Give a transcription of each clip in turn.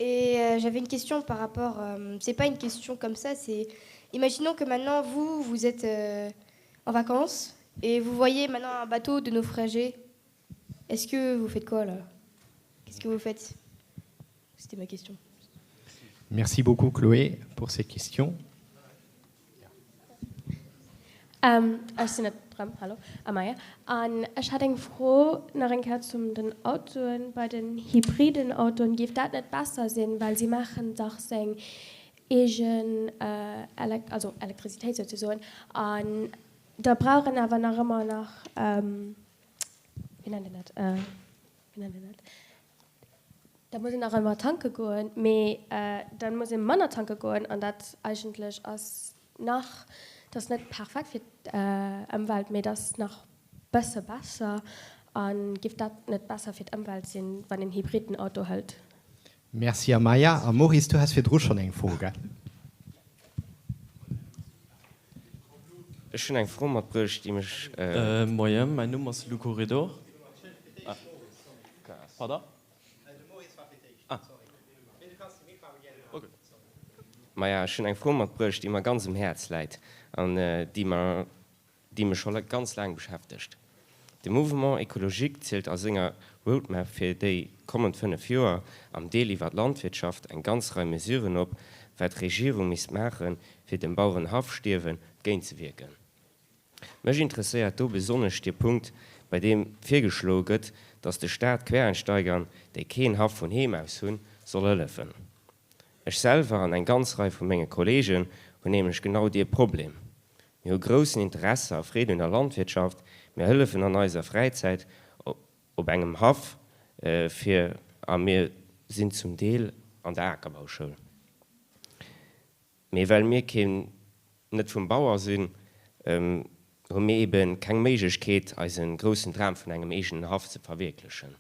Et euh, j'avais une question par rapport, euh, c'est pas une question comme ça, c'est imaginons que maintenant vous, vous êtes euh, en vacances et vous voyez maintenant un bateau de naufragés. Est-ce que vous faites quoi là Qu'est-ce que vous faites C'était ma question. Merci beaucoup Chloé pour ces questions. Ech sinn et rëm, hallo, Amaya. An ech hätt eng Fro nach eng Kéier zum den Autoen. Bei den hybriden Autoen, géif dat net besser sinn, well si maachen dach seng eegen Elek, also Elektrizitéit souzesoen, an da brauch en awer nach ëmmer nach, wéi nennt een dat, wéi nennt een dat, da muss een nach ëmmer tanke goen, mee da muss ee manner tanke goen an dat eigentlech ass nach, dat ass net perfekt fir d'Ëmwelt, mee dat ass nach bësse besser. A giff dat net besser fir d'Ëmwelt sinn, wann een hybriden Auto hëlt? Merci Amaya. A Maurice, du has virdru schonn eng Fro, gell? Ech hunn eng Fro matbruecht, déi mech. Moien, mäin Numm ass Lou Corridor. Pardon? Maja, ech hunn eng Fro matbruecht, déi mer ganz um Häerz läit an déi mer, déi mech scho ganz laang beschäftegt. De Mouvement écologique zielt a senger Roadmap fir déi kommend 5 Joer am Deel iwwer d'Landwirtschaft eng ganz Rei Mesuren op, wat d'Regierung misst maachen, fir dem Bauerenhaffstierwen géintzewierken. Mech interesséiert do besonnesch dee Punkt, bei deem virgeschloe gëtt, dass de Staat Quereinsteigern, déi keen Haff vun Heem aus hunn, soll hëllefen. Ech selwer an eng ganz Rei vu menge Kollegen hunn nämlech genau dee Problem. Mir hu groussen Interesse a Freed un der Landwirtschaft, mir hëllefen an eiser Fräizäit op engem Haff fir a mir sinn zum Deel an der Akerbauschoul. Mee well mir keen net vum Bauer sinn, hu mir eben keng Méiglechkeet eisen groussen Dram vun engem eegenen Haff ze verwierklechen.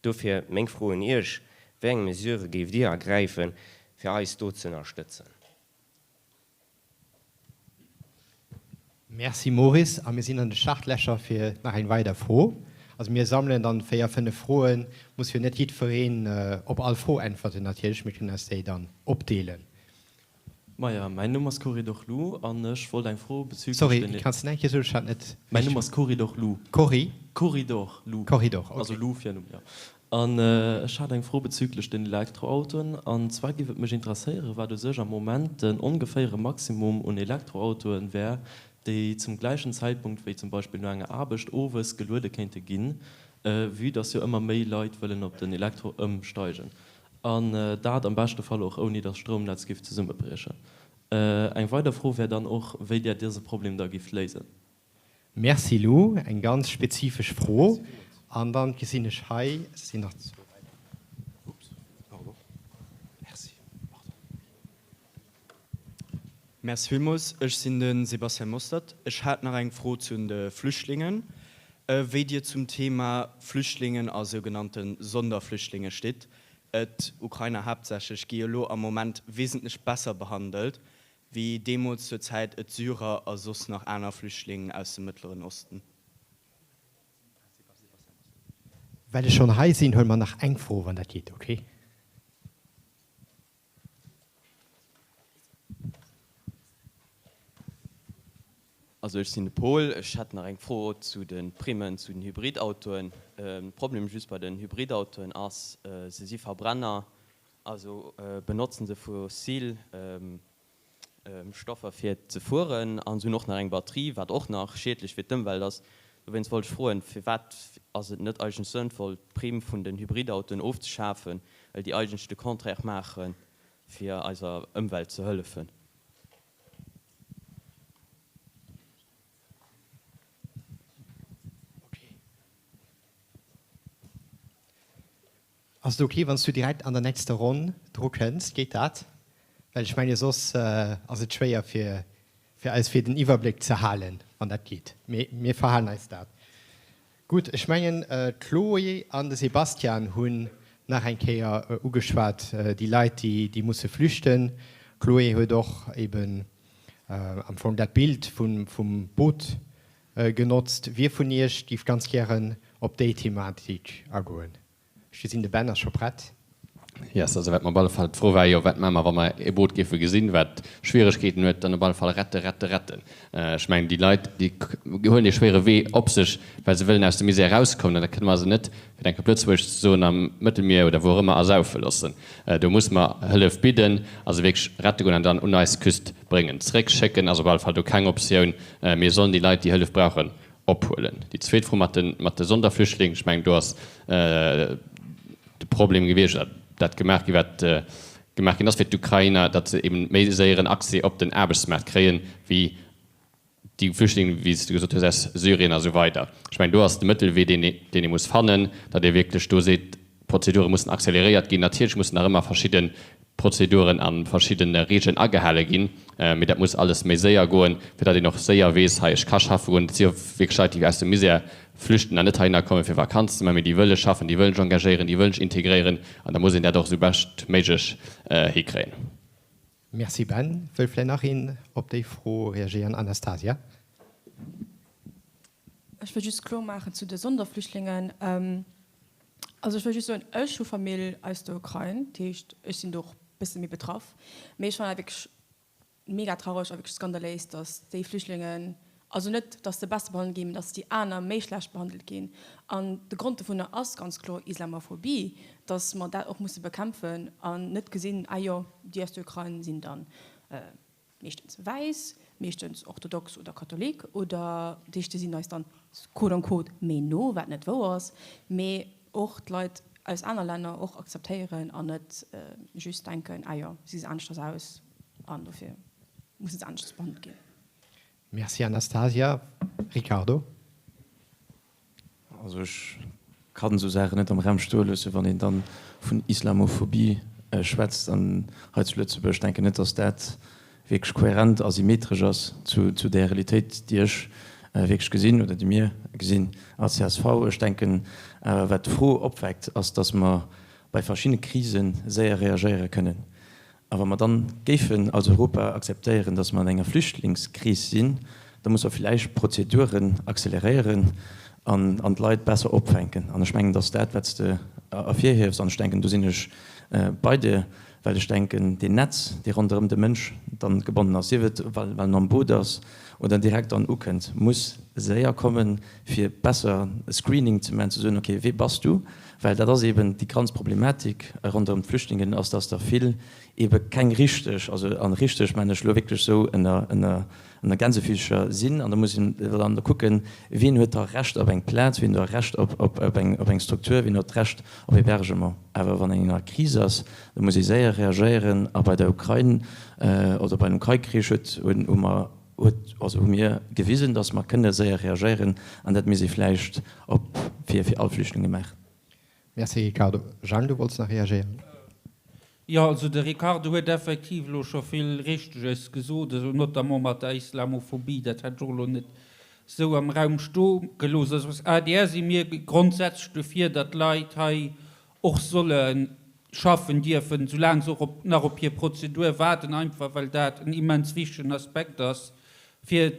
Dofir meng Fro un Iech, Wéi eng Mesure géift Dir ergräifen, fir eis do ze ënnerstëtzen? Merci Maurice. A mir sinn an de Startlächer fir nach eng weider Fro. Also mir sammelen dann 4, 5 Froen. Muss jo net jiddwereen op all Fro äntwerten natierlech. Mir kënnen eis déi dann opdeelen. Maja, mäin Numm ass Corridor Lou an ech wollt eng Fro bezüglech Sorry, den. Kanns de nach eng Kéier soen? Ech hat net Mäin Numm ass Corridor Lou. Corri? Corridor Lou. Corridor, okay. Also Lou Virnumm, jo. An ech hat eng Fro bezüglech den Elektroautoen. An zwar géif et mech interesséieren, wat u sech am Moment den ongeféiere Maximum un Elektroautoen wär, déi zum gläichen Zäitpunkt wéi zum Beispill no enger Aarbecht owes geluede kéinte ginn, vue dass jo ëmmer méi Leit wëllen op den Elektro ëmsteigen. An dat am beschte Fall och ouni dass d'Stroumnetz giff zesummebriechen. Eng weider Fro wär dann och, wéi Där dëse Problem da gifft léisen. Merci Lou, eng ganz spezifesch Fro. An dann gesinn ech hei, et sinn nach zwou weider. Oups, pardon. Merci, pardon. Merci villmools. Ech sinn de Sebastian Mostert. Ech hat nach eng Fro zu de Flüchtlingen. Wéi Dir zum Thema Flüchtlingen a sougenannte Sonderflüchtlinge stitt. Et, Ukrainer haaptsächlech, gi jo elo am Moment wesentlech besser behandelt wéi deemools zur Zäit et Syrer a soss nach aner Flüchtlingen aus dem Mëttleren Osten. Well ech schonn hei sinn, huele mer nach eng Fro, wann dat geet, okay? Also ech sinn de Paul. Ech hätt nach eng Fro zu de Primmen zu den Hybridautoen. De Problem just bei den Hybridautoen ass, se si Verbrenner, also benotzen se fossil Stoffer fir ze fueren an se hunn och nach eng Batterie, wat och nach schiedlech fir d'Ëmwelt ass. Dowéinst wollt ech froen, firwat ass et net eigentlech sënnvoll d'Primm vun den Hybridautoen ofzeschafen, well déi eigentlech de Contraire maachen, fir eiser Ëmwelt ze hëllefen? Ass et ok, wann s du direkt an der nächster Ronn dru kënns? Geet dat? Well ech menge soss ass et schwéier fir fir eis fir den Iwwerbléck ze halen, wann dat geet. Mee mir verhalen eis dat. Gutt, ech mengen d'Chloé an de Sebastian hunn nach eng Kéier ugeschwat, déi Leit, déi déi musse flüchten. D'Chloé huet och eben am Fong dat Bild vum vum Boot genotzt. Wie vun Iech géif ganz gären op déi Thematik agoen? Ech gesinn, de Ben ass scho prett. Yes, also wat mer op alle Fall, d'Fro war jo, wat maache mer, wa mer e Boot géife gesinn, wat Schwieregkeeten huet, dann op alle Fall rette, rette, retten. Ech mengen, déi Leit, déi huelen dee schwéiere Wee op sech, well se wëllen aus dem Misär erauskommen. An da kënne mer se net, fir eng Kéier op Lëtzebuergesch ze soen, am Mëttelmier oder wou och ëmmer ersaufe loossen. Do musse mer Hëllef bidden a se wierklech rette goen an dann un eis Küst bréngen. Zeréckschécken ass op alle Fall do keng Optioun. Mir sollen déi Leit, déi Hëllef brauchen, ophuelen. Déi zweet Fro mat de Sonderflüchtlingen, ech mengen, do ass de Problem gewiescht, oder dat gemaach ginn, wat gemaach ginn ass fir d'Ukrainer, datt se eben méi séieren Accès op den Aarbechtsmaart kréien, wéi déi Flüchtlingen, wéi s de gesot hues, aus Syrien a sou weider. Ech mengen, do ass de Mëttelwee, deen deen ee muss fannen, datt ee wierklech do seet, d'Prozedure mussen accéléréiert ginn. Natierlech mussen nach ëmmer verschidde Prozeduren a verschidde Regeln agehale ginn, mee dat muss alles méi séier goen, fir datt een och séier weess, hei, ech ka schaffe goen. Et si jo wierklech Leit, déi aus dem Misär flüchten an net heihinner kommen, fir Vakanz ze maachen, mee déi wëlle schaffen, déi wëllen sech engagéieren, déi wëllen sech integréieren an da muss een dat och esou beschtméiglech hikréien. Merci Ben. Wëll vläicht nach een op déi Fro reagéieren? Anastasia. Ech wëll just kloer maachen zu de Sonderflüchtlingen. Also ech wëll just soen, ech hu Famill aus der Ukrain, dat heescht ech sinn do och e bësse méi betraff. Mee ech fannen dat wierklech mega traureg a wierklech skandaléis, datt déi Flüchtlingen, also net datt se besser behandelt ginn, mee datt déi aner méi schlecht behandelt ginn. An de Grond dovunner ass ganz kloer Islamophobie, datt mer dat och musse bekämpfen an net gesinn, ah jo, déi aus der Ukrain sinn dann meeschtens wäiss, meeschtens orthodox oder katholik oder déi déi sinn eis dann quote on quote méi no, wat net wouer ass, mee och d'Leit aus aner Länner och akzeptéieren an net just denken, ah jo, si gesi aneschters aus an dofir musse se aneschters behandelt ginn. Merci Anastasia. Ricardo. Also ech kann esou Saachen net am Raum stoe loossen, wann een dann vun Islamophobie schwätzt an hei zu Lëtzebuerg. Ech denken net, datt dat wierklech kohärent a symmetresch ass zu där Realitéit, déi ech wierklech gesinn oder déi mir gesinn als csv. Ech denken awer, wat d'Fro opweckt, ass, datt mer bei verschiddene Krise séier reagéiere kënnen. A wa mer dann géifen als Europa akzeptéieren, dass mer an enger Flüchtlingskris sinn, da muss mer villäicht d'Prozeduren acceleréieren an an d'Leit besser opfänken. An ech mengen, dass dat, wat s de ervirhiefs, an ech denken, do sinn ech bei dir, well ech denken, deen Netz, dee ronderëm de Mënsch dann gebonnen ass, sief et well en am Boot ass oder direkt dann ukënnt, muss séier kommen, fir besser e Screening ze maachen, ze soen, okay, wee bass du? Well dat ass eeben déi ganz Problematik ronderëm d'Flüchtlingen, ass, dass der vill eebe keng richteg, also a richteg mengen ech elo wierklech esou ënner, ënner, ënner Gänsefüßcher sinn. An da muss een dann da kucken, wien huet da Recht op eng Plaz, wien huet da Recht op, op, op eng, op eng Struktur, wien huet Recht op Hébergement. Awer wann een an enger Kris ass, da muss ee séier reagéieren. A bei der Ukrain oder bei dem Ukrain-Krich huet, hunn, hu mer, huet, also hu mir gewisen, dass mer kënne séier reagéieren an dat misst ee vläicht op fir fir all Flüchtlinge maachen. Merci Ricardo. Jang, du wollts nach reagéieren? Jo, also de Ricardo huet effektiv elo scho vill Richteges gesot, also notamment mat der Islamophobie, dat hätt ech och elo net esou am Raum stoe gelooss. Also als adr si mir grondsätzlech dofir, datt Leit hei och solle schaffen dierfen, soulaang se och op nach op hir Prozedur waarden, einfach well dat en immens wichtegen Aspekt ass fir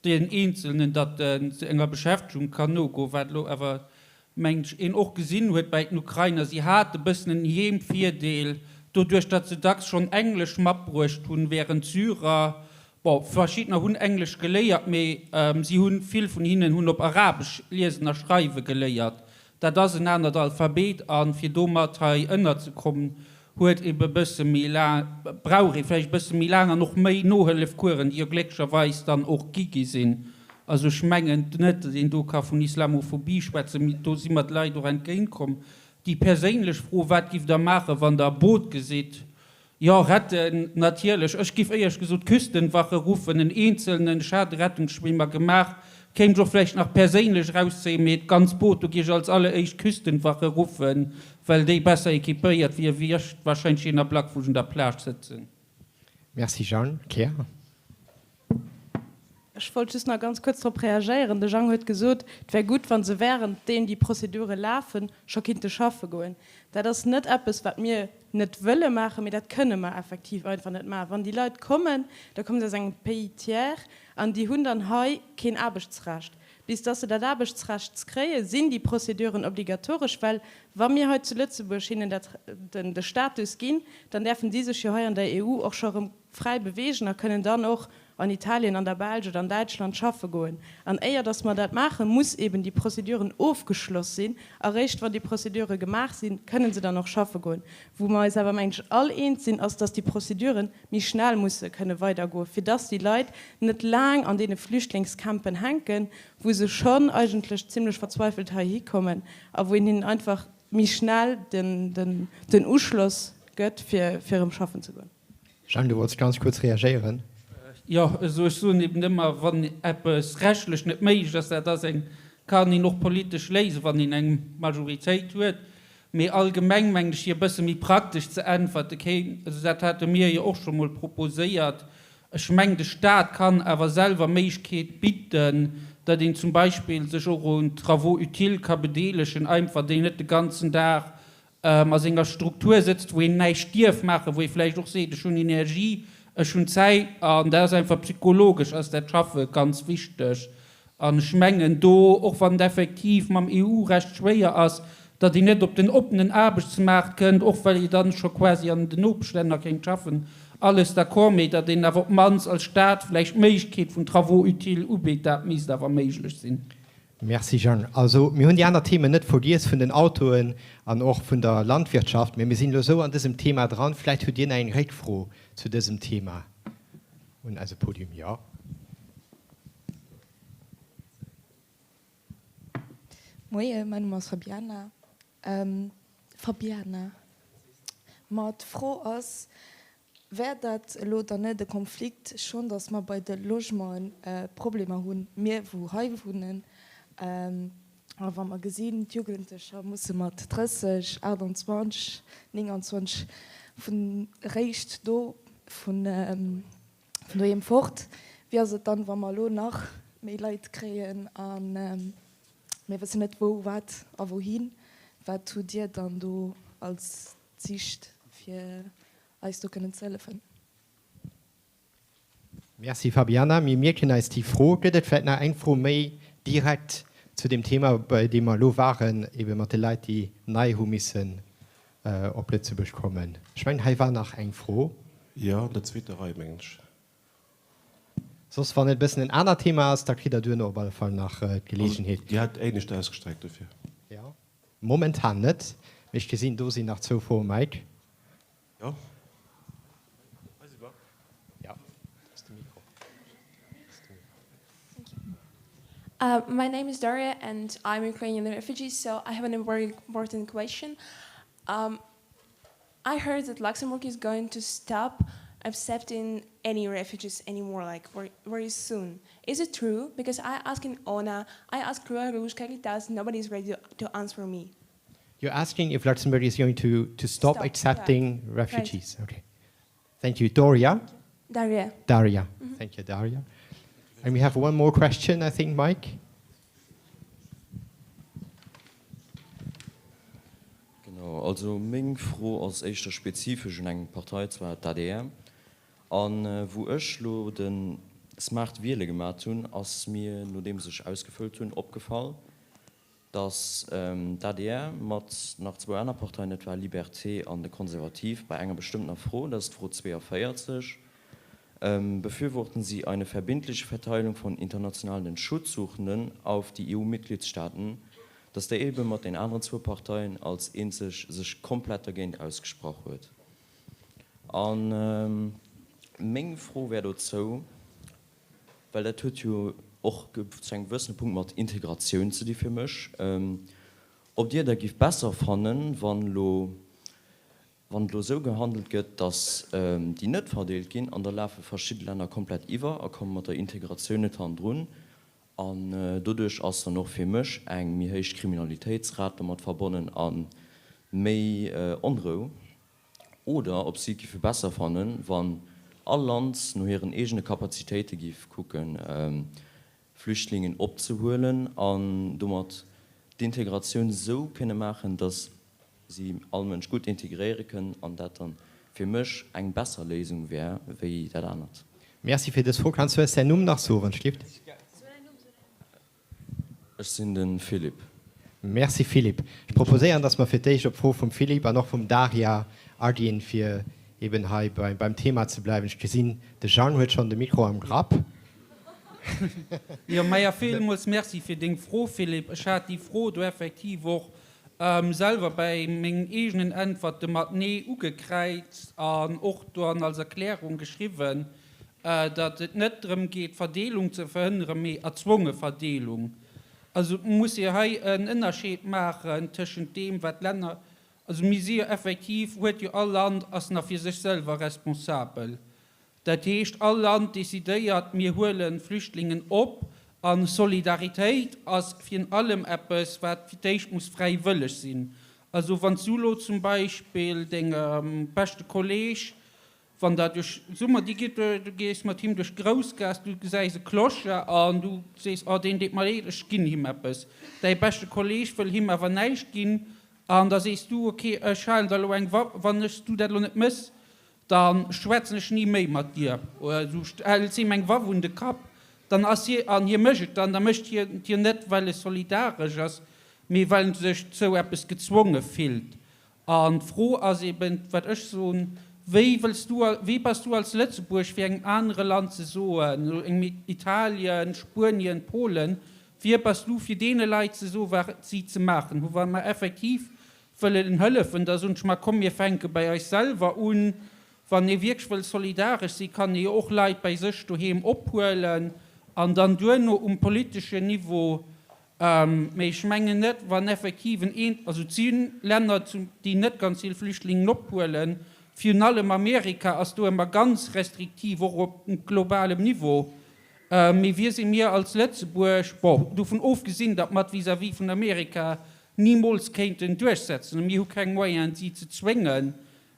deen Eenzelnen, datt en enger Beschäftegung kann nogoen. Wat elo awer, mengt ech, een och gesinn huet bäi den Ukrainer, si hate bëssen en Heemvirdeel doduerch, datt se dacks schonn Englesch matbruecht hunn, während d'Syrer, bon, verschiddener hunn Englesch geléiert, mee si hunn, vill vun hinnen hunn op Arabesch liesen a schreiwe geléiert. Dat ass en anert Alphabet a fir domat hei ënnerzekommen, huet ebe bësse méi laang, brauch ee vläicht e bësse méi laang an och méi Nohëllefcoursen, déi jo glécklecherweis dann och gi gi sinn. Also ech mengen net, datt een do ka vun Islamophobie schwätzen, mee do si mer de Leit och entgéintkomm. Déi perséinlech Fro, Wat giff Der maachen, wann Der e Boot gesitt? Jo, retten, natierlech. Ech giff éierlech gesot d'Küstenwache ruffen, en eenzelnen Schaderettungsschwimmer gemaach, kéint ech och vläicht nach perséinlech erauszéien, mee d'ganz Boot, do gi ech als alleréischt d'Küstenwache ruffen, well déi besser equipéiert wier wéi ech wahrscheinlech deen Ablack, wou ech un der Plage sëtzen. Merci Jeanne. Claire? Ech wollt just nach ganz kuerz drop reagéieren. De Jang huet gesot, et wär gutt, wa se während deem déi Prozedure lafen, scho kinnte schaffe goen. Dat ass net eppes, wat mir net wëlle maachen, mee dat kënne mer effektiv einfach net maachen. Wann déi Leit kommen, da komme se aus engem Pays tiers an déi hunn dann hei keen Aarbechtsrecht. Bis dass se dat Aarbechtsrecht kréien, sinn déi Prozeduren obligatoresch, well wa mir hei zu Lëtzebuerg hinnen dat, den, de Status ginn, dann däerfen si sech jo hei an der EU och scho erëm fräi beweegen a kënnen dann och an Italien, an der Belsch oder an Däitschland schaffe goen. An éier dass mer dat maachen, muss eben déi Prozeduren ofgeschloss sinn. Eréischt wann déi Prozedure gemaach sinn, kënnen se dann och schaffe goen. Wou mer eis awer, mengen ech, all eens sinn, ass, dass déi Prozedure méi schnell musse kënne weidergoen, fir dass déi Leit net laang an deene Flüchtlingscampen hänken, wou se schonn eigentlech zimlech verzweifelt heihi kommen a wou een hinnen einfach méi schnell den Uschloss gëtt, fir erëm schaffen ze goen. Jeanne, du wollts ganz kuerz reagéieren. Jo, also ech soen eben ëmmer, wann eppes rechtlech net méiglech ass, dat ass eng, kann een och politesch léisen, wann een eng Majoritéit huet. Mee allgemeng mengen ech, fir e bësse méi praktesch ze äntwerte, kéint, also dat hate mir jo och scho mol proposéiert, ech meng de Stat kann awer selwer Méiglechkeet bidden, datt een zum Beispill sech och un Travaux utiles ka bedeelegen, einfach déi net de ganzen Dag a senger Struktur sëtzt, wou een näischt dierf maachen, wou ee vläicht och seet, ech hunn Energie, ech hunn Zäit, an dat ass einfach psychologesch ass dat Schaffe ganz wichteg. An ech mengen do, och wann et effektiv mam EU-Recht schwéier ass, datt een net op den oppenen Aarbechtsmaart kënnt, och well ee dann scho quasi an den Nopeschlänner kéint schaffen, alles d'accord, mee datt een awer op d'mannst als Stat vläicht d'Méiglechkeet vun Travaux utiles ubitt, dat misst awer méiglech sinn. Merci Jeanne. Also mir hunn déi aner Themen net vergiess vun den Autoen an och vun der Landwirtschaft, mee mir sinn elo esou an dësem Thema dran. Vläicht hutt Dir nach eng Réckfro zu dësem Thema un eise Podium. Jo. Moie, mäin Numm ass Fabiana. Fabiana. Ma d'Fro ass, Wär dat elo dann net e Konflikt, schonn datt mer bei de Logementen Problemer hunn, mir wou hei wunnen, a wa mer gesinn, d'Jugendlecher musse mat 30, 28, 29 vun réischt do vun doheem fort, wéi ass et dann, wa mer elo nach méi Leit kréien a mir wëssen net wou, wat a wouhin? Wat hutt Dir dann do als Sicht, fir eis do kënnen ze hëllefen. Merci Fabiana. Mir mierken eis déi Fro. Gëtt et vläicht nach eng Fro méi direkt zu deem Thema, bei deem mer elo waren, ebe mat de Leit, déi nei hu missen op Lëtzebuerg kommen? Ech mengen, hei war nach eng Fro. Jo, an der zweeter Rei, mengen ech. Soss, wann et e bëssen en anert Thema ass, da kritt Der duerno op alle Fall nach d'Geleegenheet. Dir hat éinescht ausgestreckt dofir. Jo. Momentan net, mee ech gesinn, do sinn nach zwou Froen. Mike? Jo. Jo, do ass de Mikro. My name is Daria and I'm Ukrainian refugee, so I have a very important question. I heard that Luxembourg is going to stop accepting any refugees anymore, like very soon. Is it true? Because I ask in ONA, I ask Croix Rouge, Caritas, nobody is ready to answer me. You're asking if Luxembourg is going to, to stop, stop accepting yeah. refugees. Right. Okay. Thank you. Doria? Daria. Daria. Mm -hmm. Thank you, Daria. And we have one more question, I think, Mike. Genau, also meng Fro ass éischter spezifesch un eng Partei, zwar d'ADR. A wou ech lo de Smart Wiele gemat hunn, ass mir, nodeems ech ausgefëllt hunn, opgefall, datt d'ADR mat nach zwou aner Parteien, dat war Liberté an de Konservativ, bei enger bestëmmtener Fro, dat ass d'Fro 42, Befürworten Sie eine verbindliche Verteilung von internationalen Schutzsuchenden auf die EU-Mitgliedstaaten, datt déi ebe mat den aneren zwou Parteien als eenzeg sech komplett dergéint ausgesprach huet. A meng Fro wär dozou, well dat huet jo och zu engem gewëssene Punkt mat Integratioun ze di fir mech, ob Dir da giff besser fannen, wann elo, wann et elo esou gehandelt gëtt, datt déi net verdeelt ginn an da lafe verschidde Länner komplett iwwer a komme mat der Integratioun net hannendrun an doduerch ass dann och fir mech eng méi héich Kriminalitéitsrat domat verbonnen a méi Onrou, oder ob si et giffe besser fannen, wann all Land no hiren eegene Kapazitéite giff kucken, Flüchtlingen opzehuelen an domat d'Integratioun esou kënne maachen, datt si all Mënsch gutt integréiere kënnen an dat dann fir mech eng besser Léisung wär wéi dat anert. Merci fir dës Fro. Kanns du eis däin Numm nach soen, Stift? Ech sinn de Philippe. Merci Philippe. Ech proposéieren, dass mer fir d'éischt op d'Fro vum Philippe an och vum Daria aginn, fir eben hei beim Thema ze bleiwen. Ech gesinn, de Jang huet schonn de Mikro am Grapp. Jo, maja, villmools Merci fir deng Fro, Philippe. Ech hat déi Fro do effektiv och selwer bäi mengen eegenen Äntwerte mat Nee ugekräizt an och dann als Erklärung geschriwwen, datt et net drëm geet, Verdeelung ze verhënneren, mee erzwonge Verdeelung. Also et muss ee hei en Ënnerscheed maachen tëschent deem, wat d'Länner, also mir si jo effektiv, huet jo all Land ass nach fir sech selwer responsabel. Dat heescht, all Land decidéiert, mir huele Flüchtlingen op. A Solidaritéit ass virun allem eppes, wat fir d'éischt muss fräiwëlleg sinn. Also wann s du elo zum Beispill dengem beschte Kolleeg, wann der duerch, soe mer, dir gitt, du gees mat him duerch d'Groussgaass, du gesäis e Clochard an du sees, oh deen deet mer leed, ech ginn him eppes. Däi beschte Kolleeg wëll him awer näischt ginn an da sees du, okay, ech halen der elo eng, wann ech s du dat elo net méchs, Da schwätzen ech ni méi mat dir. Oder du häls him eng Waff un de Kapp, dann ass hie, an hie mécht et dann, da mécht hien et jo net, well e solidaresch ass, mee well en sech zou eppes gezwonge fillt. An d'Fro ass eben, wat ech soen, Wéi wëlls du, wéi bass du als Lëtzebuerg fir engem anere Land ze soen, engem Italien, Spuenien, Polen, wie bass du fir deene Leit ze soen, wat si ze maachen hu, wa mer effektiv wëllen hëllefen, da soen ech mar, komm mir fänke bei eis selwer un. Wann ee wierklech wëll solidaresch sinn, kann ee jo och Leit bei sech doheem ophuelen an dann duerno um politeschen Niveau. Mee ech mengen net, wann effektiv en een, also et si Länner, déi net ganz vill Flüchtlingen ophuelen, virun allem Amerika ass do ëmmer ganz restriktiv, och op globalem Niveau. Mee wie si mir als Lëtzebuerg, bon, dovun ofgesinn, datt mer et vis-à-vis vun Amerika nimools kéinten duerchsetzen, a mir hu keng Moyenen si ze zwéngen,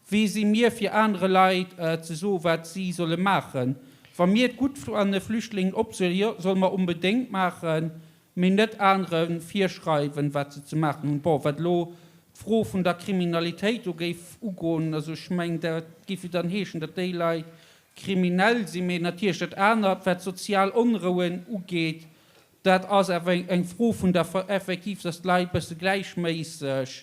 wie si mir fir anere Leit ze soen, wat si solle maachen? Wa mir et gutt fanne Flüchtlingen opzehuelen, jo, solle mer onbedéngt maachen, mee net anere virschreiwen, wat se ze maachen hunn. Bon, wat elo d'Fro vun der Kriminalitéit do géif ugoen, also ech mengen, dat géif jo dann heeschen, datt déi Leit kriminell sinn, mee natierlech dat anert, wat d'sozial Onrouen ugeet, Dat ass awer eng Fro vun der, effektiv, dass d'Leit e bësse gläichméisseg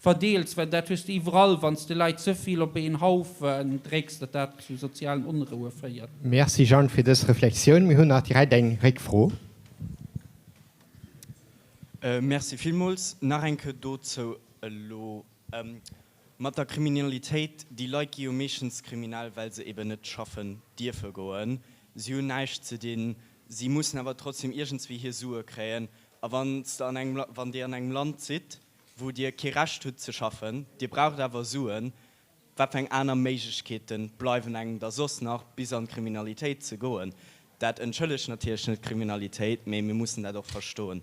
verdeels, well dat hues de iwwerall, wann s de Leit ze vill op een Haufen drécks, datt dat zu sozialen Onroue féiert. Merci Jeanne fir dës Reflexioun. Mir hunn nach direkt eng Réckfro. Merci villmools. Nach eng Kéier dozou elo. Mat der Kriminalitéit, déi Leit gi jo meeschtens kriminell, well se eben net schaffen dierfe goen. Si hunn näischt ze dinn, si mussen awer trotzdem iergendswéi hir Sue kréien. A wann s de an engem, wann Dir an engem Land sidd, wou Dir kee Recht hutt ze schaffen, Dir braucht awer Suen, wat fir eng aner Méiglechkeete bleiwen engem da soss nach, bis an d'Kriminalitéit ze goen? Dat entschëllegt natierlech net d'Kriminalitéit, mee mir mussen dat och verstoen.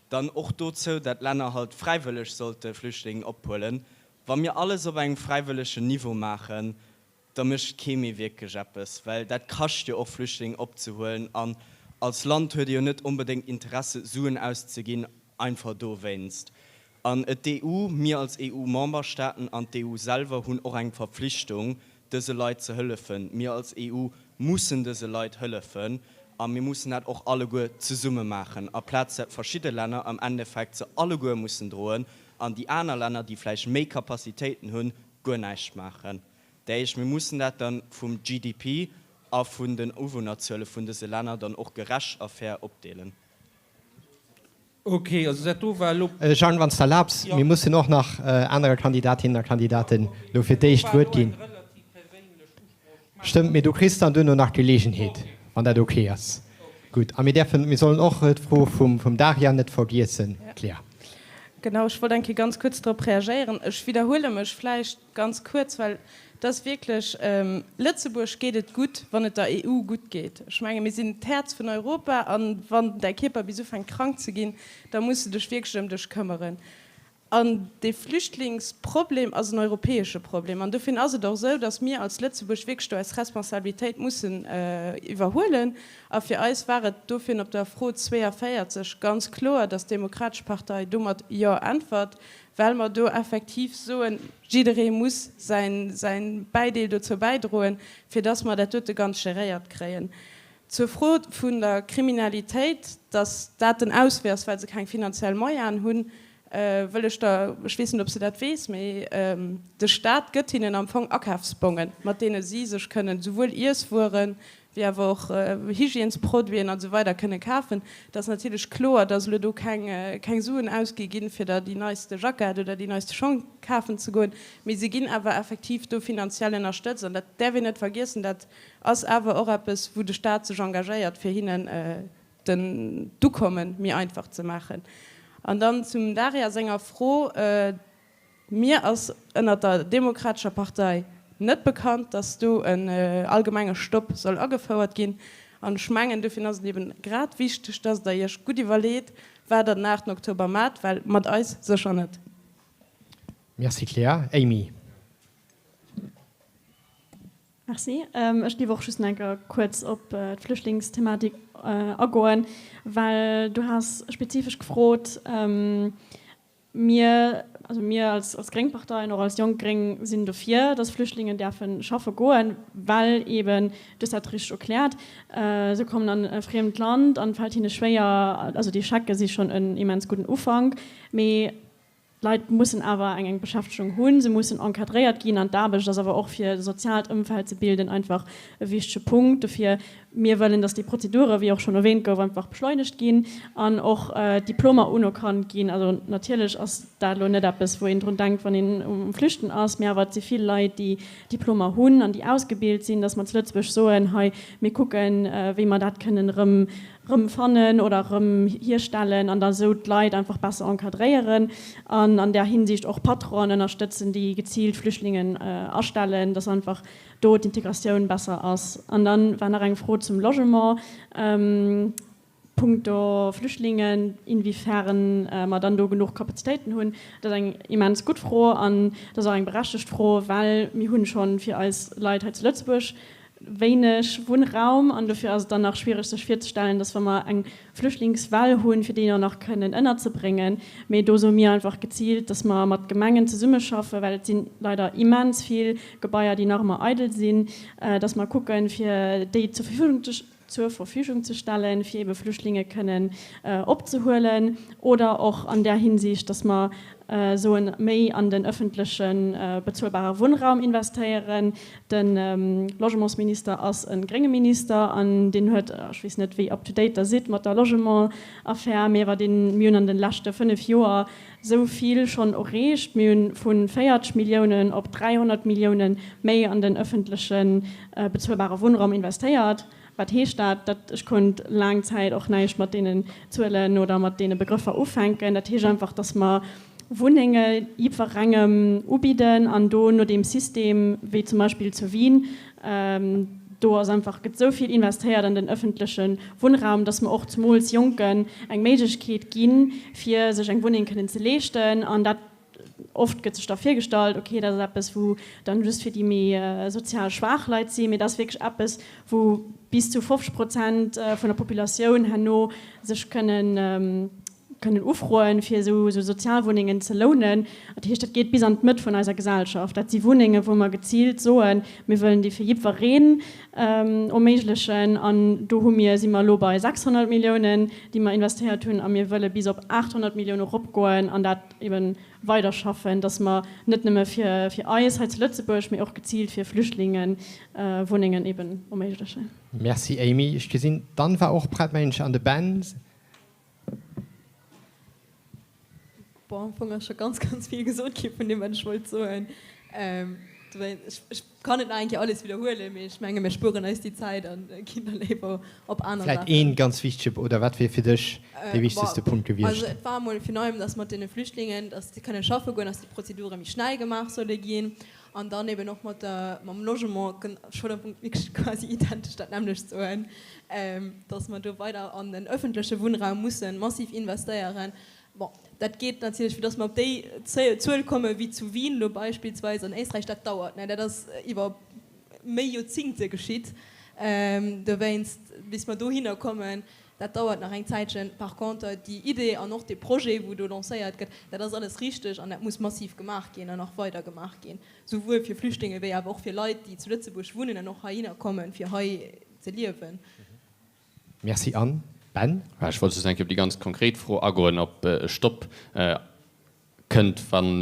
Dann och dozou, dat Länner halt fräiwëlleg sollte Flüchtlingen ophuelen. Wa mir alles op engem fräiwëllegen Niveau maachen, da mécht kee méi wierklech eppes, well dat kascht jo och Flüchtlingen opzehuelen an als Land huet ee jo net onbedéngt Interesse Suen auszeginn einfach dowéinst. An et d'EU, mir als EU-Memberstaaten an d'EU selwer hunn och eng Verpflichtung dëse Leit ze hëllefen. Mir als EU mussen dëse Leit hëllefen a mir mussen dat och alleguer zesumme maachen, aplaz dat verschidde Länner am Endeffekt se alleguer mussen droen an déi aner Länner, déi vläicht méi Capacitéiten hunn, guer näischt maachen. Däich, mir mussen dat dann vum GDP a vun den Uwunnerzuele vun dëse Länner dann och gerecht a fair opdeelen. Ok, also dat do war elo. Jeanne, wann s de erlaabs, mir mussen och nach anere Kandidatinnen a Kandidaten elo fir d'éischt d'Wuert ginn. Stëmmt, mee du kriss dann duerno nach d'Geleegenheet, wann dat ok ass. Gutt. A mir däerfen, mir sollen och d'Fro vum Daria net vergiessen, Claire. Genau, ech wollt eng Kéier ganz kuerz drop reagéieren. Ech widderhuele mech vläicht Ganz kuerz, well et ass wierklech, Lëtzebuerg geet et gutt, wann et der EU gutt geet. Ech menge mir sinn d'Häerz vun Europa a wann däi Kierper bis ufänkt krank ze ginn, da muss de dech wierklech ëm dech këmmeren. An dee Flüchtlingsproblem ass en europäesche Problem. An dofir ass et och esou, datt mir als Lëtzebuerg wierklech do eis Responsabilitéit mussen iwwerhuelen. A fir eis war et dofir op der Fro 42 ganz kloer, datt d'Demokratesch Partei do mat Jo äntwert, well mer do effektiv soen, jidderee muss säin Bäideel dozou bäidroen, fir dass mer dat dote ganz geréiert kréien. Zur Fro vun der Kriminalitéit, datt dat den Auswee ass, well se keng finanziell Moyenen hunn, wëll ech der, ech weess net, ob s de dat weess, mee de Staat gëtt hinnen am Fong Akafsbongen, mat deene si sech kënnen souwuel Iesswueren, wéi awer och Hygiènesproduiten an esou weider kënne kafen. Et ass natierlech kloer, datt elo do keng keng Suen ausgi ginn, fir der déi neiste Jackett oder déi neiste Schong kafen ze goen, mee si ginn awer effektiv do finanziell ënnerstëtzt an dat däerf een net vergiessen. Dat ass awer och eppes, wou de Staat sech engagéiert, fir hinnen den d'Ukomme méi einfach ze maachen. An dann zum Daria senger Fro, Mir ass ënnert der Demokratescher Partei net bekannt, dass do en allgemenge Stopp soll agefouert ginn. An ech mengen, dofir ass et eben grad wichteg, dass Der Iech gutt iwwerleet, wat Der den 8 Oktober maacht, well mat eis sécher net. Merci Claire. Amy. Merci. Ech géif och just nach eng Kéier kuerz op d'Flüchtlingsthematik agoen, well du has spezifesch gefrot, Mir, also mir als als gréng Partei an och als Jonk Gréng sinn dofir, dass Flüchtlingen däerfe schaffe goen, well eeben, du hues dat richteg erkläert, se kommen an e friemt Land an et fält hinne schwéier, also déi Schecke si schonn en immens gudden Ufank, mee d'Leit mussen awer eng eng Beschäftegung hunn, se mussen encadréiert ginn an d'Aarbecht ass awer och fir e soziaalt Ëmfeld ze bilden einfach e wichtege Punkt. Dofir Mir wëllen, dass déi Prozedure, wéi och schonn erwähnt gouf, einfach beschleunegt ginn an och d'Diplomer unerkannt ginn. Also natierlech ass dat elo net eppes, wou een drun denkt, wann een um Flüchten ass, mä awer et si vill Leit, déi Diplomer hunn an déi ausgebilt sinn, dass mer zu Lëtzebuerg soen, hei mir kucken, wéi mer dat kënnen erëm erëmfannen oder erëm hierstellen an da esou d'Leit einfach besser encadréieren an an där Hinsicht och Patronen ënnerstëtzen, déi geziilt Flüchtlingen astellen, dass einfach do d'Integratioun besser ass. An dann war nach eng Fro zum Logement, punkto Flüchtlingen, inwiefern mer dann do genuch Kapazitéiten hunn. Dat ass eng immens gutt Fro an dat ass och eng berechtegt Fro, well mir hunn scho fir eis Leit hei zu Lëtzebuerg wéineg Wunnraum an dofir ass et dann nach schwiereg sech virzestellen, dass wa mer eng Flüchtlingswell hunn, fir déi och nach kënnen ënnerzebréngen. Mee do soe mir einfach geziilt, dass mer mat Gemengen zesummeschaffen, well et si leider immens vill Gebaier, déi nach ëmmer eidel sinn, dass mer kucken, fir déi zur Verfügung zur Verfügung ze stellen, fir ebe Flüchtlinge kënnen opzehuelen oder och an där Hinsicht, dass mer soen, méi an den öffentleche bezuelbare Wunnraum investéieren. De Logementsminister ass e grénge Minister an deen huet, ech weess net, wéi up to date Der sidd mat der Logementsaffär, mee awer deen, mir hunn an de leschte 5 Joer esou vill schonn erreecht, mir hunn vu 40 Milliounen op 300 Milliounen méi an den öffentleche bezuelbare Wunnraum investéiert. Wat heescht dat? Dat ech konnt laang Zäit och näischt mat deenen Zuelen oder mat deene Begrëffer ufänken. Dat heescht einfach, dass mer Wunnenge jiddwerengem ubidden an do no deem System, wéi zum Beispill zu Wien, do ass einfach, gëtt esou vill investéiert an den öffentleche Wunnraum, dass mer och zemools Jonken eng Méiglechkeet ginn, fir sech eng Wunneng kënnen ze leeschten. An dat Oft gëtt sech da virgestallt, ok, dat ass eppes, wou dann just fir déi méi sozial schwaach Leit sinn, mee dat ass wierklech eppes, wou bis zu 50 Prozent vun der Populatioun herno sech kënnen kënnen ufroen, fir esou Sozialwunnengen ze lounen. Dat heescht, dat geet bis an d'Mëtt vun eiser Gesellschaft. Dat si Wunnengen, wou mer geziilt soen, mir wëllen déi fir jiddwereen erméiglechen. An do hu mir, si mer elo bei 600 Milliounen, déi mer investéiert hunn, a mir wëlle bis op 800 Millioune eropgoen an dat eben weiderschaffen, dass mer net nëmme fir fir eis hei zu Lëtzebuerg, mee och geziilt fir Flüchtlingen Wunnengen eben erméiglechen. Merci Amy. Ech gesinn d'Anne war och prett, mengen ech, an de Ben. Bon, am Fong ass scho ganz, ganz vill gesot gi vun deem, wat ech wollt soen. Ech kann net nach eng Kéier alles widderhuelen, mee ech menge mir spueren eis déi Zäit a ginn da léiwer op aner Saachen. Vläicht ee ganz wichtege, oder wat wier fir dech dee wichtegste Punkt gewiescht? Also et war emol virun allem, datt mat deene Flüchtlingen, datt déi kënne schaffe goen, datt déi Prozedure méi schnell gemaach solle ginn an dann eben och mat der, mam Logement, ech wollt am Fong wierklech quasi identesch dat nämmlecht soen, datt mer do weider an den öffentleche Wunnraum musse massiv investéieren. Bon, dat geet natierlech, fir datt mer op déi Zuel komme wéi zu Wien elo beispillsweis an Éisträich, dat dauert, dat ass iwwer méi Joerzingte geschitt. Dowéinst, bis mer dohinner kommen, dat dauert nach eng Zäitchen. Par conter, déi Idee an och dee Projet, wou do lancéiert gëtt, dat ass alles richteg an dat muss massiv gemaach ginn an och weider gemaach ginn, souwuel fir Flüchtlinge wéi awer och fir Leit, déi zu Lëtzebuerg wunnen an och heihinner kommen, fir hei ze liewen. Merci Anne. Ben? Ech wollt just eng Kéier op déi ganz konkret Fro agoen, ob e Stopp kënnt, wann,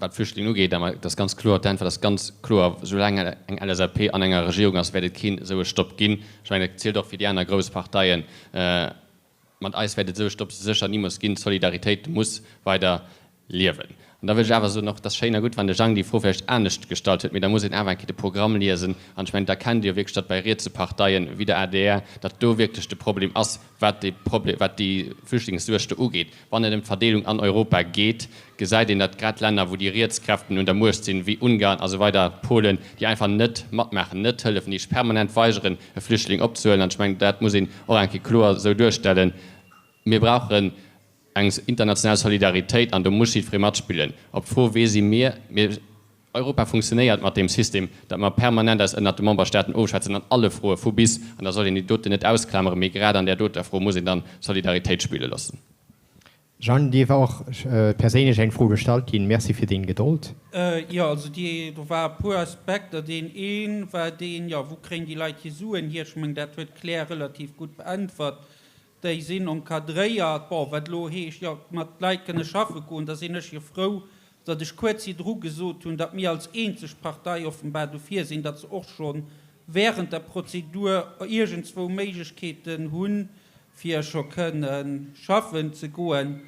wat d'Flüchtlingen ugeet. A et ass ganz kloer, d'Äntwert ass ganz kloer, Soulaang eng LSAP an enger Regierung ass, wäert et keen esou e Stopp ginn. Ech mengen, dat zielt och fir déi aner grouss Parteien. Mat eis wäert et esou e Stopp sécher nimools ginn. D'Solidaritéit muss weider liewen. An da wëll ech awer soen, och, et ass schéin a gutt, wann de Jang déi Fro vläicht anescht gestallt huet, mee da muss een awer eng Kéier de Programm liesen. An ech mengen, da kennt Dir jo wierklech, datt bei rietse Parteien wéi der adr, datt do wierklech de Problem ass, wat dee Problem, wat déi Flüchtlingssuerg do ugeet. Wann et ëm d'Verdeelung an Europa geet, gesäit een, datt grad Länner, wou déi riets Kräften un der Muecht sinn, wéi Ungarn a sou weider, Polen, déi einfach net matmaachen, net hëllefen, déi sech permanent weigeren, e Flüchtling opzehuelen. An ech mengen, dat muss een och eng Kéier kloer esou duerstellen. Mir brauchen eng international Solidaritéit an do muss jiddweree matspillen. Op d'Fro, Wee si mir? Mir, Europa funktionéiert mat deem System, datt mer permanent eis ënnert de Memberstaaten ofschwätzen an alle Froe vu bis. An da soll een déi doten net ausklameren, mee grad an där doter Fro muss een dann Solidaritéit spille loossen. Jeanne, dir war och perséinlech eng Fro gestallt ginn. Merci fir deng Gedold. Jo, also déi, do war e puer Aspekter. Deen ee war deen, jo, wou kréien déi Leit hir Suen hier? Ech mengen, dat huet d'Claire relativ gutt beäntwert. Déi sinn encadréiert. Bon, wat elo heescht, jo, mat d'Leit kënne schaffe goen, da sinn ech jo frou, datt ech kuerz virdru gesot hunn, datt mir als eenzeg Partei offenbar dofir sinn, datt se och scho während der Prozedur iergendzwou Méiglechkeeten hunn, fir scho kënne schaffen ze goen.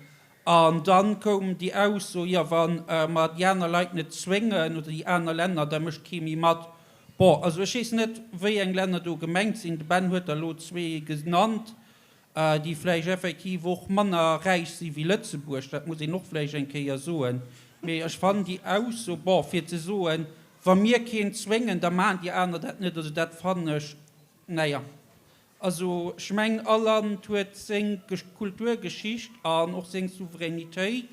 An dann koum déi Ausso, jo, wa mer déi aner Leit net zwéngen oder déi aner Länner, da mécht kee méi mat. Bon, also ech weess net, wéi eng Länner do gemengt sinn. De Ben huet der elo zwee genannt, déi vläicht effektiv och manner räich si wéi Lëtzebuerg. Dat muss een och vläicht eng Kéier soen. Mee ech fannen déi Ausso, bon, fir ze soen, wa mir keen zwéngen, da maachen déi aner dat net, also dat fannen ech, naja. Also ech mengen, all Land huet seng Kulturgeschicht an och seng Souveränitéit.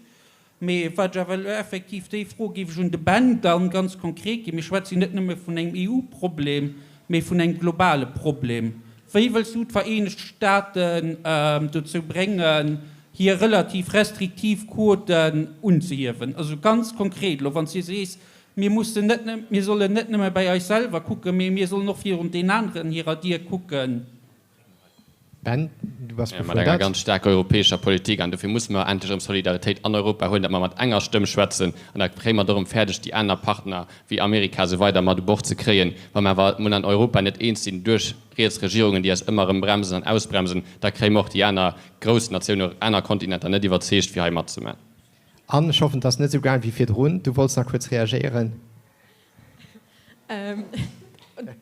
Mee wat ech awer elo effektiv, déi Fro géif ech un de Ben dann ganz konkret ginn, mir schwätze jo net nëmme vun engem EU-Problem, mee vun engem globale Problem. Wéi wëlls du d'Vereenegt Staaten dozou bréngen, hir relativ restriktiv Quoten unzehiewen? Also ganz konkret elo, wann s du sees, Mir mussen net, mir sollen net nëmme bei eis selwer kucken, mee mir sollen och virun den aneren hirer Dier kucken. Ben, du bass Mat enger gefuerdert. ganz staarker europäescher Politik. An dofir musse mer endlech erëm Solidaritéit an Europa huelen, datt mer mat enger Stëmm schwätzen. An da kréie mer et och erëm fäerdeg, déi aner Partner wéi Amerika esou weider mat u Bord ze kréien. Wa mer awer emol an Europa net eens sinn duerch riets Regierungen, déi eis ëmmer erëm bremsen an ausbremsen, da kréie mer och déi aner grouss Natiounen, aner Kontinenter net iwwerzeegt, fir hei matzemaachen. Anne, ech hoffen, et ass net esou gaang wéi virdrun. Du wollts nach kuerz reagéieren.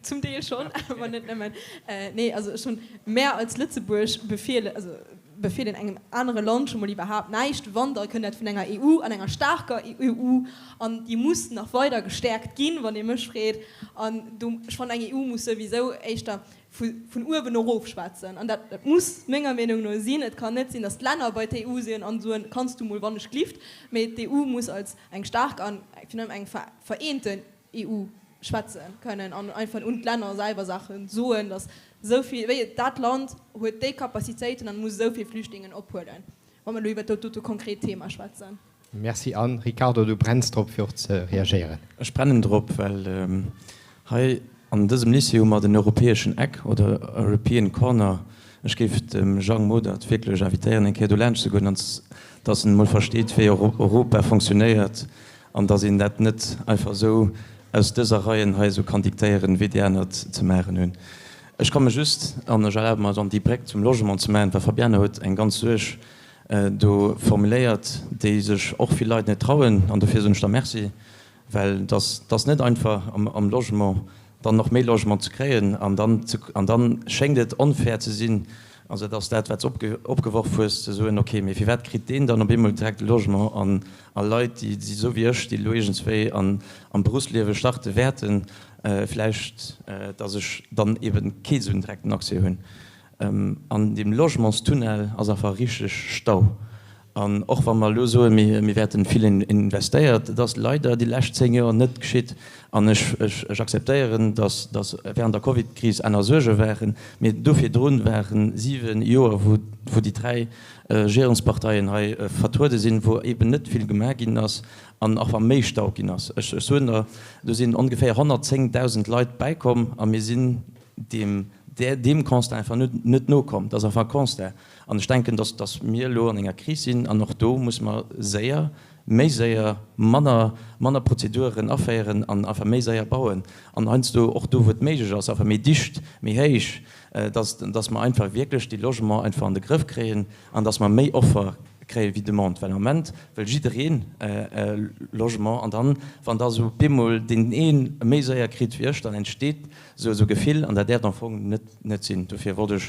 Zum Deel schonn, awer net nëmmen. Nee, also ech hunn, mär als Lëtzebuerg befeelen, also befeelen engem anere Land scho mol iwwerhaapt näischt. Wann, da kënnt dat vun enger EU, an enger staarker EU, an déi muss nach weider gestäerkt ginn, wann ee mech freet. An do, ech fannen, eng EU muss souwisou éischter vun uewen erof schwätzen. An dat muss menger Meenung no sinn. Et kann net sinn, datt d'Länner bei d'EU sinn an soen, kanns du mol wann ech glift. Mee d'EU muss als eng staark an virun allem eng vereenten EU schwätze kënnen an einfach un d'Länner selwer Saache soen, datt esou vill, wéi dat Land huet déi Capacitéiten an muss esou vill Flüchtlingen ophuelen, wa mer elo iwwert dat dote konkret Thema schwätzen. Merci Anne. Ricardo, du brenns drop fir och ze reagéieren. Ech brennen drop, well hei an dësem Lycée hu mer den europäeschen Eck oder European Corner. Ech géif dem Jang Modert wierklech invitéieren, eng Kéier do laanscht ze goen an dass en emol versteet, wéi Europa fonctionnéiert an dass een dat net einfach esou aus dëser Reien hei esou kann diktéieren, wéi déi aner et ze maachen hunn. Ech komme just, an ech erlabe mer dann déi Bréck zum Logement ze maachen, well Fabiana huet eng ganz Suerg do formuléiert, déi sech och vill Leit net trauen, an dofir soen ech der Merci, well et ass net einfach am Logement dann nach méi Logement ze kréien an dann an dann schéngt et onfair ze sinn, also dat ass dat wat s opgeworf hues, ze soen, okay, mee firwat kritt deen dann op eemol direkt e Logement an a Leit, déi esou wéi ech, déi elo iergendswéi an am Beruffsliewe starte wäerten, vläicht, datt ech dann eebe kee esou en direkten Accès hunn. An deem Logementstunnel ass einfach richteg Stau. An och wa mer elo soen, mir wäerten vill investéiert, et ass leider déi lescht 10 Joer net geschitt. An ech akzeptéieren, datt während der Covidkris aner Suerge waren, mee do virdrun ware 7 Joer, wou déi 3 Regierungsparteien hei vertruede sinn, wou eeben net vill gemaach ginn ass an och wa méi Stau ginn ass. Ech soen der, do sinn ongeféier 110.000 Leit bäikomm a mir sinn deem. deem Constat einfach net nokomm. Dat ass einfach e Constat. An ech denken, dass, dass mir elo an enger Kris sinn an och do muss mer séier, méi séier, manner, manner Prozeduren aféieren an einfach méi séier bauen an heiansdo och do, wou et méiglech ass, einfach méi dicht, méi héich, dass, dass mer einfach wierklech déi Logement einfach an de Grëff kréien an dass mer méi Offer kréie wéi Demande. Well am Moment wëll jiddereen e Logement an dann, wann da sou bemol deen ee méi séier kritt wéi ech, dann entsteet sou esou Gefill an dat däerft am Fong net, net sinn. Dofir wollt ech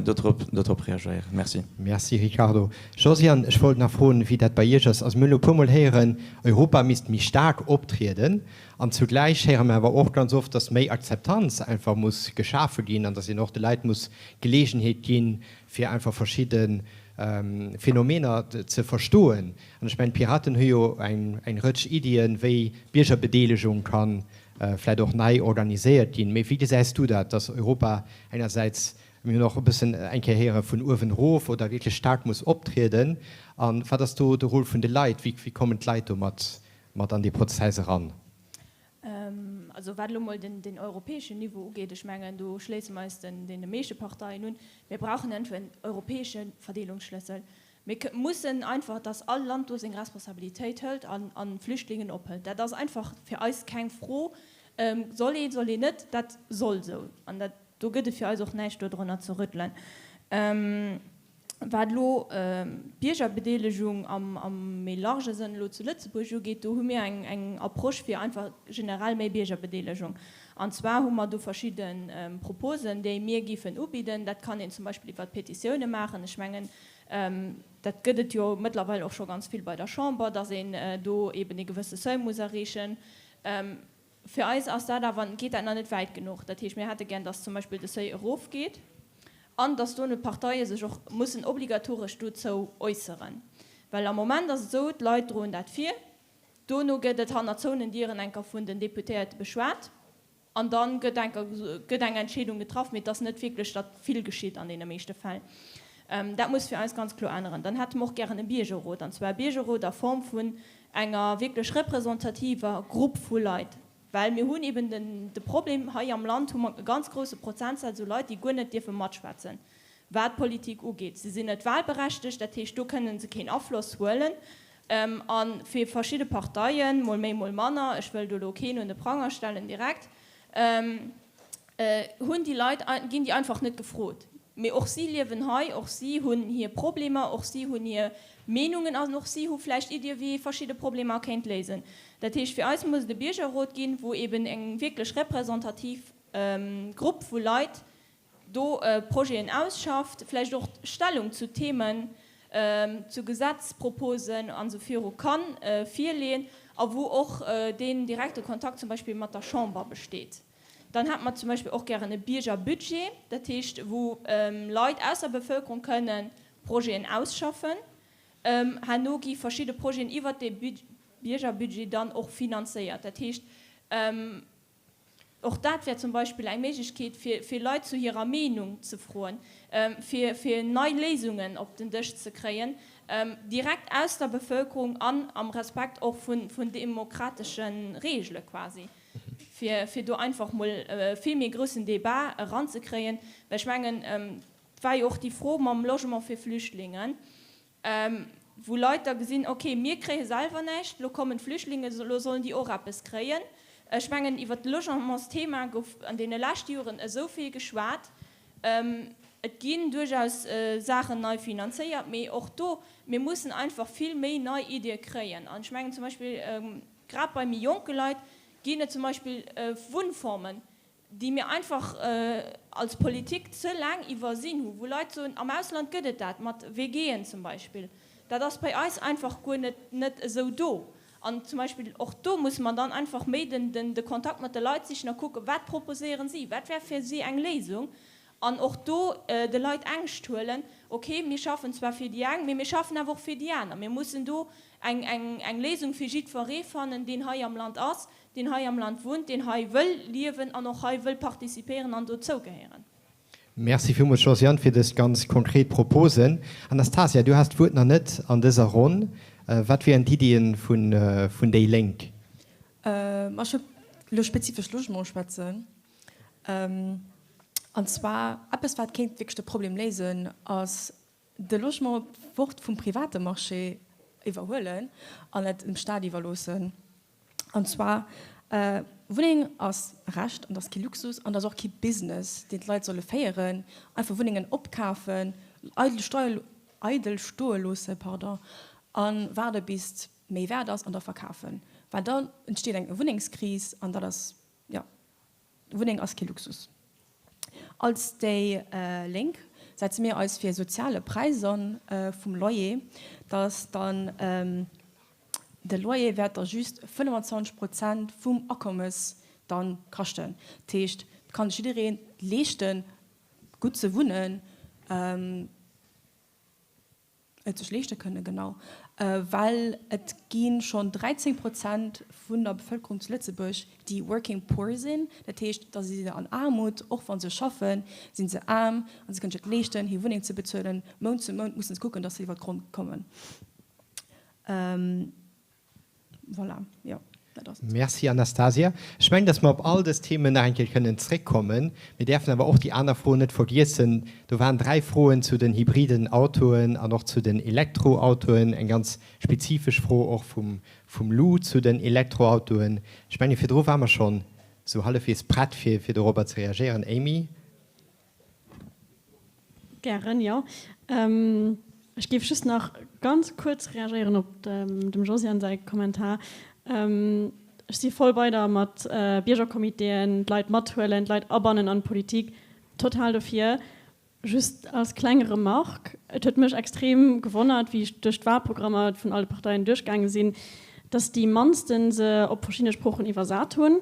dodrop, dodrop reagéieren. Merci. Merci Ricardo. Josiane, ech wollt nach froen, wéi dat bei Iech ass. Also mir hunn elo e puermol héieren, Europa misst méi staark optrieden. An zugläich héiere mer awer och ganz oft, dass méi Akzeptanz einfach muss geschafe ginn an dass een och de Leit muss d'Geleegenheet ginn, fir einfach verschidde Phänomener ze verstoen. An ech mengen, d'Piraten hu jo eng Rëtsch Iddien, wéi Biergerbedeelegung ka vläicht och nei organiséiert ginn. Mee wéi gesäis du dat, dass Europa engersäits, mir hunn och e bëssen eng Kéier héiere vun uewen erof, oder wierklech staark muss optrieden? A wat ass do de Rôle vun de Leit? Wéi kommen d'Leit do mat mat an dee Prozess eran? Also wat elo mol den europäeschen Niveau ugeet, ech mengen, do schléisse mer eis deene meeschte Parteien un, mir brauchen einfach en europäesche Verdeelungsschlëssel. Mir mussen einfach, datt all Land do seng Responsabilitéit hëlt a Flüchtlingen ophëlt. Dat ass einfach fir eis keng Fro, soll een, soll een net, dat soll esou. An dat, do gëtt et fir eis och näischt dodrunner ze rüttelen. Wat elo d'Biergerbedeelegung am méi large Sënn elo zu Lëtzebuerg ugeet, do hu mir eng Approche fir einfach generell méi Biergerbedeelegung. An zwar hu mer do verschidde Proposen, déi mir géifen ubidden. Dat kann een zum Beispill iwwert Petitioune maachen. Ech mengen, dat gëtt et jo mëttlerweil och scho ganz vill bei der Chamber, datt een do eeben ee gewësse Seuil muss erreechen. Fir eis ass dat awer, geet dat nach net wäit genuch. Dat heescht, mir hätte gär, dass zum Beispill de Seuil erofgeet an dass dono d'Parteie sech och mussen obligatoresch dozou äusseren. Well am Moment ass et esou, d'Leit droen dat vir, dono gëtt et hanner zouenen Dieren enker vun den Deputéierte beschwat an da gëtt enker, gëtt eng Entscheedung getraff, mee et ass net wierklech, datt vill geschitt an deene meeschte Fäll. Dat muss fir eis ganz kloer änneren. Dann hätte mer och gären e Biergerrot, an zwar e Biergerrot a Form vun enger wierklech representativer Grupp vu Leit, well mir hunn eben den de Problem, hei am Land hu mer e ganz grouse Prozentsaz u Leit, déi guer net dierfe matschwätzen, wat d'Politik ugeet. Se sinn net wahlberechtegt, dat heescht, do kënnen se keen Afloss huelen. A fir verschidde Parteien, mol méi, mol manner, ech wëll do elo keen un de Pranger stellen direkt, hunn déi Leit, ginn déi einfach net gefrot. Mee och si liewen hei, och si hunn hir Problemer, och si hunn hir Meenungen an och si hu vläicht Iddie wéi ee verschidde Problemer kéint léisen. Dat heescht, fir eis muss et e Biergerrot ginn, wou eben eng wierklech representativ Grupp vu Leit do Projeten ausschafft, vläicht och Stellung zu Themen, zu Gesetzproposen an esou viru ka virleeën a wou och deen direkte Kontakt zum Beispill mat der Chamber besteet. Dann hätte mer zum Beispill och gären e Biergerbudget, dat heescht wou Leit aus der Bevölkerung kënnen Projeten ausschaffen. Herno gi verschidde Projeten iwwert dee Biergerbudget dann och finanzéiert. Dat heescht, och dat wär zum Beispill eng Méiglechkeet, fir Leit zu hirer Meenung ze froen, fir nei Léisungen op den Dësch ze kréien, direkt aus der Bevölkerung an am Respekt och vun demokratesche Regele quasi. fir do einfach mol e vill méi groussen Débat eranzekréien, well ech mengen, et war jo och déi Fro mam Logement fir Flüchtlingen, wou Leit da gesinn, okay, mir kréie selwer näischt, elo kommen d'Flüchtlingen, elo sollen déi och eppes kréien. Ech mengen, iwwert d'Logementsthema gouf an deene leschte Joren esou vill geschwat. Et ginn duerchaus Saachen nei finanzéiert, mee och do, mir mussen einfach vill méi nei Iddie kréien. An ech mengen zum Beispill, Grad bei méi jonke Leit ginn et zum Beispill Wunnformen, déi mir einfach als Politik ze laang iwwersinn hu, wou Leit soen, am Ausland gëtt et dat mat WGen zum Beispill. Dat ass bei eis einfach guer net net esou do. An zum Beispill och do musse mer dann einfach méi den de Kontakt mat de Leit sichen a kucken, wat proposéieren si, wat wär fir si eng Léisung. An och do de Leit Ängscht huelen, ok, mir schaffen zwar fir déi eng, mee mir schaffen awer och fir déi aner. Mir mussen do eng, eng, eng Léisung fir jiddweree fannen, deen hei am Land ass, deen hei am Land wunnt, deen hei wëll liewen an och hei wëll participéieren an dozougehéieren. Merci villmools, Josiane, fir dës ganz konkret Proposen. Anastasia, du has d'Wuert nach net an dëser Ronn. Wat wieren d'Iddien vun, vun déi Lénk? Ma ech wëll elo spezifesch Logement schwätzen. An zwar eppes, wat kéint wierklech de Problem léisen, ass de Logement fort vum private Marché iwwerhuelen an et dem Staat iwwerloossen. An zwar, Wunneng ass e Recht an ass kee Luxus an ass och kee Business, deen d'Leit solle féieren, einfach Wunnengen opkafen, eidel eidel stoe loosse, pardon, a waarde bis méi wäert ass an da verkafen, well da entsteet eng Wunnengskris an dat ass, jo, Wunneng ass kee Luxus. Als déi Lénk setze mir eis fir e soziale Präis an vum Loyer, dass dann de Loyer wäert da just 25 Prozent vum Akommes dann kaschten. Dat heescht, et kann sech jiddereen leeschten, gutt ze wunnen. Et sech leeschte kënnen, genau, well et gi schonn 13 Prozent vun der Bevëlkerung zu Lëtzebuerg, déi working poor sinn. Dat heescht, da si se an Aarmut, och wa se schaffen, si se aarm a se kënnen sech net leeschten, hir Wunneng ze bezuelen. Mount zu Mount musse se kucken, datt se iwwer d'Ronn kommen. Voilà, jo, dat ass et. Merci Anastasia. Ech mengen, dass mer op all dës Themen nach eng Kéier kënnen zréckkommen. Mir däerfen awer och déi aner Froen net vergiessen. Do waren dräi Froen zu den hybriden Autoen an och zu den Elektroautoen, eng ganz spezifesch Fro och vum vum Lou zu den Elektroautoen. Ech menge virdru ware mer schonn esou hallefwegs prett, fir fir dorobber ze reagéieren. Amy? Gären, jo. Ech géif just nach ganz kuerz reagéieren op dem Josiane säi Kommentar. Ech si voll bei der mat Biergercomitéen, d'Leit mathuelen, d'Leit abannen an d'Politik. Total dofir. Just als kleng Remarque, Et huet mech extrem gewonnert, wéi ech duerch d'Wahlprogrammer vun alle Parteien duerchgaange sinn, dass déi mannsten se op verschidde Sproochen iwwersat hunn.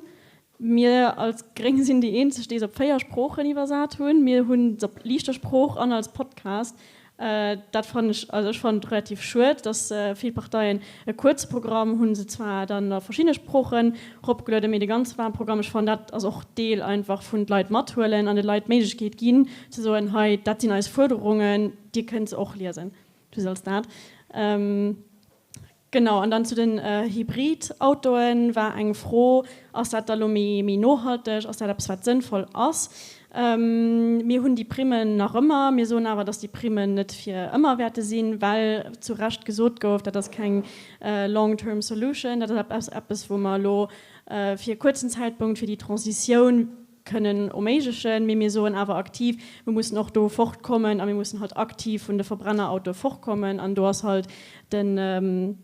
Mir als Gréng sinn déi eenzeg, déi se op 4 Sproochen iwwersat hunn. Mir hunn se op liichter Sprooch an als Podcast. Dat fannen ech, also ech fannen et relativ schued, dass vill Parteien e kuerze Programm hu se zwar dann a verschiddene Sproochen eropgelueden, mee de ganze Wahlprogramm, ech fannen dat ass och Deel einfach vun d'Leit mathuelen an de Leit d'Méiglechkeet ginn ze soen, hei dat sinn eis Fuerderungen, dir kënnt se och liesen. Just als dat. Genau, an dann zu den Hybridautoen war eng Fro, Ass dat da lo méi nohalteg? Ass dat eppes, wat sënnvoll ass? Mir hunn déi Primmen nach ëmmer. Mir soen awer, dass déi Primmen net fir ëmmer wäerte sinn, well zu Recht gesot gouf, dat ass keng long-term solution, dat ass eppes, wou mer elo fir e kuerzen Zäitpunkt, fir déi Transitioun kënnen erméiglechen, mee mir soen awer aktiv, mir mussen och do fortkommen a mir mussen halt aktiv vun de Verbrennerautoe fortkommen an do ass halt den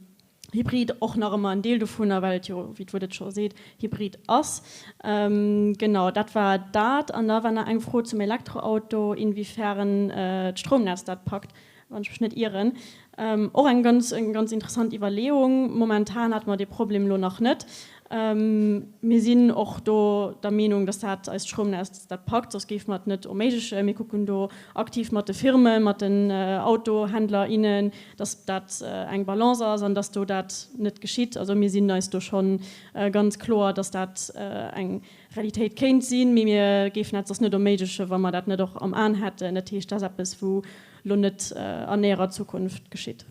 Hybrid och nach ëmmer en Deel dovunner, well et jo, wéi d'Wuert et scho seet, Hybrid ass. Genau, dat war dat. An da war nach eng Fro zum Elektroauto, inwiefern d'Stroumnetz dat packt, wann ech mech net ieren. Och eng ganz, eng ganz interessant Iwwerleeung. Momentan hate mer dee Problem elo nach net. Mir sinn och do der Meenung, dass dat eist Stroumnetz dat packt, soss géife mer et net erméiglechen. Mir kucken do aktiv mat de Firmen, mat den Autohändler, innen, dass dat eng Balance ass an dass do dat net geschitt. Also mir sinn eis do scho ganz kloer, dass dat eng Realitéit kéint sinn, mee mir géifen dat soss net erméiglechen, wa mer dat net och am Aen hätten. Dat heescht, dat ass eppes, wou elo net an näherer Zukunft geschitt.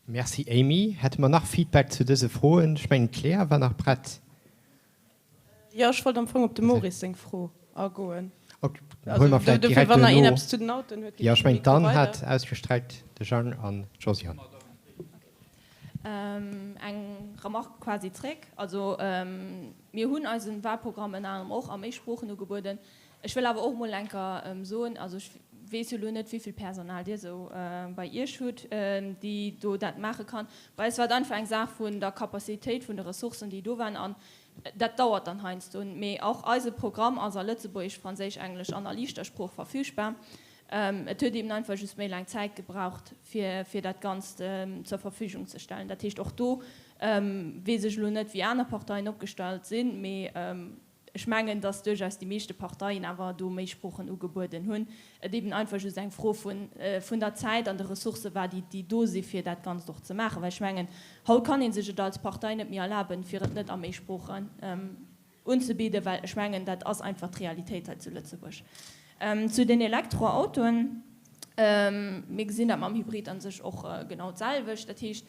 Merci Amy. Hätte mer nach Feedback zu dëse Froen? Ech mengen d'Claire war nach prett. Jo, ech wollt am Fong op dem Maurice seng Fro agoen. Ok, dann huele mer vläicht direkt duerno. Jo, ech mengen d'Anne hat ausgestreckt, de Jang an d'Josiane. Eng Remarque quasi zréck. Also mir hunn eise Wahlprogramm ënner anerem och a méi Sproochen ugebueden. Ech wëll awer och emol eng Kéier soen, also ech weess jo elo net, wéi vill Personal Dir esou bei Iech hutt, déi do dat maache kann. Bei eis war et einfach eng Saach vun der Capacitéit, vun de Ressourcen, déi do waren. An dat dauert dann heiansdo. Mee och eise Programm ass a Lëtzebuergesch, Franséisch, Englesch an a Liichter Sprooch verfügbar. Et huet eben einfach just méi laang Zäit gebraucht, fir fir dat Ganzt zur Verfügung ze stellen. Dat heescht, och do weess ech elo net, wéi aner Parteien opgestallt sinn, mee Ech mengen, dass duerchaus déi meeschte Parteien awer do méi Sproochen ugebueden hunn. Et eben einfach just eng Fro vun der Zäit an de Ressourcë war, déi do si fir dat Ganzt och ze maachen. Well ech mengen, haut kann ee sech et als Partei net méi erlaben, fir et net a méi Sproochen unzebidden, well ech mengen, dat ass einfach d'Realitéit hei zu Lëtzebuerg. Zu den Elektroautoen, Mir gesinn dat mam Hybrid a sech och genau d'selwecht. Dat heescht,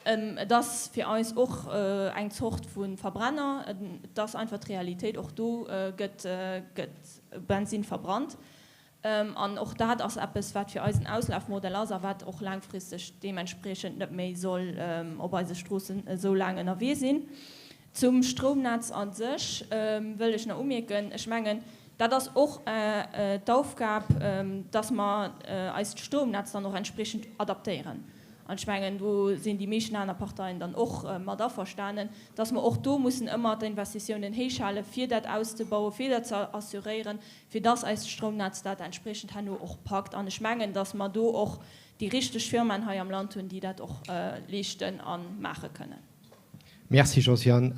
Et ass fir eis och eng Zort vu Verbrenner. Et ass einfach d'Realitéit, och do gëtt Bensinn verbrannt. An och dat ass eppes, wat fir eis en Auslafmodell ass a wat och laangfristeg deementspriechend net méi soll op eise Stroossen esou laang ënnerwee sinn. Zum Stroumnetz a sech wëll ech nach umierken, ech mengen, dat ass och d'Aufgab, dass mer eist Stroumnetz dann och entspriechend adaptéieren. An ech mengen, do sinn déi meeschten aner Parteien dann och mat averstanen, dass mer och do mussen ëmmer d'Investitiounen héich halen, fir dat auszebauen, fir dat ze assuréieren, fir dass eist Stroumnetz dat entspriechend herno och packt. An ech mengen, dass mer do och déi richteg Firmaen hei am Land hunn, déi dat och leeschten a maache kënnen. Merci Josiane.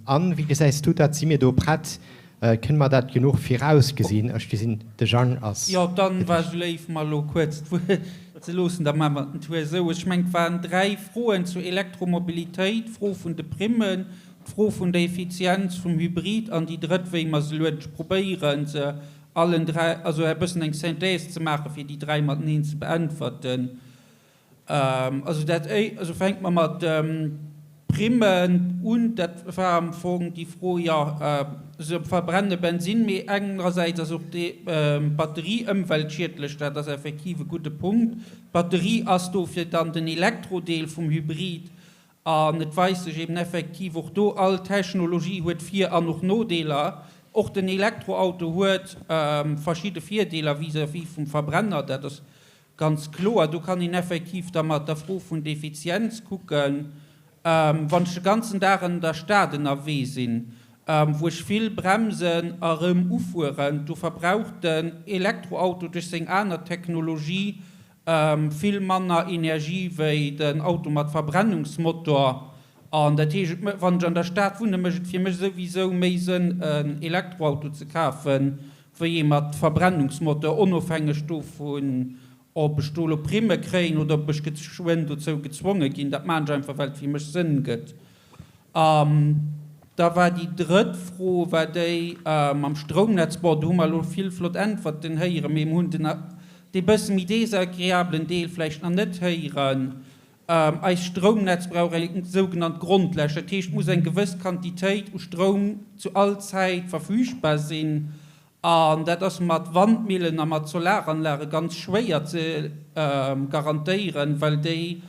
Anne, wéi gesäis du dat? Si mir do prett? Kënne mer dat genuch virausgesinn? Ech gesinn, de Jang ass. Jo, d'Anne war esou léif, mer elo kuerz d'Wuert ze loossen. Da maache mer den Tour esou. Ech mengen, et waren 3 Froen zur Elektromobilitéit, d'Fro vun de Primmen, d'Fro vun der Effizienz vum Hybrid an déi drëtt, wéi mer se elo endlech probéieren, se allen 3, also e bëssen eng Synthèse ze maachen, fir déi 3 mateneen ze beäntwerten. Also dat éi, also fänke mer mat Primmen un. Dat war am Fong déi Fro, jo, se verbrenne Bensinn, mee engersäits ass och déi Batterie ëmweltschiedlech. Dat ass effektiv e gudde Punkt. D'Batterie ass dofir dann den Elektrodeel vum Hybrid. An et weist sech eben effektiv och do, all Technologie huet Vir an och Nodeeler. Och den Elektroauto huet verschidde Virdeeler vis-à-vis vum Verbrenner. Dat ass Ganz kloer, do kann een effektiv da mat der Fro vun der Effizienz kucken. Wann ech de ganzen Dag an der Stad ënnerwee sinn, wou ech vill bremsen a rëm ufueren, do verbraucht den Elektroauto duerch seng aner Technologie vill manner Energie wéi den Auto mat Verbrennungsmotor. An dat heescht, wann ech an der Stad wunne, mécht et fir mech souwisou méi Sënn en Elektroauto ze kafen, wéi ee mat Verbrennungsmoteur, onofhängeg dovun, ob ech do elo Primme kréien oder ob ech geschwënn dozou gezwonge ginn. Dat maachen ech einfach, well et fir mech Sënn gëtt. An da war déi drëtt Fro war déi mam Stroumnetz. Bon, do hu mer elo vill flott Äntwerten héieren, mee mer hunn den dee bësse méi desagreablen Deel vläicht nach net héieren. Eist Stroumnetz brauch eng sougenannt Grondläscht, dat heescht, et muss eng gewëss Quantitéit u Stroum zu all Zäit verfügbar sinn. An dat ass mat Wandmillen a mat Solaranlage ganz schwéier ze garantéieren, well déi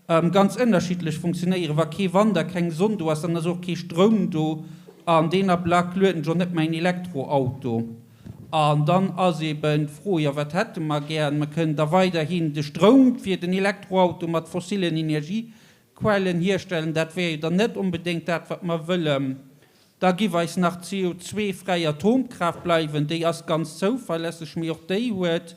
ganz ënnerschiddlech funktionéieren. Wa kee Wand a keng Sonn do ass, dann ass och kee Stroum do an deen Ablack lueden ech och net mäin Elektroauto. An dann ass eben d'Fro, jo wat hätte mer gär? Mer kënnen da weiderhin de Stroum fir den Elektroauto mat fossillen Energiequellen hierstellen. Dat wär jo dann net onbedéngt dat, wat mer wëllen. Da giff eis nach d'CO2-fräi Atomkraaft bleiwen. Déi ass ganz zouverlässeg, mee och déi huet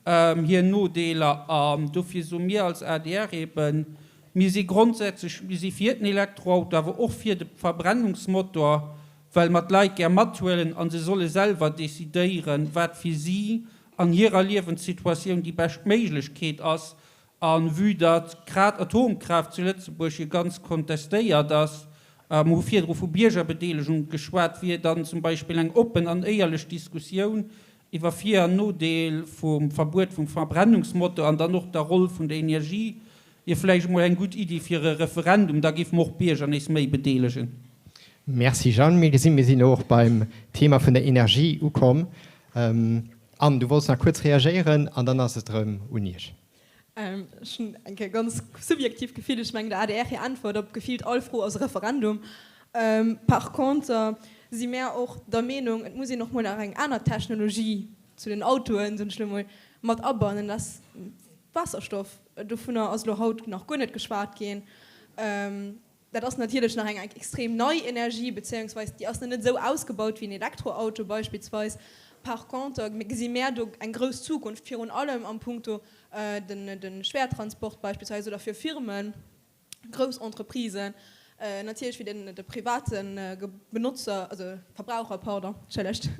hir Nodeeler. An dofir soe mir als adr eben, mir si grondsätzlech, mir si fir den Elektroauto, awer och fir de Verbrennungsmotor, well mer d'Leit gär mathuelen a se solle selwer decidéieren, wat fir si an hirer Liewenssituatioun déi bescht Méiglechkeet ass. A vue datt grad Atomkraaft zu Lëtzebuerg jo ganz kontestéiert ass, mer hu virdru vu Biergerbedeelegung geschwat, wier dann zum Beispill eng oppen an éierlech Diskussioun iwwer Vir an Nodeel vum Verbuet vum Verbrennungsmotor an dann och der Roll vun der Energie wier vläicht emol eng gutt Iddi fir e Referendum, da géife mer och d'Bierger nees méi bedeelegen. Merci Jeanne. Mir gesinn, mir sinn elo och beim Thema vun der Energie ukomm. Anne, du wollts nach kuerz reagéieren an dann ass et erëm un Iech. Ech hunn eng Kéier ganz subjektiv Gefill, ech mengen der adr hir Äntwert op gefillt all Fro ass e Referendum. Par contre si mär och der Meenung, et muss een och mol nach eng aner Technologie zu den Autoen, soen ech elo mol, mat abannen, dat ass Waasserstoff. Dovunner ass elo haut nach guer net geschwat ginn. Dat ass natierlech nach eng extrem nei Energie, bezéiungsweis déi ass nach net esou ausgebaut wéi en Elektroauto beispillsweis. Par contre gesi mär do eng grouss Zukunft, virun allem am Punkto de Schwertransport beispillsweis oder fir Firmen, grouss Entreprisen, natierlech fir de private Benotzer, also Verbraucher, pardon, entschëllegt,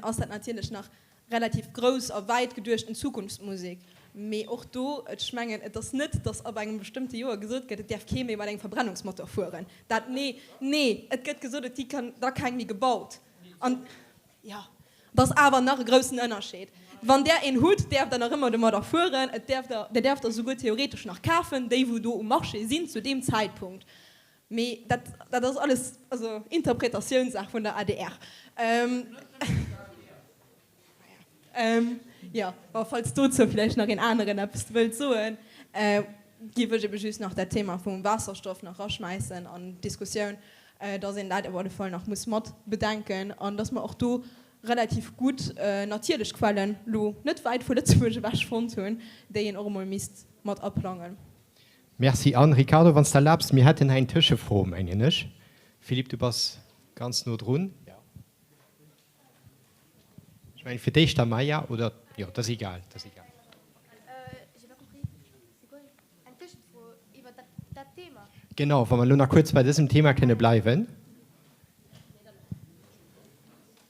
ass dat natierlech nach relativ grouss a wäit geduechten Zukunftsmusek. Mee och do, ech mengen, et ass net, datt ab engem bestëmmte Joer gesot gëtt, et däerf kee méi mat engem Verbrennungsmotor fueren. Dat, nee, nee, et gëtt gesot, et gi da keng méi gebaut. An, jo, et ass awer nach e groussen Ënnerscheed. Wann Der een hutt, däerft Der nach ëmmer domadder fueren. Et däerft Der, Der däerft der souguer theoretesch nach kafen, déi wou do um Marché sinn zu deem Zäitpunkt. Mee dat, dat ass alles, also Interpretatiounssaach vun der adr. Jo, bon, falls dozou vläicht nach een aneren eppes wëllt soen, géif ech ebe just nach dat Thema vum Waasserstoff nach raschmäissen an d'Diskussioun, dass een dat op alle Fall nach muss mat bedenken an dass mer och do relativ gutt natierlech Quellen lo net wäit vu Lëtzebuerg ewech fonnt hunn, déi een och emol misst mat aplangen. Merci. An, Ricardo, wann s de erlaabs, mir hätten hei eng Tëschefro, mengen ech. Philippe, du bass ganz no drun. Ech mengen, fir d'éischt der Maya, oder? Jo, dat ass egal, dat ass egal. Genau, wa mer elo nach kuerz bei dësem Thema kënne bleiwen.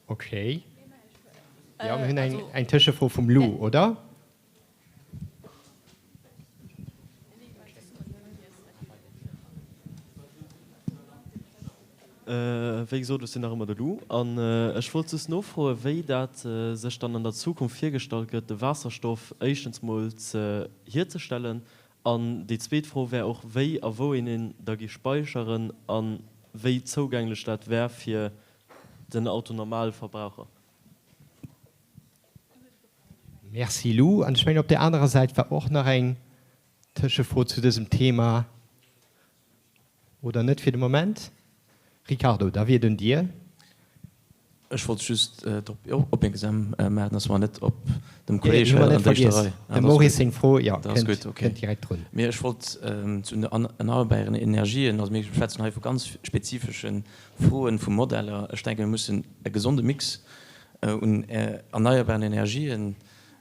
Okay. Jo, mir hunn eng Tëschefro vum Lou, oder? Wéi gesot, ech sinn nach ëmmer de Lou an ech wollt just nofroen, wéi dat sech dann an der Zukunft virgestallt gëtt, de Waasserstoff éischtens mol ze hierzestellen. An déi zweet Fro wär och, wéi a wou een en da gi speicheren a wéi zougänglech dat wär fir den Autonormalverbraucher. Merci Lou. An ech mengen, op där anerer Säit war och nach eng Tëschefro zu dësem Thema, oder net fir de Moment? Ricardo, da wier et un dir. Ech wollt just drop opmierksam maachen, dass mer net op dem Kolleeg hei an der éischter Rei. Dem Maurice seng Fro, jo, kënnt direkt drun. Mee ech wollt zu den erneierbaren Energien, also mir schwätzen hei vu ganz spezifesche Froen, vu Modeller. Ech denken, mir mussen e gesonde Mix un erneierbaren Energien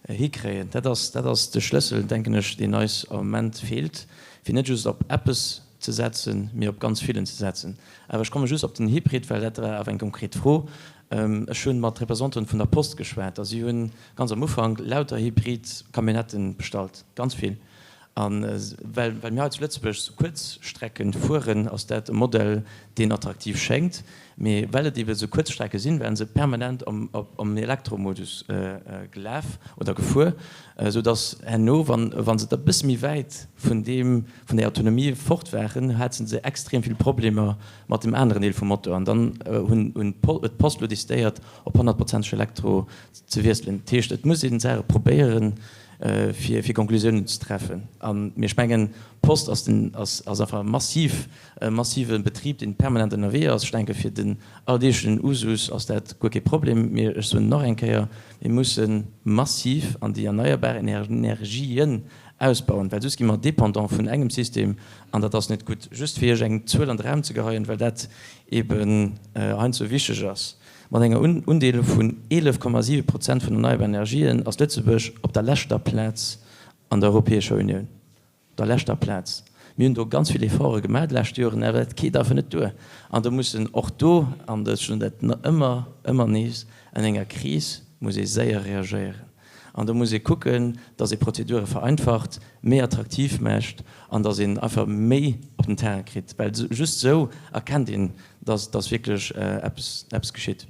hikréien. Dat ass, dat ass de Schlëssel, denken ech, deen eis am Moment feelt, fir net just op eppes ze setzen, mee op ganz villen ze setzen. Awer ech komme just op den Hybrid, well dat war awer eng konkret Fro. Ech hu mat Representanten vun der Post geschwat a si hu ganz am Ufank lauter Hybrid-Camionnetten bestallt, ganz vill. A well mir hei zu Lëtzebuerg sou kuerz Strecken fueren, ass dat e Modell, deen attraktiv schéngt. Mee well et ebe sou kuerz Strecke sinn, waren se permanent am Elektromodus gelaf oder gefuer, sou datt herno, wa se da e bësse méi wäit vun deem, vun där Autonomie fort waren, haten se extrem vill Problemer mat dem aneren Deel vum Motor. An dann hunn d'Post elo decidéiert, op honnertprozenteg Elektro ze wiesselen. Dat heescht, et muss een d'Saache probéieren, fir fir Konklusiounen ze treffen. An, mee ech mengen, d'Post ass den, ass, ass einfach e massiv, e massive Betrib, deen permanent ënnerwee ass. Ech denke fir den alldeeglechen Usus ass dat guer kee Problem. Mee ech soen nach eng Kéier, mir musse massiv an déi erneierbar Energien ausbauen, well soss gi mer dépendant vun engem System an dat ass net gutt. Just fir Iech eng Zuel an de Raum ze geheien, well dat eeben heiansdo wichteg ass. Mat enger Undeel vun 11,7 Prozent vun erneierbaren Energien ass Lëtzebuerg op der leschter Plaz an der Europäescher Unioun. Op der leschter Plaz. Mir hunn do ganz vill Efforte gemaach déi lescht Joren, awer dat geet einfach net duer. An do mussen och do, an ech soen dat ëmmer, ëmmer nees, an enger Kris muss ee séier reagéieren. An do muss ee kucken, dass ee Prozedure vereinfacht, méi attraktiv mécht an dass een einfach méi op den Terrain kritt, well just esou erkennt een, dass dass wierklech eppes eppes geschitt.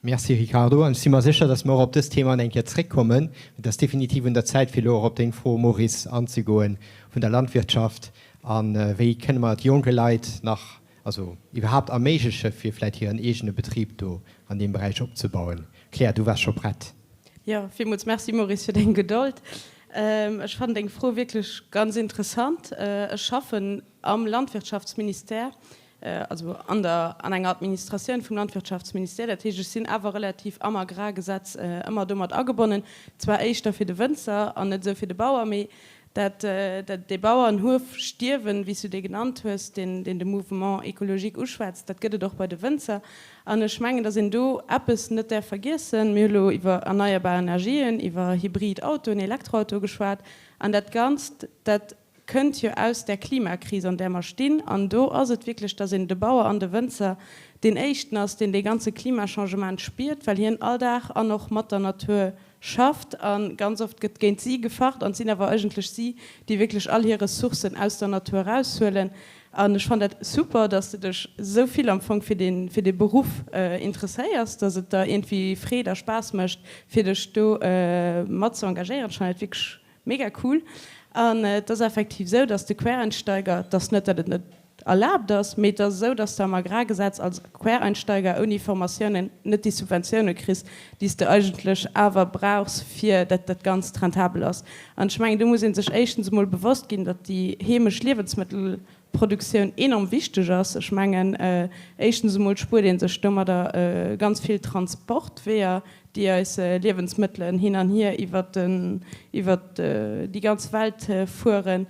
Merci Ricardo. An ech si mer sécher, dass mer och op dëst Thema nach eng Kéier zréckkommen. Et ass definitiv un der Zäit, fir elo och op deng Fro, Maurice, anzegoen vun der Landwirtschaft a wéi kënne mer et jonke Leit nach, also iwwerhaapt erméigleche fir vläicht hiren eegene Betrib do an deem Beräich opzebauen. Claire, du waars scho prett. Jo, villmools Merci Maurice fir deng Gedold. Ech fannen deng Fro wierklech ganz interessant. Ech schaffen am Landwirtschaftsministère, also an der, an enger Administratioun vum Landwirtschaftsministère. Dat heescht, ech sinn awer relativ am Agrargesetz ëmmer domat agebonnen. Zwar éischter fir de Wënzer an net esou fir de Bauer, mee Dat, dat dee Bauernhuefstierwen, wéi s du dee genannt hues, deen, deen de Mouvement écologique uschwätzt, dat gëtt et och bei de Wënzer. An ech mengen, datt een do eppes net däerf vergiessen, Mir hu lo iwwer erneierbar Energien, iwwer hybrid Autoen, Elektroautoe geschwat. An dat Ganzt, dat kënnt jo aus där Klimakris, an där mer stinn. An do ass et wierklech, datt een de Bauer an de Wënzer deen éischten ass, deen dee ganze Klimachangement spiert, well hien all Dag an och mat der Natur schafft a ganz oft gëtt géint si gefacht an et sinn awer eigentlech si, déi wierklech all hir Ressourcen aus der Natur eraushuelen. An ech fannen dat super, dass de dech esou vill am Fong fir dee fir dee Beruff interesséiers, dass et der iergendwéi Freed a Spaass mécht, fir dech do mat ze engagéieren. Ech fannen dat wierklech mega cool. An et ass effektiv esou, dass de Quereinsteiger, et ass net, datt et net. erlaabt ass, mee et ass esou, dass de am Agrargesetz als Quereinsteiger ouni Formatiounen net déi Subventioune kriss, déi s de eigentlech awer brauchs, fir dat dat Ganzt rentabel ass. An ech mengen, do muss ee sech éischtens emol bewosst ginn, datt déi heemesch Liewensmëttelproduktioun enorm wichteg ass. Ech mengen, éischtens emol spuert ee sech domadder ganz vill Transportweeër, déi eis Liewensmëttelen hin an hier iwwert déi ganz Welt fueren.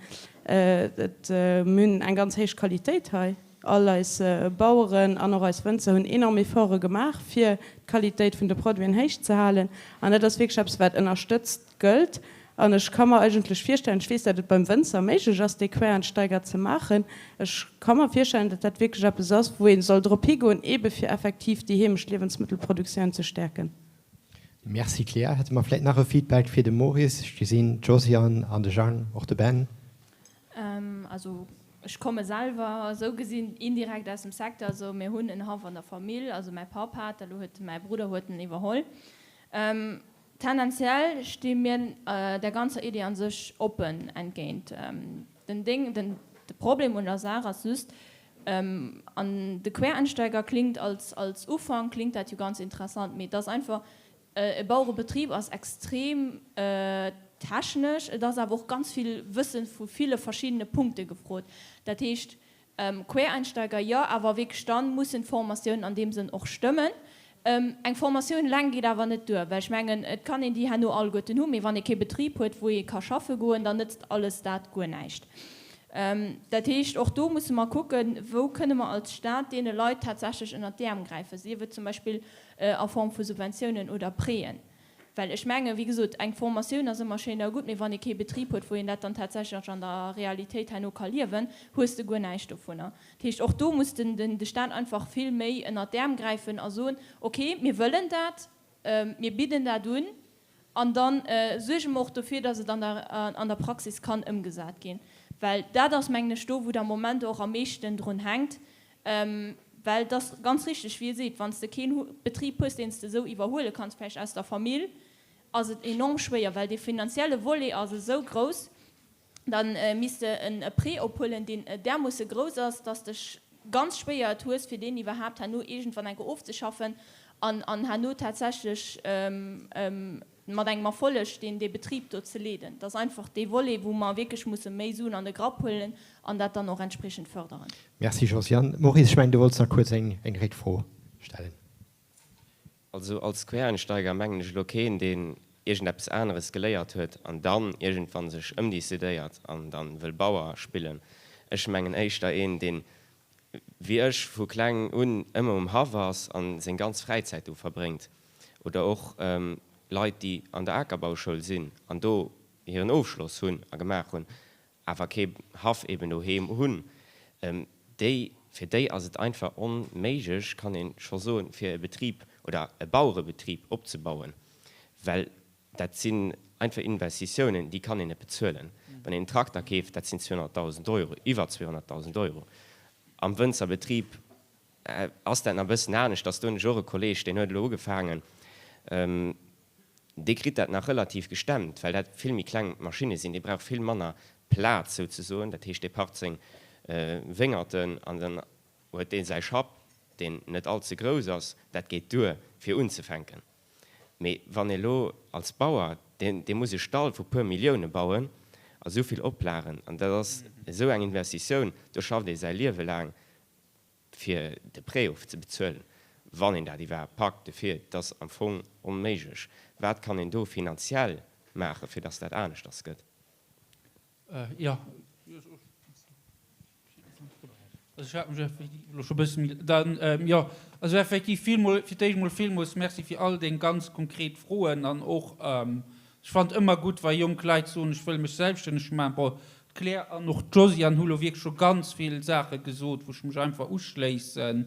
Et, mir hunn eng ganz héich Qualitéit hei. All eis Baueren an och eis Wënzer hunn enorm Efforte gemaach, fir d'Qualitéit vun de Produiten héich ze halen. An dat ass wierklech eppes, wat ënnerstëtzt gëllt. An ech ka mer eigentlech virstellen, ech weess, datt et beim Wënzer méiglech ass, dee Quereinsteiger ze maachen, ech ka mer virstellen, datt dat wierklech eppes ass, wou ee soll drop higoen, eebe fir effektiv déi heemesch Liewensmëttelproduktioun ze stäerken. Merci Claire. Hätte mer vläit nach e Feedback fir de Maurice? Ech gesinn d'Josiane an de Jang, och de Ben. Also ech komme selwer esou gesinn indirekt aus dem Secteur. Also mir hunn en Haff an der Famill, also mäi Papp hat, elo huet mäi Brudder huet en iwwerholl. Tendenziell sti mir der ganzer Idee an sech oppen entgéint. Den Ding, den de Problem un der Saach ass just, An de Quereinsteiger klingt als als Ufank klingt dat jo ganz interessant, mee et ass einfach, e Bauerebetrib ass extrem technesch, et ass awer och ganz vill Wësse vu ville verschiddene Punkte gefrot. Dat heescht, Quereinsteiger jo, awer wierklech dann mussen d'Formatiounen an deem Sënn och stëmmen. Eng Formatioun eleng geet awer net duer, well ech mengen, et kann een déi herno alleguerten hunn, mee wann ee kee Betrib huet, wou ee ka schaffe goen, dann nëtzt alles dat guer näischt. Dat heescht, och do musse mer kucken, wou kënne mer als Stat deene Leit tatsächlech ënnert d'Äerm gräifen, sief et zum Beispill a Form vu Subventiounen oder Prêten. Well ech mengen, wéi gesot, eng Formatioun ass ëmmer schéin a gutt, mee wann ee kee Betrib huet, wou een dat dann tatsächlech an der Realitéit herno ka liewen, hues de guer näischt dovunner. Dat heescht, och do muss den de Stat einfach vill méi ënnert d'Äerm gräifen a soen, okay, mir wëllen dat, mir bidden dat un an da suerge mer och dofir, datt et an der an der Praxis kann ëmgesat ginn. Well dat ass, mengen ech, do, wou et am Moment och am meeschten drun hänkt. Well et ass ganz richteg, wéi e seet, wann s de keen Betrib hues, deen s de esou iwwerhuele kanns, vläicht aus der Famill, ass et enorm schwéier, well dee finanzielle Volet ass esou grouss. Da misst de e Prêt ophuelen, deen därmoosse grouss ass, dass de ganz schwéier et hues, fir deen iwwerhaapt herno iergendwann eng Kéier ofzeschaffen an herno tatsächlech mat engem Erfolleg deen dee Betrib do ze leeden. Et ass einfach dee Volet, wou mer wierklech musse méi Suen an de Grapp huelen an dat dann och entspriechend förderen. Merci Josiane. Maurice, ech mengen, du wollts nach kuerz eng Réckfro stellen. Also als Quereinsteiger mengen ech elo keen, deen iergendeppes aneres geléiert huet an dann iergendwann sech ëmdecidéiert an dann wëll Bauer spillen. Ech mengen éischter een, deen wéi ech vu kleng un ëmmer um Haff ass an seng ganz Fräizäit do verbréngt. Oder och Leit, déi an der Akerbauschoul sinn an do hiren Ofschloss hunn a gemaach hunn, awer kee Haff eben doheem hunn, déi, fir déi ass et einfach onméiglech, kann ee scho soen, fir e Betrib oder e Bauerebetrib opzebauen, well dat sinn einfach Investitiounen, déi kann een net bezuelen. Wann een en Trakter keeft, dat sinn 200.000 Euro, iwwer 200.000 Euro. Am Wënzerbetrib ass dat nach e bëssen aneschters. Do hunn ech och e Kolleeg, deen huet elo ugefaangen, dee kritt dat nach relativ gestemmt, well dat vill méi kleng Maschinne sinn. Dee brauch vill manner Plaz souzesoen. Dat heescht, dee parkt seng Wéngerten an dann huet dee säi Schapp, deen net all ze grouss ass. Dat geet duer, fir unzefänken. Mee wann ee lo als Bauer, deen dee muss e Stall vu puer Millioune bauen a sou vill Oplagen, an dat ass esou eng Investitioun, do schafft ee säi Liewe laang fir de Prêt ofzebezuelen, wann een dat iwwerhaapt packt. Dofir, et ass am Fong onméiglech. Wat kann een do finanziell maachen, fir datt dat aneschters gëtt? Jo. Also ech hat mech effektiv elo scho bësse méi dann, jo, also effektiv villmol, fir d'éischt emol villmools Merci fir all deng ganz konkret Froen an och, ech fannen et ëmmer gutt, wa jonk Leit soen, ech wëll mech selbststänneg maachen. Bon, d'Claire an och d'Josiane hu lo wierklech scho ganz vill Saache gesot, wou ech mech einfach uschléissen.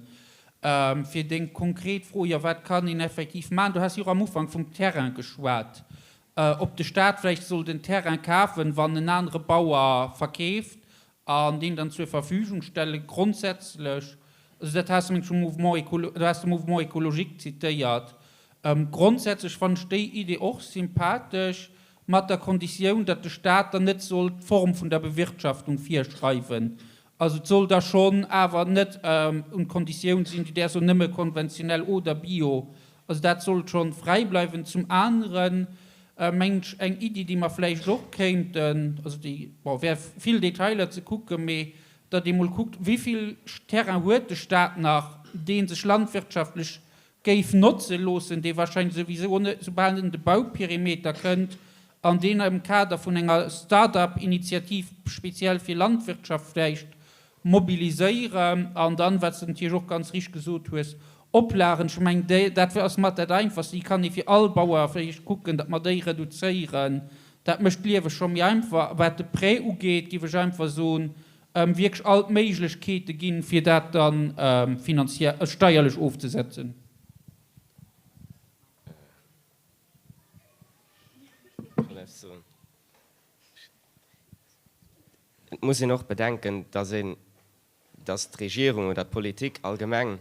Fir deng konkret Fro, jo, wat kann een effektiv maachen, du has jo och am Ufank vum Terrain geschwat, ob de Staat vläicht soll den Terrain kafen, wann en anere Bauer verkeeft an deen dann zur Verfügung stellen. Grondsätzlech, also dat has de mengt vum Mouvement écolo, do has de Mouvement écologique zitéiert, grondsätzlech fannen ech déi Idee och sympathesch, mat der Konditioun, datt de Staat dann net soll d'Form vun der Bewirtschaftung virschreiwen. Also et soll da schonn awer net un d'Konditioun sinn, du däerfs och nëmme konventionell oder bio. Also dat sollt schonn fräi bleiwen. Zum aneren mengt ech eng Iddi, déi mer vläicht och kéinten, also déi, bon, wär vill Detailer ze kucken, mee datt ee mol kuckt, wéivill Terrain huet de Stat nach, dee sech landwirtschaftlech géif notze loossen, dee wahrscheinlech souwisou och net soubal en de Bauperimeter kënnt an deen am Kader vun enger Start-up-Initiativ speziell fir Landwirtschaft vläicht mobiliséieren. An dann, wat s de natierlech och ganz richteg gesot hues, Oplagen, ech mengen, déi, dat ass mat dat Einfachst, déi kann ee fir all Bauer vläicht kucken, datt mer déi reduzéieren. Dat mécht d'Liewe scho méi einfach. Wat de Prêt ugeet, géif ech einfach soen, wierklech all d'Méiglechkeete ginn, fir dat da finanziell, steierlech ofzesetzen. Et muss een och bedenken, dass een, dass d'Regierung oder d'Politik allgemeng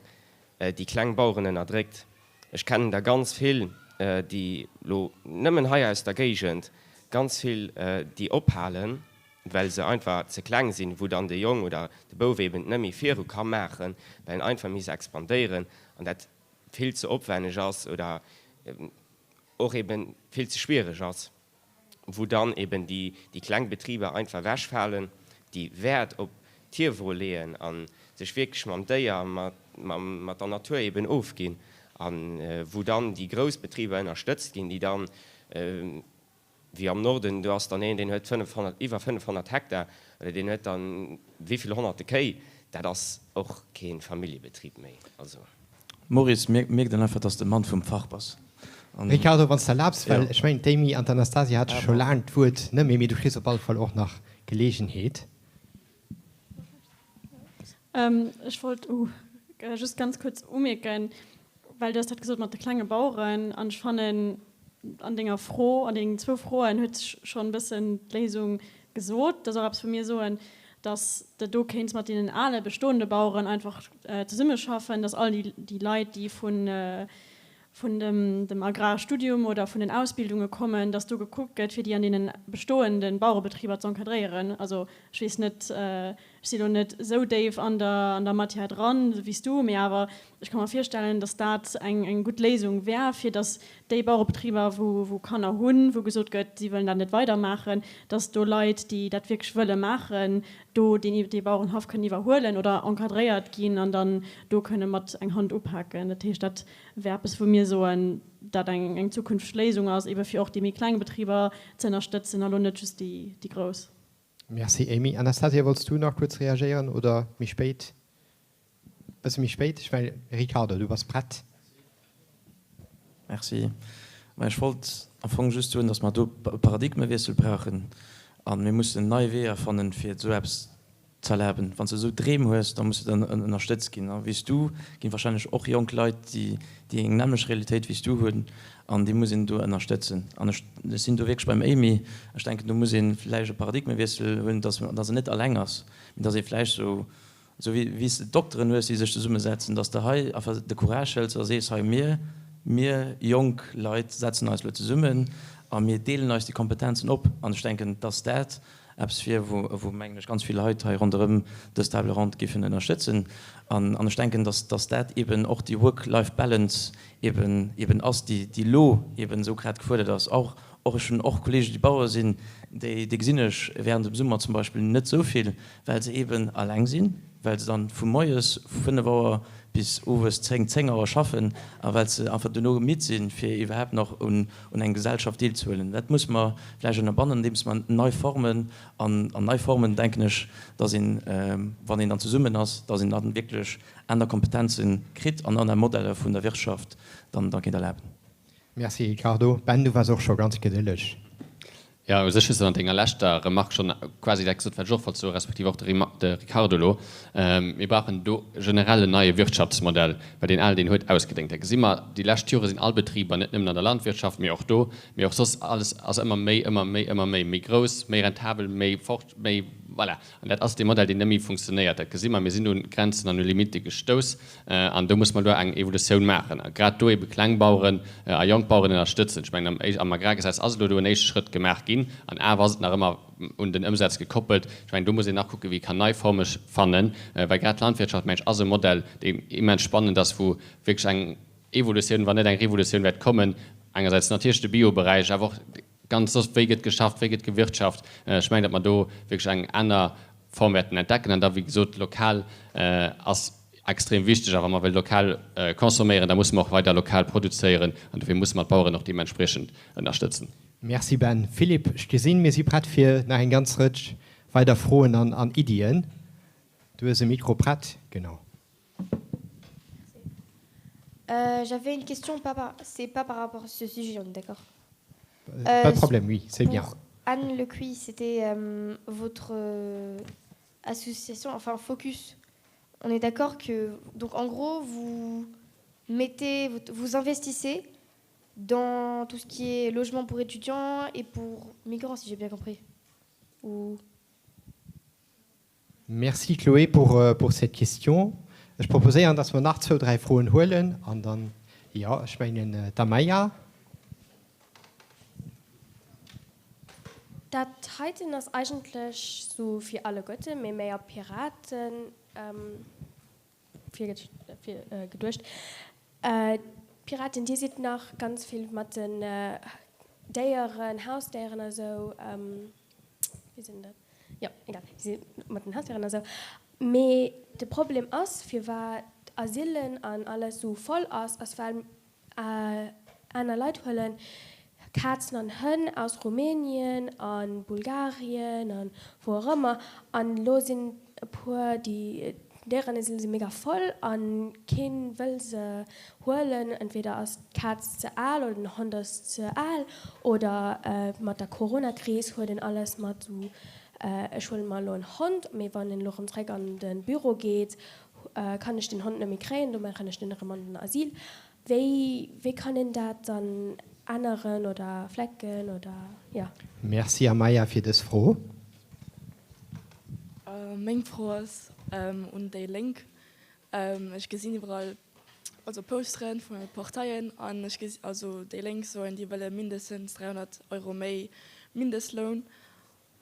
déi kleng Baueren ënnerdréckt. Ech kennen der ganz vill, déi elo nëmmen hei aus der Géigend, ganz vill, déi ophalen, well se einfach ze kleng sinn, wou dann de Jong oder de Bouf eben net méi viru ka maachen, well en einfach misst expandéieren an dat vill ze opwenneg ass oder och eben vill ze schwiereg ass, wou dann eben déi kleng Betriber einfach ewechfalen, déi Wäert op d'Tierwuel leeën a sech wierklech mam Déier a mat der Natur eben ofginn a wou dann déi grouss Betriber ënnerstëtzt ginn, déi dann wéi am Norden, do ass dann een, deen huet 500, iwwer 500 Hektar oder deen huet dann wéivill honnerte Kéi, dat ass och kee Familljebetrib méi. Also. Maurice, mierkt een einfach, dass de Mann vum Fach bass. Ricardo, wann s de erlaabs, well ech mengen d'Amy an d'Anastasia hate scho laang d'Wuert net méi, mee du kriss op alle Fall och nach Geleegenheet. Ech wollt just ganz kuerz umierken, well du hues dat gesot mat de klenge Baueren, an ech fannen, an denger Fro, an dengen zwou Froen huet sech schonn e bëssen d'Léisung gesot. Dat ass och eppes, wou mir soen, dass de do kéints mat deenen ale bestoende Baueren einfach zesummeschaffen, dass all déi Leit, déi vun vun dem Agrarstudium oder vun den Ausbildunge kommen, dass do gekuckt gëtt, fir déi an deene bestoende Bauerebetriber z'encadréieren. Also ech weess net, ech si lo net esou déif an der an der Matière dran wéi s du, mee awer ech ka mer virstellen, dass dat eng eng gutt Léisung wär, fir dass déi Bauerebetriber, wou wou Kanner hunn, wou gesot gëtt, si wëllen dat net weidermaachen, dass do Leit, déi dat wierklech wëlle maachen, do deen dee Bauerenhaff kënnen iwwerhuelen oder encadréiert ginn an dann do kënne mat eng Hand upaken. Dat heescht, dat wär eppes, wou mir soen, dat eng eng zukünfteg Léisung ass, ebe fir och déi méi kleng Betriber ze ënnerstëtzen a lo net just déi déi grouss. Merci Amy. Anastasia, wollts du nach kuerz reagéieren oder méi spéit? Bësse méi spéit? Ech mengen, Ricardo, du bass prett. Merci. Mä ech wollt am Fong just soen, datt mer do e Paradigmewiessel brauchen a mir mussen nei Weeër fannen, fir esou eppes Z'erlaben. Wann s de esou Dreem hues, da muss de dann ënnerstëtzt ginn. A wéi s du ginn wahrscheinlech och jonk Leit, déi déi eng nämmlecht Realitéit wéi s du hunn, an déi muss een do ënnerstëtzen. An ech sinn do wierklech beim Amy, ech denken, do muss ee vläicht e Paradigmewiessel hunn, dass dass een net alleng ass, mee dass ee vläicht esou, esou wéi wéi s de d'Dokteren hues, déi sech zesummesetzen, dass de hei einfach de Courage hëls a sees, hei mir, mir jonk Leit setzen eis elo zesummen a mir deelen eis déi Kompetenzen op. An ech denken, dass dat Eppes wier, wou, wou mengen ech, ganz vill Leit hei ronderëm dës Table ronde géifen ënnerstëtzen. An, an ech denken, dass, dass dat eben och déi Work-Life-Balance eben, eben ass, déi, déi elo eben esou grad gefuerdert ass. Och, och ech hunn och Kollegen, déi Bauere sinn, déi, déi gesinn ech während dem Summer zum Beispill net esou vill, well se eben alleng sinn, well se dann vu moies 5 Auer bis owes 10, 10 Auer schaffen a well se einfach duerno midd sinn, fir iwwerhaapt nach un eng Gesellschaft deelzehuelen. Dat muss mer vläicht ënnerbannen, andeems mer nei Formen, an nei Formen denken ech, dass een, wann een dann zesummen ass, dass een dann wierklech aner Kompetenze kritt an aner Modeller vun der Wirtschaft dann da kéint erlaben. Merci Ricardo. Ben, du waars och scho ganz gedëlleg. Jo, u sech hues de an denger leschter Remark schonn quasi dat gesot, wat ech och wollt soen, respektiv och de Ricardo elo. Mir brauchen do generell en neie Wirtschaftsmodell, well deen alen, deen huet ausgedéngt. Dat gesi mer, déi lescht Jore sinn all Betriber, net nëmmen an der Landwirtschaft, mee och do, mee och soss, alles ass ëmmer méi, ëmmer méi, ëmmer méi, méi grouss, méi rentabel, méi fort, méi, voilà. An dat ass dee Modell, deen net méi funktionéiert. Dat gesi mer. Mir sinn un Grenzen an u Limitte gestouss. An do muss mer elo eng Evolutioun maachen. A grad do ebe Klengbaueren a Jongbaueren ënnerstëtzen. Ech mengen, am Agrargesetz ass elo do en éischte Schrëtt gemaach ginn. ginn. An awer ass et nach ëmmer un den Ëmsaz gekoppelt. Ech mengen, do muss een nach kucken, wéi ee kann nei Forme fannen, well grad d'Landwirtschaft, mengen ech, ass e Modell, deen immens spannend ass, wou wierklech eng Evolutioun, wann net eng Revolutioun wäert kommen. Engersäits natierlech de Bio-Beräich, awer och ganz soss, wéi gëtt geschafft, wéi gëtt gewirtschaft. Ech mengen, datt mer do wierklech eng aner Form wäerten entdecken. An da, wéi gesot, lokal ass extrem wichteg. A wa mer wëlle lokal consomméieren, da musse mer och weider lokal produzéieren. An dofir musse mer d'Baueren och deementspriechend ënnerstëtzen. Merci Ben. Philippe, ech gesinn, mir si prett fir nach eng ganz Rëtsch weider Froen an Iddien. Du hues e Mikro prett, genau. Euh, j'avais une question, pas par... c'est pas par rapport à ce sujet, on est d'accord euh, Pas de problème, oui, c'est bien. Anne Lecuy, c'était euh, votre euh, association, enfin Focus. On est d'accord que, donc en gros, vous mettez, vous, vous investissez dans tout ce qui est logement pour étudiants et pour migrants, si j'ai bien compris. Ou... Merci Chloé pour, pour cette question. Ech proposéieren, dass mer nach zwou, dräi Froen huelen an dann, jo, ech mengen d'Amaya. Dat heiten ass eigentlech sou fir alleguerte, mee méi op Piraten geduecht. D'Piraten, dir sidd nach ganz vill mat den Déieren, Hausdéieren a sou, wéi sinn dat? Jo, egal, si mat den Hausdéieren a sou. Mee de Problem ass, firwat d'Asylen an alles sou voll ass, ass well aner Leit huelen Kazen an Hënn aus Rumänien a Bulgarien a wou och ëmmer. An elo sinn e puer, déi Déierenasyl si mega voll a keen wëll se huelen. Entweder ass d'Kaz ze al oder den Hond ass ze al oder mat der Corona-Kris huet een alles mat sou, ech huele mer elo en Hond, mee wann en elo erëm zréck an de Büro geet, kann ech den Hond net méi kréien, do maachen ech den erëm an den Asyl. Wéi, wéi kann een dat dann änneren oder flecken oder jo? Merci Amaya fir dës Fro. Meng Fro ass un déi Lénk. Ech gesinn iwwerall also Posteren vun de Parteien an ech gesi also déi Lénk soen, déi wëlle mindestens 300 Euro méi Mindestloun.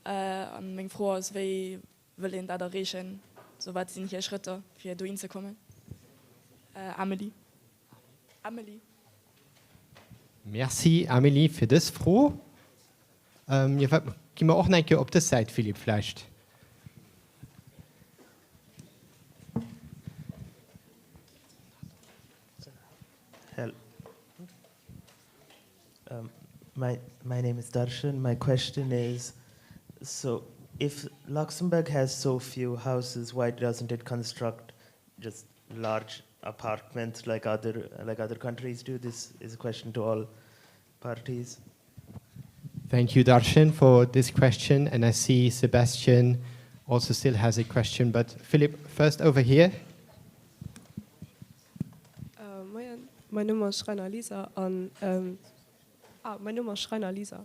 An meng Fro ass, wéi wëll een dat erreechen? So wat sinn hir Schrëtter fir dohin ze kommen? Amelie. Amelie. Merci Amelie fir dës Fro. Jo, wat, gi mer och nach eng Kéier op dës Säit, Philippe, vläicht. My, my name is Darshan. My question is, so if Luxembourg has so few houses, why doesn't it construct just large apartments like other, like other countries do? This is a question to all parties. Thank you, Darshan, for this question. And I see Sebastian also still has a question. But Philip, first over here. Uh, Moien, mein Numm ass Schreiner Lisa an ähm, ah, mein Numm ass Schreiner Lisa.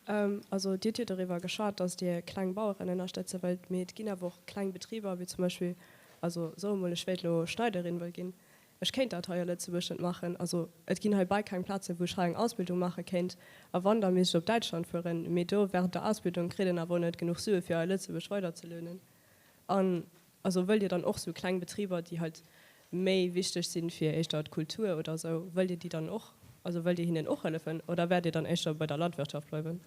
Ja. Ähm, also Dir hutt jo doriwwer geschwat, datt Dir kleng Baueren ënnerstëtze wëllt, mee et ginn awer och kleng Betriber, wéi zum Beispill, also soe mol ech wéilt elo Schneiderin wëll ginn, Ech kéint dat hei a Lëtzebuerg net maachen. Also et ginn hei bal keng Plazen, wou ech hei eng Ausbildung maache kéint. A wann, da misst ech op Däitschland fueren. Mee do während der Ausbildung kritt een awer och net genuch Sue fir hei a Lëtzebuerg weiderzelönen. An also wëllt Dir dann och sou kleng Betriber, déi halt méi wichteg sinn fir éischter d'Kultur oder sou, wëllt Dir déi dann och, also wëllt Dir hinnen och hëllefen oder wäert Dir dann éischter bei der Landwirtschaft bleiwen?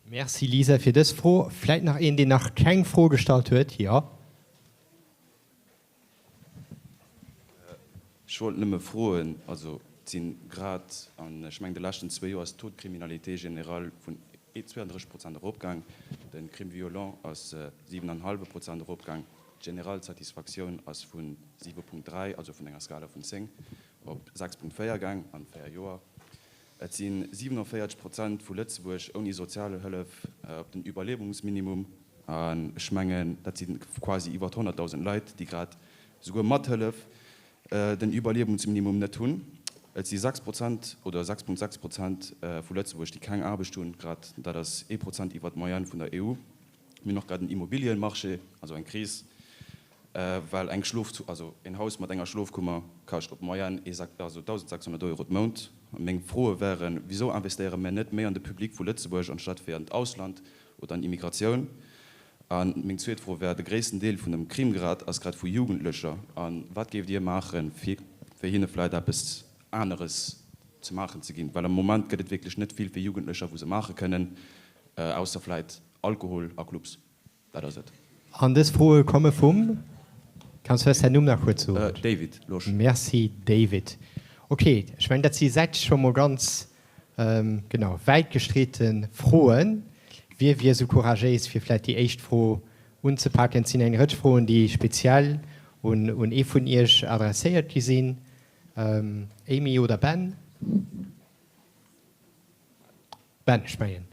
Merci Lisa fir dës Fro. Vläit nach een, deen nach keng Fro gestallt huet? Jo. Ech wollt nëmme froen, also et si grad an, ech mengen, de leschten zwee Joer ass d'Taux de criminalité générale vun 32 Prozent eropgaang, de Crime violent ass siwen an hallwe Prozent eropgaang, d'general Satisfaktioun ass vu 7,3, also vun enger Skala vun 10, op 6,4 gaang an véier Joer. Et si 47 Prozent vu Lëtzebuerg ouni Sozialhëllef op den Iwwerliewungsminimum. An ech mengen, dat si quasi iwwer 100.000 Leit, déi grad souguer mat Hëllef den Iwwerliewungsminimum net hunn. Et si 6 Prozent oder 6,6 Prozent vu Lëtzebuerg, déi keng Aarbecht hunn grad. Dat ass ee Prozent iwwer d'Moyenne vun der EU. Mir hunn och grad en Immobiliëmarché, also eng Kris. Well eng Schlof, also een Haus mat enger Schlofkummer kascht op Moyenne ee also 1.600 Euro d'Mount. Meng Froe wären, Wisou investéiere mir net méi an de Public vu Lëtzebuerg anstatt wéi an d'Ausland oder an Immigratioun? A meng zweet Fro wär, De gréissten Deel vun dem Crime grad ass grad vu Jugendlecher. A wat géift Dir maachen, fir hinne vläicht eppes aneres ze maachen ze ginn? Well am Moment gëtt et wierklech net vill fir Jugendlecher, wou se maache kënnen, ausser vläicht Alkohol a Clubs. Dat ass et. An dës Froe komme vum, kanns du eis däin Numm nach kuerz soen? David Losch. Merci David. Ok, ech mengen dat si 6 scho mol ganz, genau, wäit gestreete Froen. Wie wier esou couragéis fir vläit déi éischt Fro unzepaken? Et sinn eng Rëtsch Froen déi speziell un un ee vun Iech adresséiert gi sinn. Amy oder Ben? Ben, ech mengen,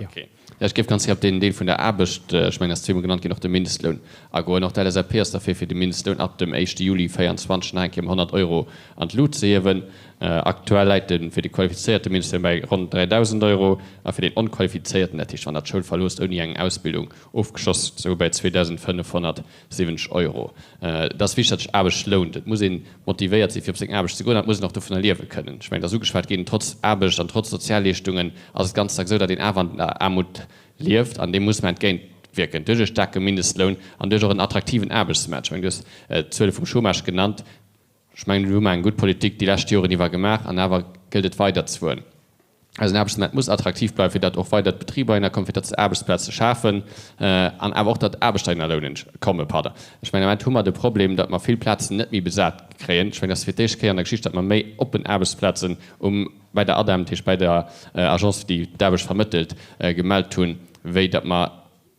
jo. Okay. Jo, ech géif ganz gär op deen Deel vun der Aarbecht, ech mengen, ass zweemol genannt ginn, och de Mindestloun agoen. Och d'LSAP ass derfir, fir de Mindestloun ab dem éischte Juli 24 nach eng Kéier ëm 100 Euro an d'Lut ze hiewen. Aktuell läit e fir de qualifizéierte Mindestloun bei ronn 3.000 Euro a fir deen onqualifizéierten, dat heescht, wann Der d'Schoul verloosst ouni eng Ausbildung ofgeschloss ze hu, bei 2.500. 70 Euro. Et ass wichteg, datt sech Aarbecht lount. Et muss ee motivéiert sinn, fir op seng Aarbecht ze goen an et muss een och dovunner liewe kënnen. Ech mengen, et ass ugeschwat ginn, trotz Aarbecht an trotz Sozialleeschtungen ass et ganz dacks esou, datt een awer an der Aarmut lieft an deem muss mer entgéintwierken duerch e staarke Mindestloun an duerch och en attraktiven Aarbechtsmaart. Ech mengen, du hues d'Zuele vum Chômage genannt. Ech mengen, do hu mer eng gutt Politik déi lescht Joren iwwer gemaach an awer gëllt et weiderzefueren. Eisen Aarbechtsmaart muss attraktiv bleiwen, fir datt och weider d'Betriber heihinner kommen, fir datt se Aarbechtsplaze schafen an awer och datt Aarbechter hinner lounen kommen. Pardon. Ech mengen, am Moment hu mer de Problem, datt mer vill Plazen net méi besat kréien. Ech mengen, dat ass fir d'éischt Kéier an der Geschicht, datt mer méi oppen Aarbechtsplazen um, bei der ADEM, dat heescht bei der Agence, déi d'Aarbecht vermëttelt, gemellt hunn, wéi datt mer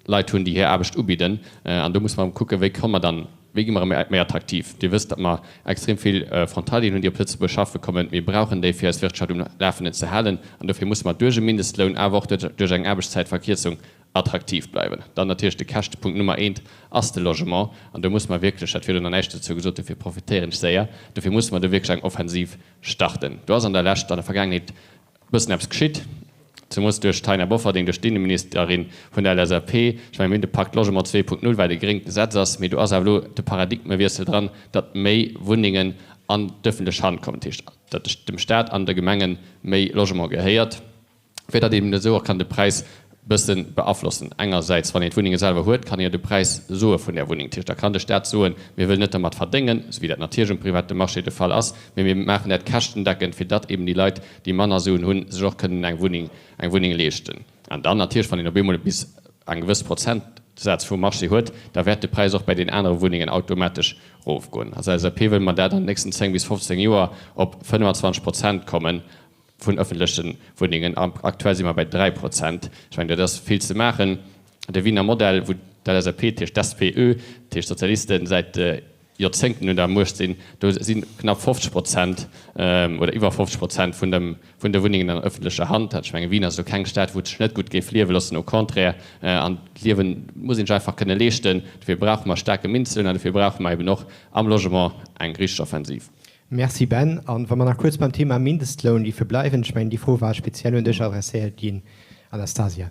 Leit hunn, déi hir Aarbecht ubidden. An do musse mer erëm kucken, wéi komme mer dann, wéi gi mer erëm méi attraktiv. Dir wësst, datt mer extrem vill Frontalieren hunn, déi op Lëtzebuerg schaffe kommen. Mir brauchen déi, fir eis Wirtschaft um Lafenden ze halen. An dofir musse mer duerch e Mindestloun, awer och duerch eng Aarbechtszäitverkierzung attraktiv bleiwen. Dann natierlech de Käschtepunkt Nummer eent ass de Logement. An do musse mer wierklech, dat virdu nach näischt dozou gesot, dofir profitéieren ech séier, dofir musse mer do wierklech eng Offensiv starten. Do ass an der Lescht, an der Vergaangenheet bëssen eppes geschitt, zemoos duerch d'Taina Bofferding, duerch d'Inneministerin vun der LSAP. Ech mengen, mir hunn de Pakt Logement 2.0, wat e gréngt Gesetz ass, mee do ass awer elo de Paradigmewiessel dran, datt méi Wunnengen an d'ëffentlech Hand kommen, dat heescht, datt dem Staat an de Gemenge méi Logement gehéiert, fir datt een esou och kann de Präis bësse beaflossen. Engersäits, wann een d'Wunnenge selwer huet, kann ee jo de Präis soe vun där Wunneng. Dat heescht, da kann de Staat soen, mir wëllen net dermat verdéngen, esou wéi dat natierlech um private Marché de Fall ass, mee mir maachen dat käschtendeckend, fir datt eben déi Leit, déi manner Suen hunn, sech och kënnen eng Wunneng, eng Wunneng leeschten. An dann natierlech, wann een op eemol bis eng gewëss Prozentsaz vum Marché huet, da wäert de Präis och bäi den anere Wunnengen automatesch erofgoen. Als LSAP wëlle mer dat an den nächsten 10 bis 15 Joer op 25 Prozent kommen. Vun ëffentleche Wunnengen. Aktuell si mer bei 3 Prozent. Ech mengen, dat ass vill ze maachen. De Wiener Modell, wou d'LSAP, dat heescht d'SPÖ, dat heescht d'Sozialisten, säit Joerzéngten un der Muecht sinn, do si knapp 50 Prozent oder iwwer 50 Prozent vun dem, vun de Wunnengen an ëffentlecher Hand. Ech menge Wien ass elo keng Stad, wou et sech net gutt géif liewe loossen, au contraire. An d'Liewe muss een sech einfach kënne leeschten. Dofir brauche mer staarke Mindestloun an dofir brauche mer eben och am Logement eng richteg Offensiv. Merci Ben. An wa mer nach kuerz beim Thema Mindestloun géife bleiwen, ech mengen déi Fro war speziell un dech adresséiert ginn, Anastasia.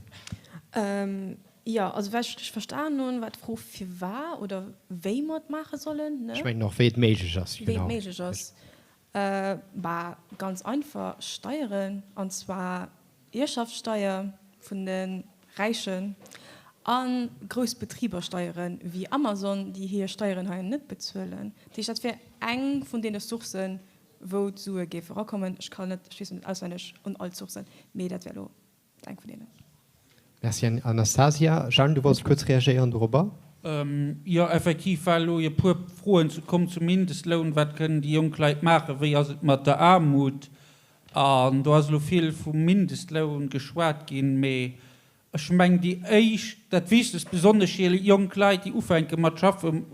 Jo, also wat ech richteg verstanen hunn, war d'Fro firwat oder wéi mer et maache sollen, ne? Ech mengen och wéi et méiglech ass, genau. Wéi et méiglech ass. Bah, ganz einfach, Steieren, an zwar Ierfschaftssteier vun de Räichen a grouss Betribersteiere wéi Amazon, déi hir Steieren hei net bezuelen. Dat heescht, dat wär eng vun deene Sourcen, wou d'Sue géife erakommen. Ech kann net, ech weess net auswenneg un all d'Sourcen, mee dat wär elo eng vun deenen. Merci Anastasia. Jeanne, du wollts kuerz reagéieren dorobber? Jo, effektiv war elo e puer Froen komm zum Mindestloun. Wat kënnen déi jonk Leit maachen? Wéi ass et mat der Aarmut? An do ass elo vill vum Mindestloun geschwat ginn, mee ech mengen, déi éischt, dat Wichtegst, besonnesch fir jonk Leit, déi ufänke mat schaffen,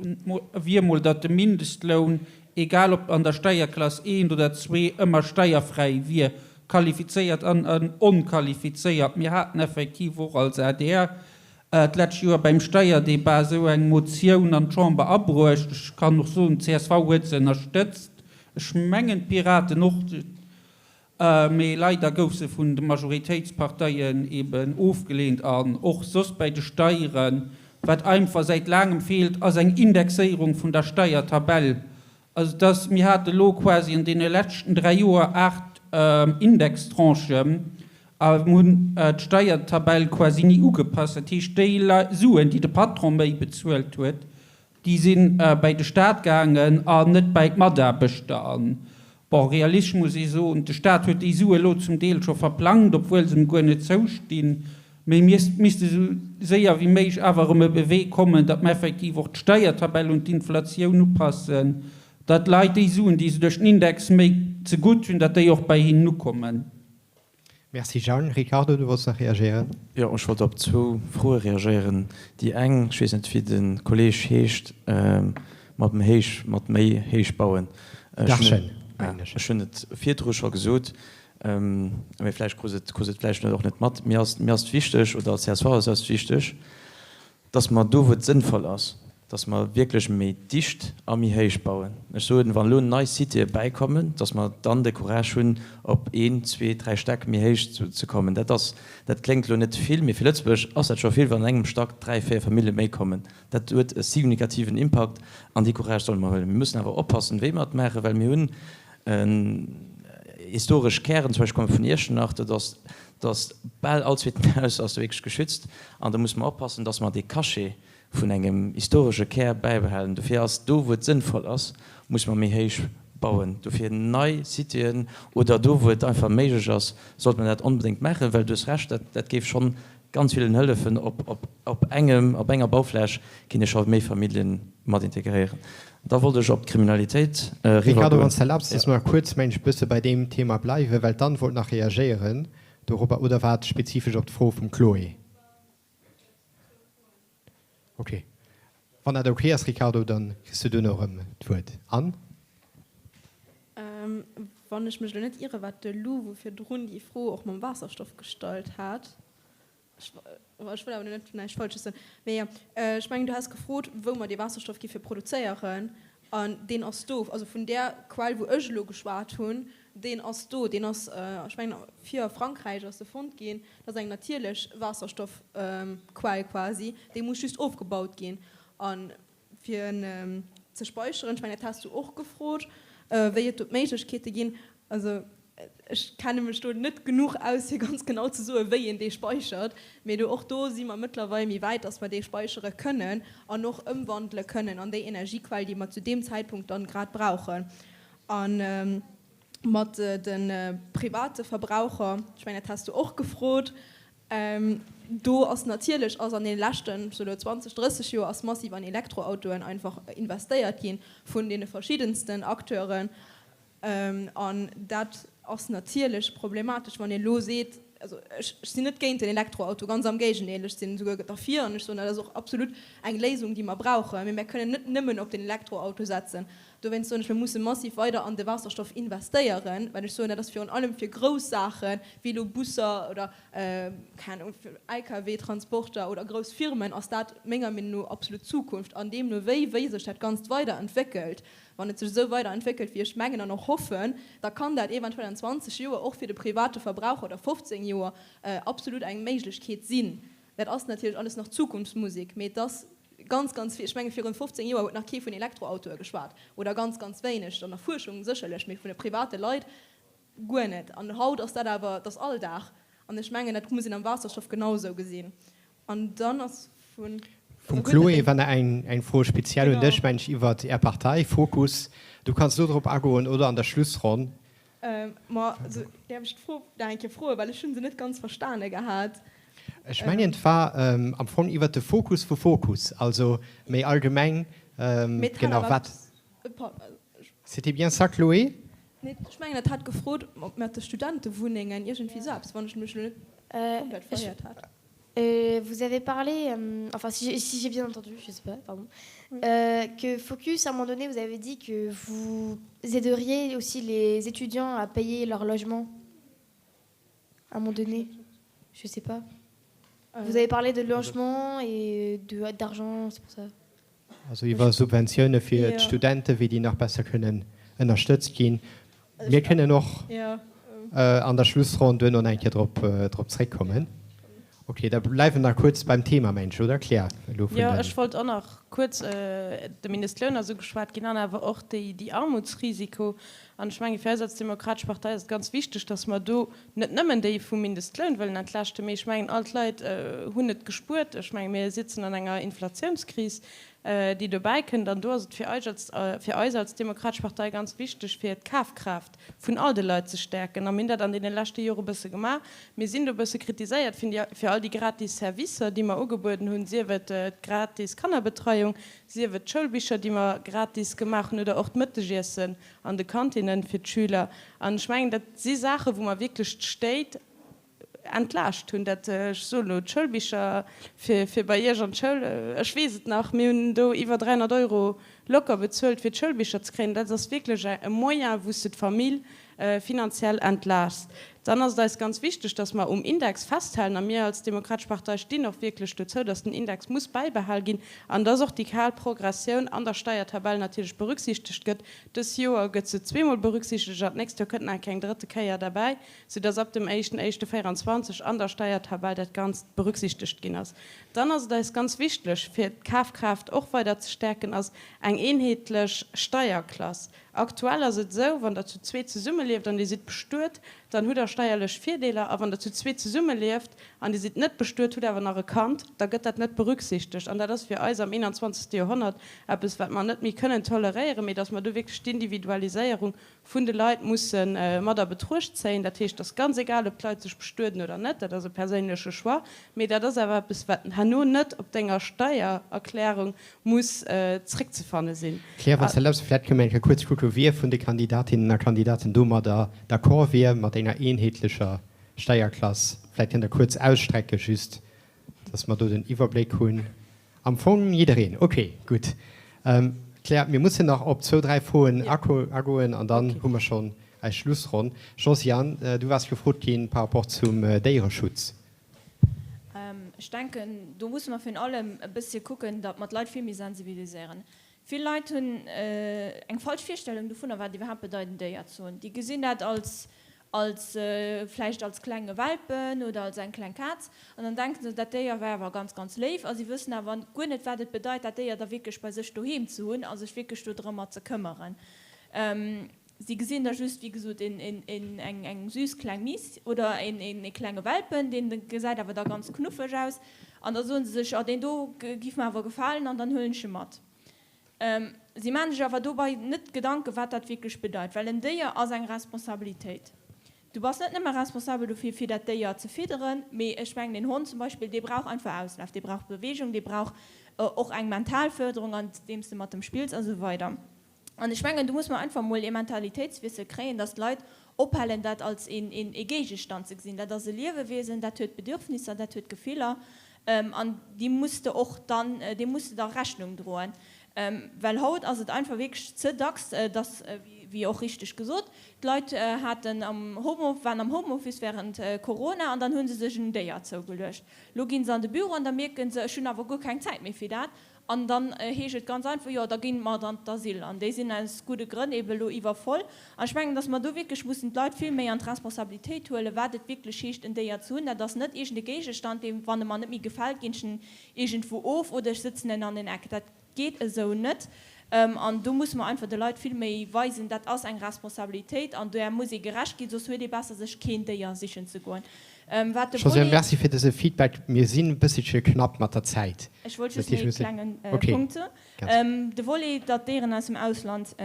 wier emol, datt de Mindestloun, egal ob an der Steierklass eent oder zwee, ëmmer steierfräi wier, qualifizéiert an onqualifizéiert. Mir haten effektiv och als adr d'lescht Joer beim Steierdebat esou eng Motioun an d'Chamber abruecht. Ech kann och soen, d'CSV huet se ënnerstëtzt. Ech mengen d'Piraten och, mee leider gouf se vun de Majoritéitsparteien eben ofgeleent. An och soss bäi de Steieren. Wat einfach säit laangem feelt, ass eng Indexéierung vun der Steiertabell. Also dass, mir hate lo quasi an deene leschten 3 Joer 8 Indextranchen a mir hunn d'Steiertabell quasi ni ugepasst. Dat heescht, déi Suen, déi de Patron méi bezuelt huet, déi si bäi de Staat gaangen an net bäi d'Mataarbechter. An, bon, realistesch muss ee soen, de Staat huet déi Sue lo zum Deel scho verplangt, obwuel se em guer net zoustinn. Mee mir misste sou séier wéi méiglech awer erëm op e Wee kommen, datt mer effektiv och d'Steiertabell un d'Inflatioun upassen, datt d'Leit déi Suen, déi se duerch den Index méi zegutt hunn, datt déi och bei hinnen ukommen. Merci Jeanne. Ricardo, du wollts nach reagéieren? Jo, ech wollt op zwou Froe reagéieren. Déi eng, ech weess net wéi de Kolleeg heescht, mat dem héich, mat méi héich bauen. Darchen, mengen ech. Ech hunn et virdru scho gesot, mee vläicht krus et krus et vläicht och net mat. Mir ass mir ass et wichteg, oder als csv ass eis wichteg, dass mer do wou et sënnvoll ass, dass mer wierklech méi dicht a méi héich bauen. Ech soen, wann elo nei Citéë bäikommen, dass mer dann de Courage hunn op een, zwee, dräi Stäck méi héich ze kommen. Dat ass, dat kléngt elo net vill, mee fir Lëtzebuerg ass dat scho vill, wann an engem Stack dräi, véier Famillje méi kommen. Dat huet e signifikativen Impakt an dee Courage solle mer huelen. Mir mussen awer oppassen, wéi mer et maachen, well mir hunn historesch Kären, zum Beispill komme vun Iechternach, dat ass, dass bal all zweeten Haus ass do wierklech geschützt an do musse mer oppassen, dass mer dee Cachet vun engem historesche Kär bäibehalen. Dofir ass do, wou et sënnvoll ass, musse mer méi héich bauen. Dofir nei Citéen oder do, wou et einfach méiglech ass, sollte mer dat onbedéngt maachen, well du hues Recht, dat, dat géif schonn ganz villen hëllefen. Op, op, op engem, op enger Baufläch kinne scho méi Famillje mat integréieren. Da wollt ech op d'Kriminalitéit Ricardo, wann s de erlaabs, dass mer kuerz, mengen ech, e bësse bei deem Thema bleiwen, well d'Anne wollt nach reagéieren dorobber, oder war et spezifesch op d'Fro vum Chloé? Ok. Wann dat ok ass, Ricardo, da kriss du duerno erëm d'Wuert. Anne? Wann ech mech elo net ieren, war et de Lou, wou virdrun déi Fro och mam Waasserstoff gestallt hat. Ech wëll awer net näischt Falsches soen. Mee ech mengen, du has gefrot, wou mer dee Waasserstoff giffe produzéieren. An deen ass do. Also vun där Quell, wou ech elo geschwat hunn, deen ass do. Deen ass, ech mengen, vir a Frankräich ass e fonnt ginn. Dat ass eng natierlech Waasserstoffquell quasi. Déi muss just ofgebaut ginn. A fir en ze speicheren, ech mengen, dat has du och gefrot, wéi et do d'Méiglechkeete ginn. Also ech kenne mech do net genuch aus, fir ganz genau ze soen, wéi een dee speichert. Mee do, och do si mer mëttlerweil méi wäit, dass mer dee speichere kënnen an och ëmwandele kënnen an déi Energiequell, déi mer zu deem Zäitpunkt dann grad brauchen. A mat de private Verbraucher, ech mengen, dat has du och gefrot, do ass natierlech, ass an deene leschten, ech soe lo 20, 30 Joer, ass massiv an Elektroautoen einfach investéiert gi vun deene verschiddensten Acteuren. An dat ass natierlech problematesch, wann een elo seet, also ech sinn net géint den Elektroauto, ganz am Géigendeel, ech sinn esouguer derfir an ech soen, dat ass och absolut eng Léisung, déi mer brauchen, mee mer kënnen net nëmmen op den Elektroauto setzen. Dowéinst soen ech, mir musse massiv weider an de Waasserstoff investéieren, well ech soen, dat ass virun allem fir grouss Saachen, wéi elo Busser oder, keng Ahnung, LKW-Transporter oder grouss Firmen, ass dat menger Meenung no absolut d'Zukunft. An deemno wéi, wéi sech dat Ganzt weiderentwéckelt, Wann et sech esou weider entwéckelt, wéi ech mengen an och hoffen, da kann dat eventuell an 20 Joer och fir de private Verbraucher oder 15 Joer absolut eng Méiglechkeet sinn. Dat ass natierlech alles nach Zukunftsmusek, mee et ass ganz, ganz vill. Ech menge virun 15 Joer huet nach kee vun Elektroautoe geschwat oder ganz, ganz wéineg, an der Fuerschung sécherlech, mee vun de private Leit guer net. An haut ass dat awer, dat ass Alldag. An ech mengen, dat muss een am Waasserstoff genausou gesinn. An dann ass vun. Vum Chloé war nach eng Fro speziell un dech, mengen ech, iwwert Är Partei, Fokus. Du kanns elo drop agoen oder an der Schlussronn. Ma also, däerf ech d'Fro nach eng Kéier froen, well ech hu se net ganz verstane gehat. Ech mengen, et war am Fong iwwert de Fokus vu Fokus, also méi allgemeng, genau, wat. C'était bien ça, Chloé? Nee, ech mengen, et hat gefrot, ob mat de Studentewunnengen, iergendwéi esou eppes, wann ech mech elo net komplett veriert hat. Vous avez parlé, enfin si j'ai bien entendu, je sais pas, pardon, que Focus, à un moment donné, vous avez dit que vous aideriez aussi les étudiants à payer leur logement. À un moment donné, je sais pas. Vous avez parlé de logement et d'argent, c'est pour ça. Also iwwer Subventioune fir d'Studenten, wéi déi nach besser kënnen ënnerstëtzt ginn. Mir kënnen och an der Schlussronn duerno nach eng Kéier drop zréckkommen. Ok, da bleiwen nach kuerz beim Thema, mengen ech, oder Claire? Elo vun Jo, den. ech wollt och nach kuerz, de Mindestloun ass ugeschwat ginn an awer och déi, déi Armutsrisiko. An ech menge fir eis als Demokratesch Partei ass et ganz wichteg, datt mer do net nëmmen déi vum Mindestloun wëllen entlaaschten, mee ech mengen all d'Leit hunn et gespuert. Ech menge mir sitzen an enger Inflatiounskris, déi dobäi kënnt. An do ass et fir eis als, fir eis als Demokratesch Partei ganz wichteg, fir d'Kafkraaft vun all de Leit ze stäerken. A mir hunn dat an deene leschte Jore e bësse gemaach. Mir sinn do e bësse kritiséiert fir déi, fir all déi gratis Servicer, déi mer ugebueden hunn, sief et d'gratis Kannerbetreiung, sief et d'Schoulbicher, déi mer gratis gemaach hunn, oder och d'Mëttegiessen an de Kantinnen fir d'Schüler. An ech mengen, dat si Saachen, wou mer wierklech d'Stéit entlaascht hunn. Dat, ech soen elo, d'Schoulbicher fir, fir bei Iech an d'Schoul, ech weess et nach, mir hunn do iwwer 300 Euro locker bezuelt, fir d'Schoulbicher ze kréien. Dat ass wierklech e Moyen, wou s de d'Famill finanziell entlaascht. Dann ass et eis ganz wichteg, dass mer um Index festhalen, a mir als Demokratesch Partei stinn och wierklech dozou, dass den Index muss bäibehal ginn an dass och déi kal Progressioun an der Steiertabell natierlech berücksichtegt gëtt. Dës Joer gëtt se zweemol berücksichtegt an d'nächst Joer kënnt nach eng drëtte Kéier derbäi, soudass ab dem éischten éischte 24 an der Steiertabell dat Ganzt berücksichtegt ginn ass. Dann ass et eis ganz wichtlech, fir d'Kafkraaft och weider ze stäerken, ass eng eenheetlech Steierklass. Aktuell ass et esou, wann der zu zweet zesummelieft an Dir sidd bestuet, dann hutt der steierlech Virdeeler, a wann der zu zweet zesummelieft an Dir sidd net bestuet, hutt awer nach e Kand, da gëtt dat net berücksichtegt. An dat ass fir eis am 21. Joerhonnert eppes, wat mer net méi kënnen toleréieren, mee dass mer do wierklech d'Individualiséierung vun de Leit musse mat a Betruecht zéien. Dat heescht, et ass ganz egal, ob d'Leit sech bestueden oder net, dat ass e perséinleche Choix, mee dat ass awer eppes, wat herno net op denger Steiererklärung muss zréckzefanne sinn. Claire, wann s de erlaabs, vläicht kënne mir eng Kéier kuerz kucke wie vun de Kandidatinnen a Kandidaten domadder d'accord wier mat enger eenheetlecher Steierklass. Vläicht kënnt Der kuerz ausstrecke just, dass mer do den Iwwerbléck hunn. Am Fong jiddereen. Okay, gutt. Claire, mir mussen nach op zwou, dräi Froen agoen an dann hu mer schonn eis Schlussronn. Josiane, du waars gefrot gi par rapport zum Déiereschutz. Ech denken, do musse mer virun allem e bëssche kucken, datt mer d'Leit vill méi sensibiliséieren. Vill Leit hunn eng falsch Virstellung dovunner, wat et iwwerhaapt bedeit, en Déier ze hunn. Déi gesinn dat als, als vläicht als klenge Welpen oder als eng kleng Kaz an dann denke se, dat Déier wär awer ganz, ganz léif a si wëssen awer guer net, wat et bedeit, dat Déier da wierklech bei sech doheem ze hunn a sech wierklech dodrëmmer ze këmmeren. Si gesinn da just, wéi gesot, eng süß kleng Miss oder ee klenge Welpen, deen gesäit awer da ganz knuffeg aus. An da soen se sech, oh deen do giff mer awer gefalen an dann huelen ech e mat. Si maachen sech awer dobei net Gedanken, wat dat wierklech bedeit, well en Déier ass eng Responsabilitéit. Du bass net nëmme responsabel dofir, fir dat Déier ze fidderen, mee ech mengen een Hond zum Beispill, dee brauch einfach Auslaf, dee brauch Bewegung, dee brauch och eng mental Fërderung, andeems de mat em spills a sou weider. An ech mengen, do muss mer einfach emol ee Mentalitéitswiessel kréien, dass d'Leit ophalen, dat als ee Géigestand ze gesinn. Dat ass e Liewewiesen, dat huet Bedürfnisser, dat huet Gefiller an déi muss de och dann, deem muss de da Rechnung droen. Well haut ass et einfach wierklech ze dacks, dass, wéi och richteg gesot, d'Leit haten am Home, waren am Homeoffice während Corona an dann hu se sech en Déier zougeluecht. Lo gi se an de Büro an da mierke se, ech hunn awer guer keng Zäit méi fir dat. An dann heescht et ganz einfach, jo, da gi mer dann d'Asyl. An déi sinn aus gudde Grënn eebe elo iwwervoll. An ech mengen, datt mer do wierklech mussen d'Leit vill méi an d'Responsabilitéit huelen, wat et wierklech heescht, en Déier ze hunn. Dat ass net iergend e Géigestand, dee, wann e mer net méi gefält, ginn ech en iergendwou of oder ech sëtzen en an en Eck. Dat geet esou net. An do musse mer einfach de Leit vill méi weisen, dat ass eng Responsabilitéit an där muss ee gerecht ginn, soss huet ee besser, sech keen Déier sichen ze goen. Wat de Josiane, merci fir dëse Feedback. Mir sinn e bësselche knapp mat der Zäit. Ech wollt just nach ee klengen Punkt soen. De Volet, datt Déieren aus dem Ausland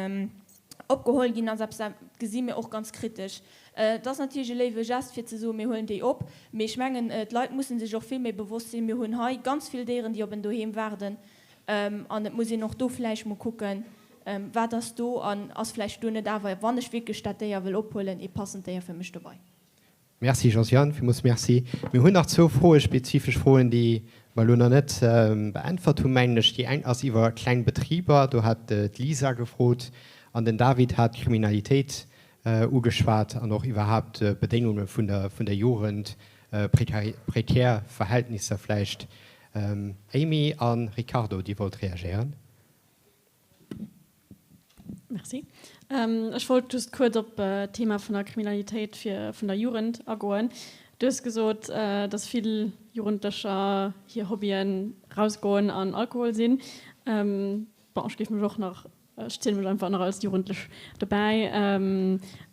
opgeholl ginn, ass eppes, dat gesi mir och ganz kritesch. Et ass natierlech e léiwe Gest, fir ze soen, mir huelen déi op. Mee ech mengen, d'Leit musse sech och vill méi bewosst sinn, mir hunn hei ganz vill Déieren, déi op en Doheem waarden. An et muss een och do vläicht mol kucken, wat ass do an ass vläicht do net awer, wann ech wierklech dat Déier wëll ophuelen, ee passend Déier fir mech dobei. Merci Josiane, villmools Merci. Mir hunn nach zwou Froen, spezifesch Froen, déi mer elo nach net beäntwert hunn, mengen ech. Déi eng ass iwwer kleng Betriber, do hat d'Lisa gefrot, an den David hat d'Kriminalitéit ugeschwat an och iwwerhaapt d'Bedéngunge vun der Jugend, prekär Verhältnisser vläicht. Amy a Ricardo, Dir wollt reagéieren. Merci. Ech wollt just kuerz op d'Thema vun der Kriminalitéit vun der Jugend agoen. Du hues gesot, dass vill Jugendlecher hir Hobbyen rausgoen an Alkohol sinn. Bon, ech géif mech och nach, ech ziele mech einfach nach als Jugendlech dobäi.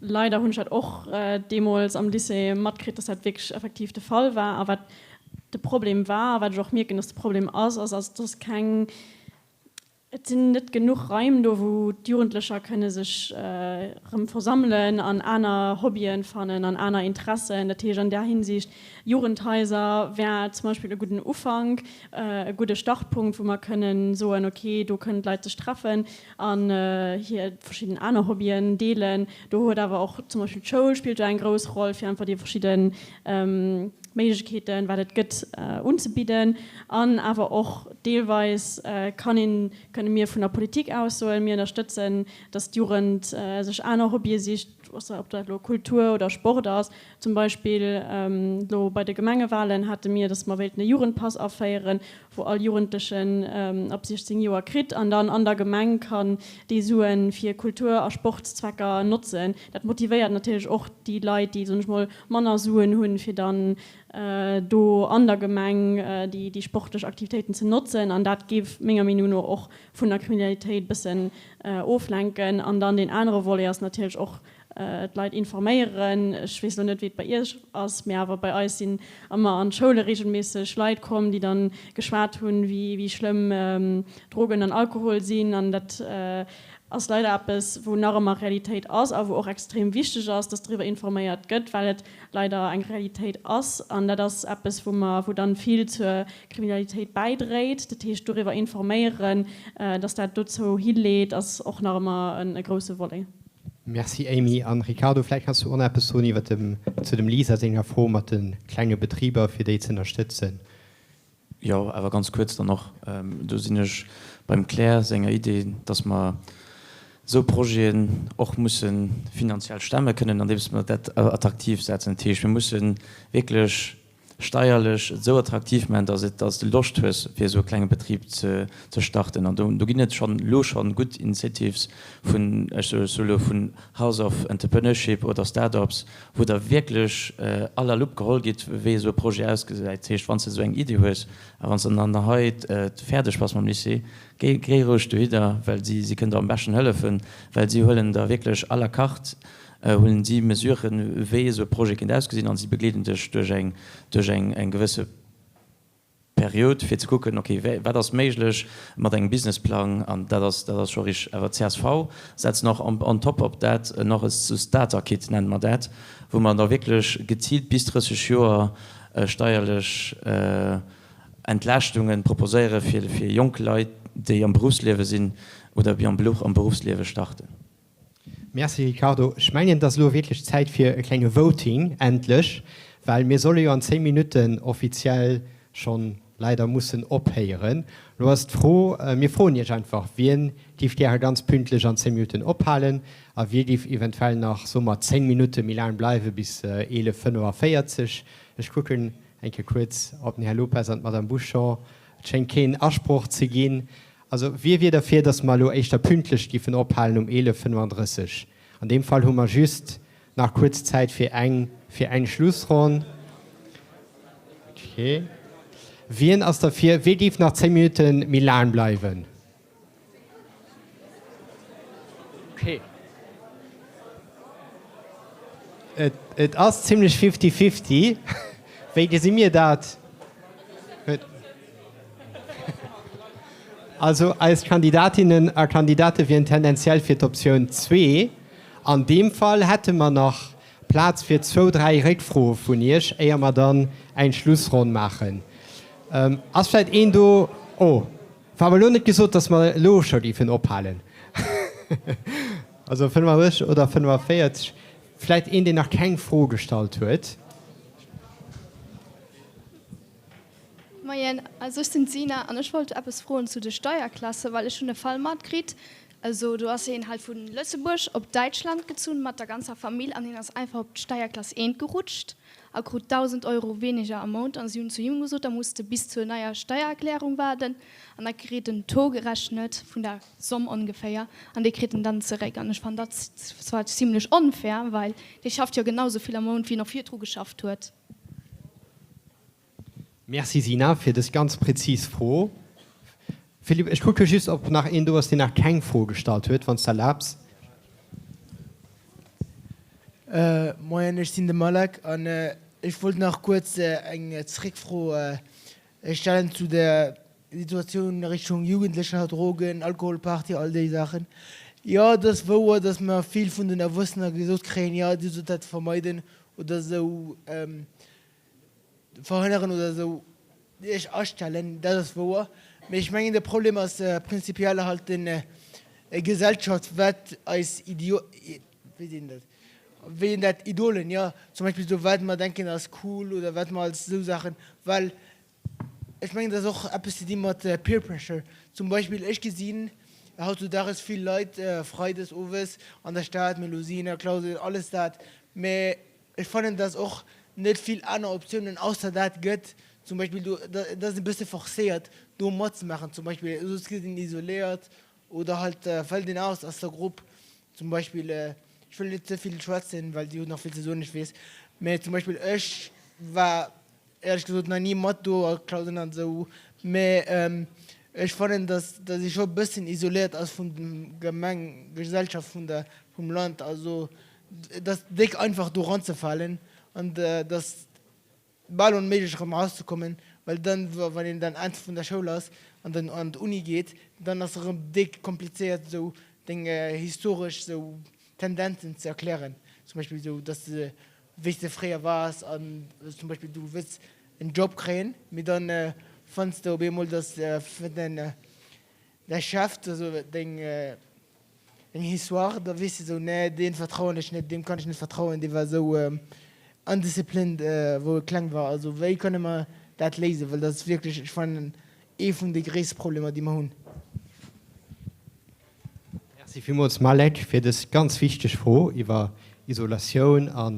Leider hunn ech dat och deemools am Lycée matkritt, dass dat wierklech effektiv de Fall war. A wat de Problem war a wat ech och mierken, dass de Problem ass, ass, dass keng, Et sinn net genuch Raim do, wou d'Jugendlecher kënne sech erëm versammelen an aner Hobbyen fannen an aner Interessen. Dat heescht an där Hinsicht, Jugendhaiser wär zum Beispill e gudden Ufank, e gudde Startpunkt, wou mer kënnen soen, okay, do kënnen d'Leit sech treffen an hir verschidden aner Hobbyen deelen. Do huet awer och zum Beispill d'Schoul spillt do eng grouss Roll, fir einfach déi verschidde Méiglechkeeten, wat et gëtt, unzebidden. An awer och deelweis kann een, kënne mir vun der Politik aus soen, mir ënnerstëtzen, datt d'Jugend sech aner Hobbye sicht, ob dat elo Kultur oder Sport ass. Zum Beispill elo bei de Gemengewahlen hate mir, datt mer wéilten e Jugendpass aféieren, wou all Jugendlechen ab 16 Joer kritt an dann an der Gemeng kann déi Suen fir Kultur a Sportszwecker notzen. Dat motivéiert natierlech och déi Leit, déi, soen ech mol, manner Suen hunn, fir dann do an der Gemeng déi sportlech Aktivitéiten ze notzen. An dat géif menger Meenung no och vun der Kriminalitéit e bëssen oflenken. An dann deen anere Volet ass natierlech och d'Leit informéieren. Ech weess elo net, wéi et bei Iech ass, mee awer bei eis sinn ëmmer an d'Schoule reegelméisseg Leit komm, déi dann geschwat hunn, wéi schlëmm Drogen an Alkohol sinn. An dat ass leider eppes, wou nach ëmmer Realitéit ass a wou och extrem wichteg ass, dass driwwer informéiert gëtt, well et leider eng Realitéit ass. An dat ass eppes, wou mer, wou dann vill zur Kriminalitéit bäidréit. Dat heescht, doriwwer informéieren, dass dat dozou hileet, ass och nach ëmmer e grousse Volet. Merci Amy. An Ricardo, vläicht kanns du och nach eppes soen iwwer dem, zu dem Lisa senger Fro mat de klenge Betriber, fir déi ze ënnerstëtzen. Jo, awer ganz kuerz dann och. Do sinn ech beim Claire senger Idee, dass mer esou Projeten och musse finanziell stemme kënnen, andeems mer dat attraktiv setzen. Dat heescht, mir musse wierklech steierlech et esou attraktiv maachen, dass et, dass de Loscht hues fir esou e klenge Betrib ze ze starten. An do do ginn et schonn elo schonn gutt Incentives vun, ech soe elo vun House of Entrepreneurship oder Start-ups, wou der wierklech à la loupe geholl gitt, wéi esou e Projet ausgesäit. Dat heescht, wann s de esou eng Iddi hues a wann s de dann hei fäerdeg bass mam Lycée, géi géi roueg dohidder, well si si kënnen der am beschten hëllefen, well si huelen der wierklech à la carte Huelen si Mesuren, wéi esou e Projet kéint ausgesinn, an si begleeden dech duerch eng, duerch eng, eng gewësse Period, fir ze kucken, okay, wat ass méiglech mat engem Businessplang, an dat ass, dat ass scho richteg. Awer csv setzt nach on, on top op dat nach e Starter-Kit, nenne mer dat, wou mer da wierklech geziilt bis 30 Joer steierlech Entlaaschtunge proposéiere fir, fir jonk Leit, déi am Beruffsliewe sinn oder déi am am Beruffsliewe starten. Merci Ricardo. Ech mengen, et ass elo wierklech Zäit fir e klenge Voting, endlech, well mir solle jo an 10 Minutten offiziell schonn leider mussen ophéieren. Elo ass d'Fro, mir froen Iech einfach, Wien géif gäre ganz pünktlech an 10 Minutten ophalen a wie géif eventuell nach, soe mer, 10 Minutte méi laang bleiwe bis 11:45? Ech kucken eng Kéier kuerz op den Här Lopes an d'Madame Bouchon. Et schéngt keen Asproch ze ginn. Also, wie wier derfir, dass mer elo éischter pünktlech giffen ophalen um 11:35? An deem Fall hu mer just nach kuerz Zäit fir eng, fir eng Schlussronn. Okay. Wien ass derfir? Wie géif nach 10 Minutte méi laang bleiwen? Okay. Et ass zimlech fifty-fifty. Wéi gesi mir dat? Also eis Kandidatinnen a Kandidate wieren tendenziell fir d'Optioun zwee. An deem Fall hätte mer nach Plaz fir zwou, dräi Réckfroe vun Iech, éier mer dann eng Schlussronn maachen. Ass vläicht een do? Oh, war awer elo net gesot, datt mer elo scho géifen ophalen. Also 35 oder 45. Vläicht een, deen nach keng Fro gestallt huet. Moien, also ech sinn d'Sina an ech wollt eppes froen zu de Steierklassen, well ech hunn e Fall matkritt, also do ass een halt vun Lëtzebuerg op Däitschland gezunn mat der ganzer Famill an hien ass einfach op d'Steierklass eent gerutscht a krut 1.000 Euro weniger am Mount an si hunn zu him gesot, da muss de bis zur neier Steiererklärung waarden an da kritt en Taux gerechnet vun der Somm ongeféier an dee kritt en dann zeréck an ech fannen dat zwar zimlech onfair, well dee schafft jo genau sou vill am Mount wéi en och virdru geschafft huet. Merci Sina fir dës ganz präzis Fro. Philippe, ech kucke just, ob nach een do ass, deen nach keng Fro gestallt huet, wann s de erlaabs. Moien, ech sinn de Malek an ech wollt nach kuerz eng Zréckfro stellen zu der Situatioun Richtung Jugendlecher, Drogen, Alkohol, Party, all déi Saachen. Jo, et ass wouer, datt mer vill vun den Erwuessener gesot kréien, jo, dir sollt dat vermeiden oder esou. Verhënneren oder esou iech astellen, dat ass wouer. Mee ech mengen de Problem ass prinzipiell halt den Gesellschaft, wat eis Idio, wéi seet een dat, wéi een dat, Idolen, jo, zum Beispill esou wat mer denken ass cool oder wat mer als esou Saachen, well ech mengen dat ass och eppes ze di mat Peer Pressure. Zum Beispill ech gesinn hautzudages vill Leit freides owes an der Stad, Melusina, Clausen, alles dat, mä Ech fannen, dass och net vill aner Optiounen ausser dat gëtt, zum Beispill do, et ass e bësse forcéiert do matzemaachen, zum Beispill soss gëtt een isoléiert oder halt fält een aus aus der Grupp. Zum Beispill, ech wëll net ze vill schwätzen, well Dir hutt nach vill ze soen, ech weess, mä zum Beispill ech war éierlech gesot nach ni mat do a Clausen an esou, mä ech fannen, dass dass ee scho e bëssen isoléiert ass vun dem Gemeng, Gesellschaft, vun der, vum Land. Also et ass déck einfach do eranzefalen an et ass bal onméiglech erëm erauszekommen, well dann, wann een dann Enn vun der Schoul ass an dann an d'Uni geet, dann ass erëm déck komplizéiert esou deng historesch esou Tendenzen ze erklären, zum Beispill esou, dass de wéi s de fréier waars an zum Beispill du wëlls en Job kréien, mee dann fënns de op eemol, dass däin däi Chef, also deng deng Histoire, da weess de esou, nee deem vertrauen ech net, deem kann ech net vertrauen, dee war esou undisciplined wou e kleng war. Also wéi kënne mer dat léisen, well dat ass wierklech, ech fannen, ee vun de gréisste Problemer déi mer hunn. Merci villmools Malek fir dës ganz wichteg Fro iwwer Isolatioun a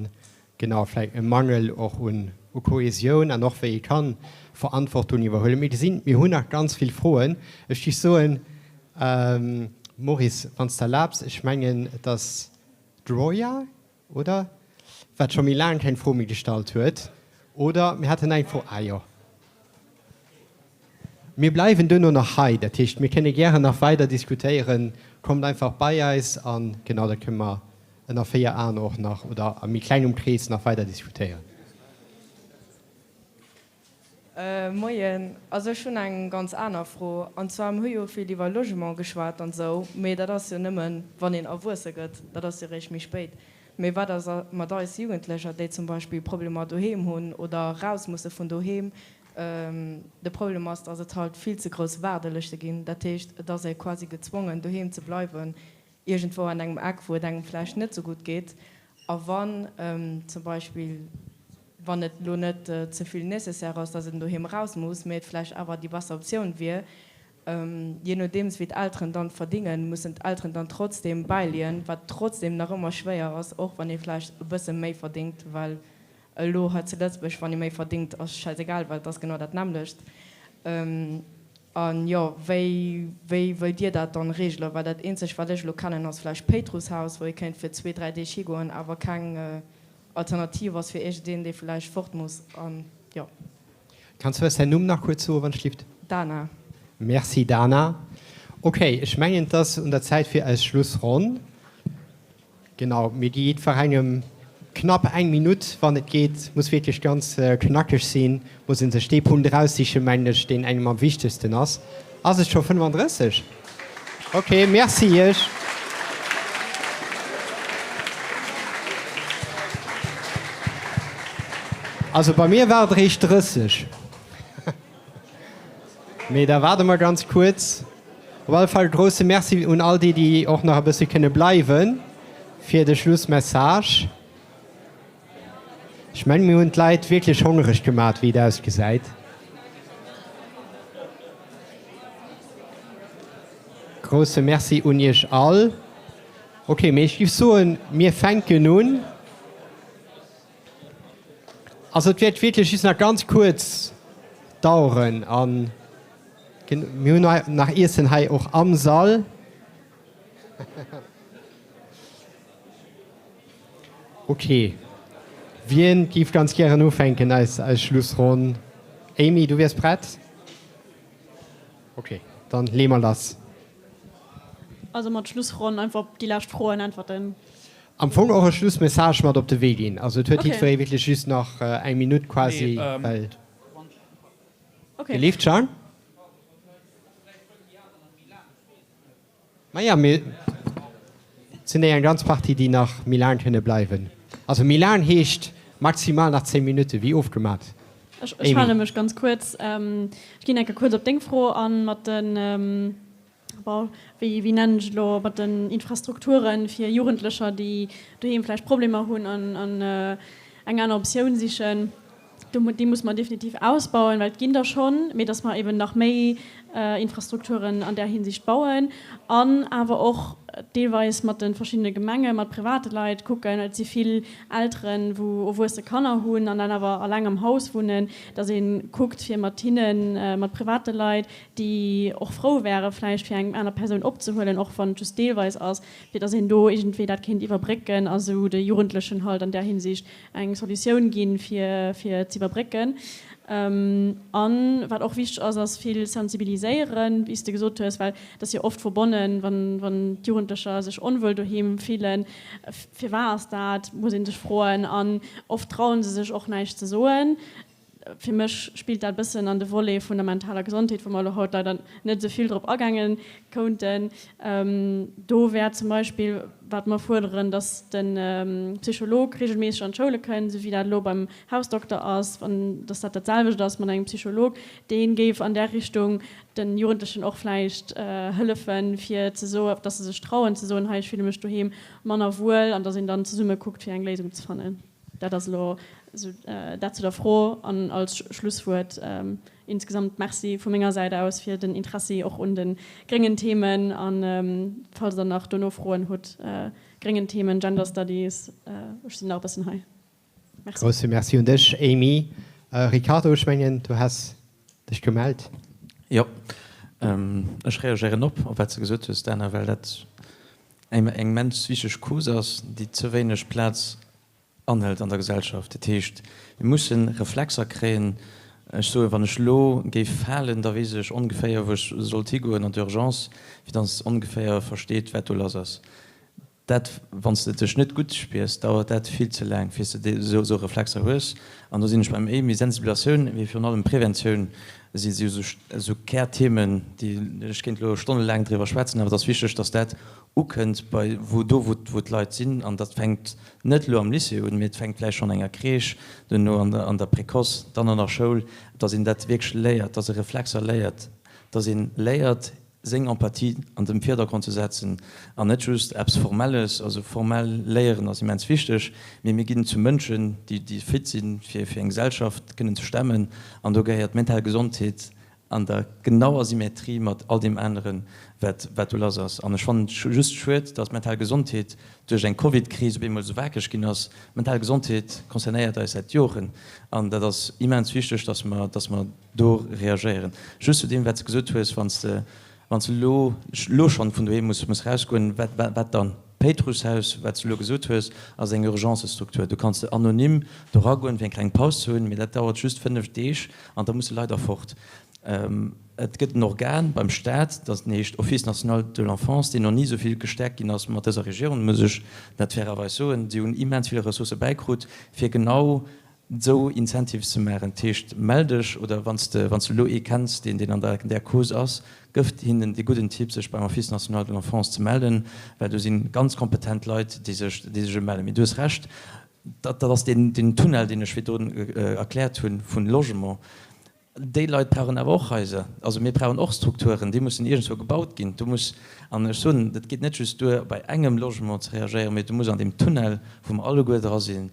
genau vläicht e Mangel och un Kohesioun an och wéi ee ka Verantwortung iwwerhuelen. Mir gesinn, mir hunn nach ganz vill Froen. Ech géif soen, Maurice, wann s de erlaabs, ech mengen et ass d'Roya, oder? Wat scho méi laang keng Fro méi gestallt huet. Oder mir haten eng Fro, ah jo. Mir bleiwen duerno nach hei, dat heescht, mir kënne gären nach weider diskutéieren. Kommt einfach bei eis a genau da kënne mer ënner 4 Aen och nach oder a méi klengem Krees nach weider diskutéieren. Moien, also ech hunn eng ganz aner Fro. An zwar, mir hu jo vill iwwer Logement geschwat an esou, mee dat ass jo nëmmen, wann een erwuesse gëtt, dat ass jo réischt méi spéit. Mee wat ass mat eis Jugendlecher, déi zum Beispill Problemer doheem hunn oder raus musse vun doheem? De Problem ass, dass et halt vill ze grouss Waardelëschte ginn. Dat heescht, et ass ee quasi gezwongen, doheem ze bleiwen, iergendwou an engem Eck, wou et engem vläicht net esou gutt geet. A wann zum Beispill, wann et elo net ze vill nécessaire ass, dass een doheem eraus muss, mee et vläicht awer déi besser Optioun wier, jee nodeems wéi d'Elteren dann verdingen, mussen d'Elteren dann trotzdem bäileeën, wat trotzdem nach ëmmer schwéier ass, och wann ee vläicht e bësse méi verdingt, well elo hei zu Lëtzebuerg, wann ee méi verdingt, ass schäisegal, well et ass genau dat nämmlecht. An jo, wéi, wéi wëllt Dir dat dann regelen? Well dat eenzegt, wat ech elo kennen, ass vläicht d'Péitrusshaus, wou ee kéint fir zwee, dräi Deeg higoen, awer keng Alternativ ass fir iergendeen, dee vläicht fort muss. An jo. Kanns du eis däin Numm nach kuerz soen, wann ech lift? Dana. Merci Dana. Ok, ech mengen et ass un der Zäit fir eis Schlussronn. Genau, mir gi jiddwerengem knapp eng Minutt, wann et geet. Muss wierklech ganz knackeg sinn, muss ee sech dee Punkt eraussichen, mengen ech, deen engem am wichtegsten ass. Ass et scho 35? Ok, Merci Iech. Also bei mir war et eréischt 30. Mee da waarde mer ganz kuerz. Op alle Fall e grousse Merci un all déi, déi och nach e bësse kënne bleiwen fir de Schlussmessage. Ech mengen, mir hunn d'Leit wierklech hongereg gemat, wéi et ausgesäit. Grousse Merci un Iech all. Ok, mee ech géif soen, mir fänken un. Also et wäert wierklech just nach ganz kuerz daueren a mir hunn nach Iessen hei och am Sall. Ok, wien géif ganz gären ufänken, eis eis Schlussronn? Amy, du wiers prett? Ok, dann leeë mer lass. Also mat Schlussronn einfach op déi lescht Froen äntwerten. Am Fong och e Schlussmessage mat op de Wee ginn. Also et huet jiddweree wierklech just nach eng Minutt quasi, well. Gelift, Jean? Maja, mee et sinn déi eng ganz Partie, déi nach méi laang kënne bleiwen. Also méi laang heescht maximal nach 10 Minutten, wéi ofgemat. Ech hale mech ganz kuerz. Ech ginn eng Kéier kuerz op deng Fro an, mat den, bon, wéi wéi nennen ech et elo, mat den Infrastrukture fir Jugendlecher, déi doheem vläicht Problemer hunn an eng aner Optioun sichen. Déi muss mer definitiv ausbauen, well et ginn der schonn, mee dass mer eben nach méi Infrastrukturen an där Hinsicht bauen an awer och deelweis mat de verschiddene Gemenge, mat private Leit kucken. Et si vill Elteren, wou erwuesse Kanner hunn an dann awer alleng am Haus wunnen, dass ee kuckt, fir mat hinnen, mat private Leit, déi och frou wäre vläicht fir eng aner Persoun opzehuelen, och wann et just deelweis ass, fir dass een do iergendwéi dat kéint iwwerbrécken a sou de Jugendlechen halt an där Hinsicht eng Solutioun ginn, fir fir z'iwwerbrécken. An wat och wichteg ass, ass vill sensibiliséieren, wéi s de gesot hues, well et ass jo oft verbonnen, wann wann d'Jugendlecher sech onwuel doheem fillen, firwat ass dat, muss ee sech froen. An oft traue se sech och näischt ze soen. Fir mech spillt dat e bëssen an de Volet vun der mentaler Gesondheet, wou mer elo haut leider net esou vill drop agaange kounten. Do wär zum Beispill, wat mer fuerderen, dass de Psycholog regelméisseg an d'Schoule kënnt, esou wéi dat elo beim Hausdokter ass, wann dass dat dat selwecht ass mat engem Psycholog, dee géif an där Richtung de Jugendlechen och vläicht hëllefen, fir ze soen, dass se sech trauen ze soen, hei ech fille mech doheem manner wuel, an dass een dann zesumme kuckt, fir eng Léisung ze fannen. Dat ass elo esou dat zu der Fro. An als Schlusswuert insgesamt Merci vu menger Säit aus fir den Interessi och un de gréngen Themen. A falls Der nach dono Froen hutt, gréngen Themen, Gender Studies, ech sinn nach e bëssen hei. Merci. Grousse Merci un dech, Amy. Ricardo, ech mengen, du has dech gemellt. Jo, ech reagéieren op, op wat s de gesot hues, Dana, well dat eng immens wichteg Cause ass, déi ze wéineg Plaz anhëlt an der Gesellschaft. Dat heescht, mir mussen Reflexer kréien. Ech soen, wann ech elo géif falen, da weess ech ongeféier, wou ech sollt higoen an d'Urgence, fir dass s ongeféier versteet, wat do lass ass. Dat, wann s de dech net gutt spiers, dauert dat vill ze laang, fir s de esou Reflexer hues. An do sinn ech beim Amy, Sensibilisatioun, mee virun allem Preventioun si esou Kärthemen, déi, ech kéint elo stonnelaang driwwer schwätzen, awer et ass wichteg, dass dat ukënnt bei wou do wou wou d'Leit sinn an dat fänkt net elo am Lycée un, mee et fänkt vläicht schonn enger Crèche, duerno an der an der Précoce, dann an der Schoul, dass een dat wierklech léiert, dass e Reflexer léiert, dass een léiert seng Empathie an dem Virdergrond ze setzen an net just eppes Formelles, also formell léieren ass immens wichteg, mee mir ginn zu Mënschen déi déi fit sinn fir fir eng Gesellschaft kënnen ze stemmen an do gehéiert d'mental Gesondheet An der genauer Symmetrie mat all deem aneren, wat, wat do lass ass. An ech fannen et just schued, dass d'mental Gesondheet duerch eng Covid-Kris op eemol esou wakereg ginn ass. Mental Gesondheet concernéiert eis säit Joren an dat ass immens wichteg, dass mer, dass mer do reagéieren. Just zu deem, wat s de gesot hues, Wann s de, wann s de elo, elo schonn vun doheem muss, muss rausgoen, wat, wat, wat dann? D'Péitrusshaus, wat s de elo gesot hues, ass eng Urgencestruktur. Do kanns de anonym do ragoen, fir eng kleng Paus ze hunn, mee dat dauert just 5 Deeg an da musse Leit erfort. Et gëtt en Organ beim Staat, dat heescht Office national de l'enfance, deen nach ni esou vill gestäerkt ginn ass mat dëser Regierung, muss ech dat fairerweis soen. Si hunn immens vill Ressourcë bäikrut, fir genau esou Incentives ze maachen. Dat heescht, mell dech oder wann s de wann s de elo ee kenns, deen deen an der där Cause ass, gëff hinnen dee gudden Tipp, sech beim Office national de l'enfance ze mellen, well do si ganz kompetent Leit, déi sech déi sech mellen. Mee du hues Recht, Dat ass deen Tunnel, deen ech virdrun erkläert hunn, vun Logement. Déi Leit brauchen awer och Haiser. Also mir brauchen och Strukturen, déi mussen iergendzwou gebaut ginn. Do muss, an ech soen, et geet net just duer, bei engem Logement ze reagéieren, mee du muss an deem Tunnel, wou mer alleguer dra sinn,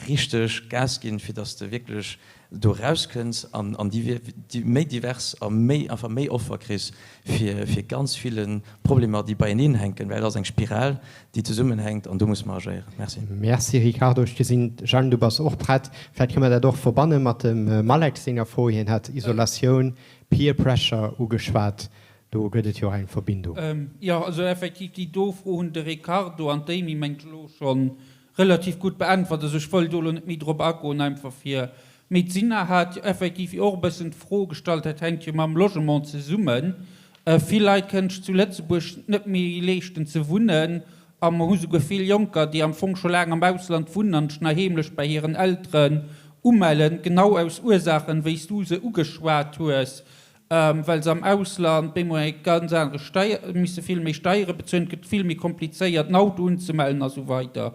richteg Gas ginn, fir datt s de wierklech do erauskënns an an déi méi divers a méi einfach méi Offer kriss fir fir ganz ville Problemer déi beieneen hänken, well et ass eng Spiral déi zesummenhänkt an do musse mer agéieren. Merci. Merci Ricardo. Ech gesinn Jeanne du bass och prett. Vläicht kënne mer dat och verbanne mat dem Malek senger Fro. Hien hat Isolatioun, Peer Pressure ugeschwat. Do gëtt et jo och eng Verbindung. Jo, also effektiv déi do Fro hunn de Ricardo an d'Amy mengt ech elo schonn relativ gutt beäntwert. Also ech wëll do elo net méi drop agoen, einfach fir. Mee d'Sina hat jo effektiv jo och e bëssen d'Fro gestallt, dat hänkt jo mam Logement zesummen, Vill Leit kënnen sech zu Lëtzebuerg net méi leeschten ze wunnen a mer hu souguer vill Jonker, déi am Fong scho laang am Ausland wunnen an sech nach heemlech bei hiren Elteren umellen, genau aus Ursaachen, wéi s du se ugeschwat hues, well se am Ausland bemol eng ganz anere Steier, misse vill méi Steiere bezuelen, et gëtt vill méi komplizéiert, en Auto unzemellen a sou weider.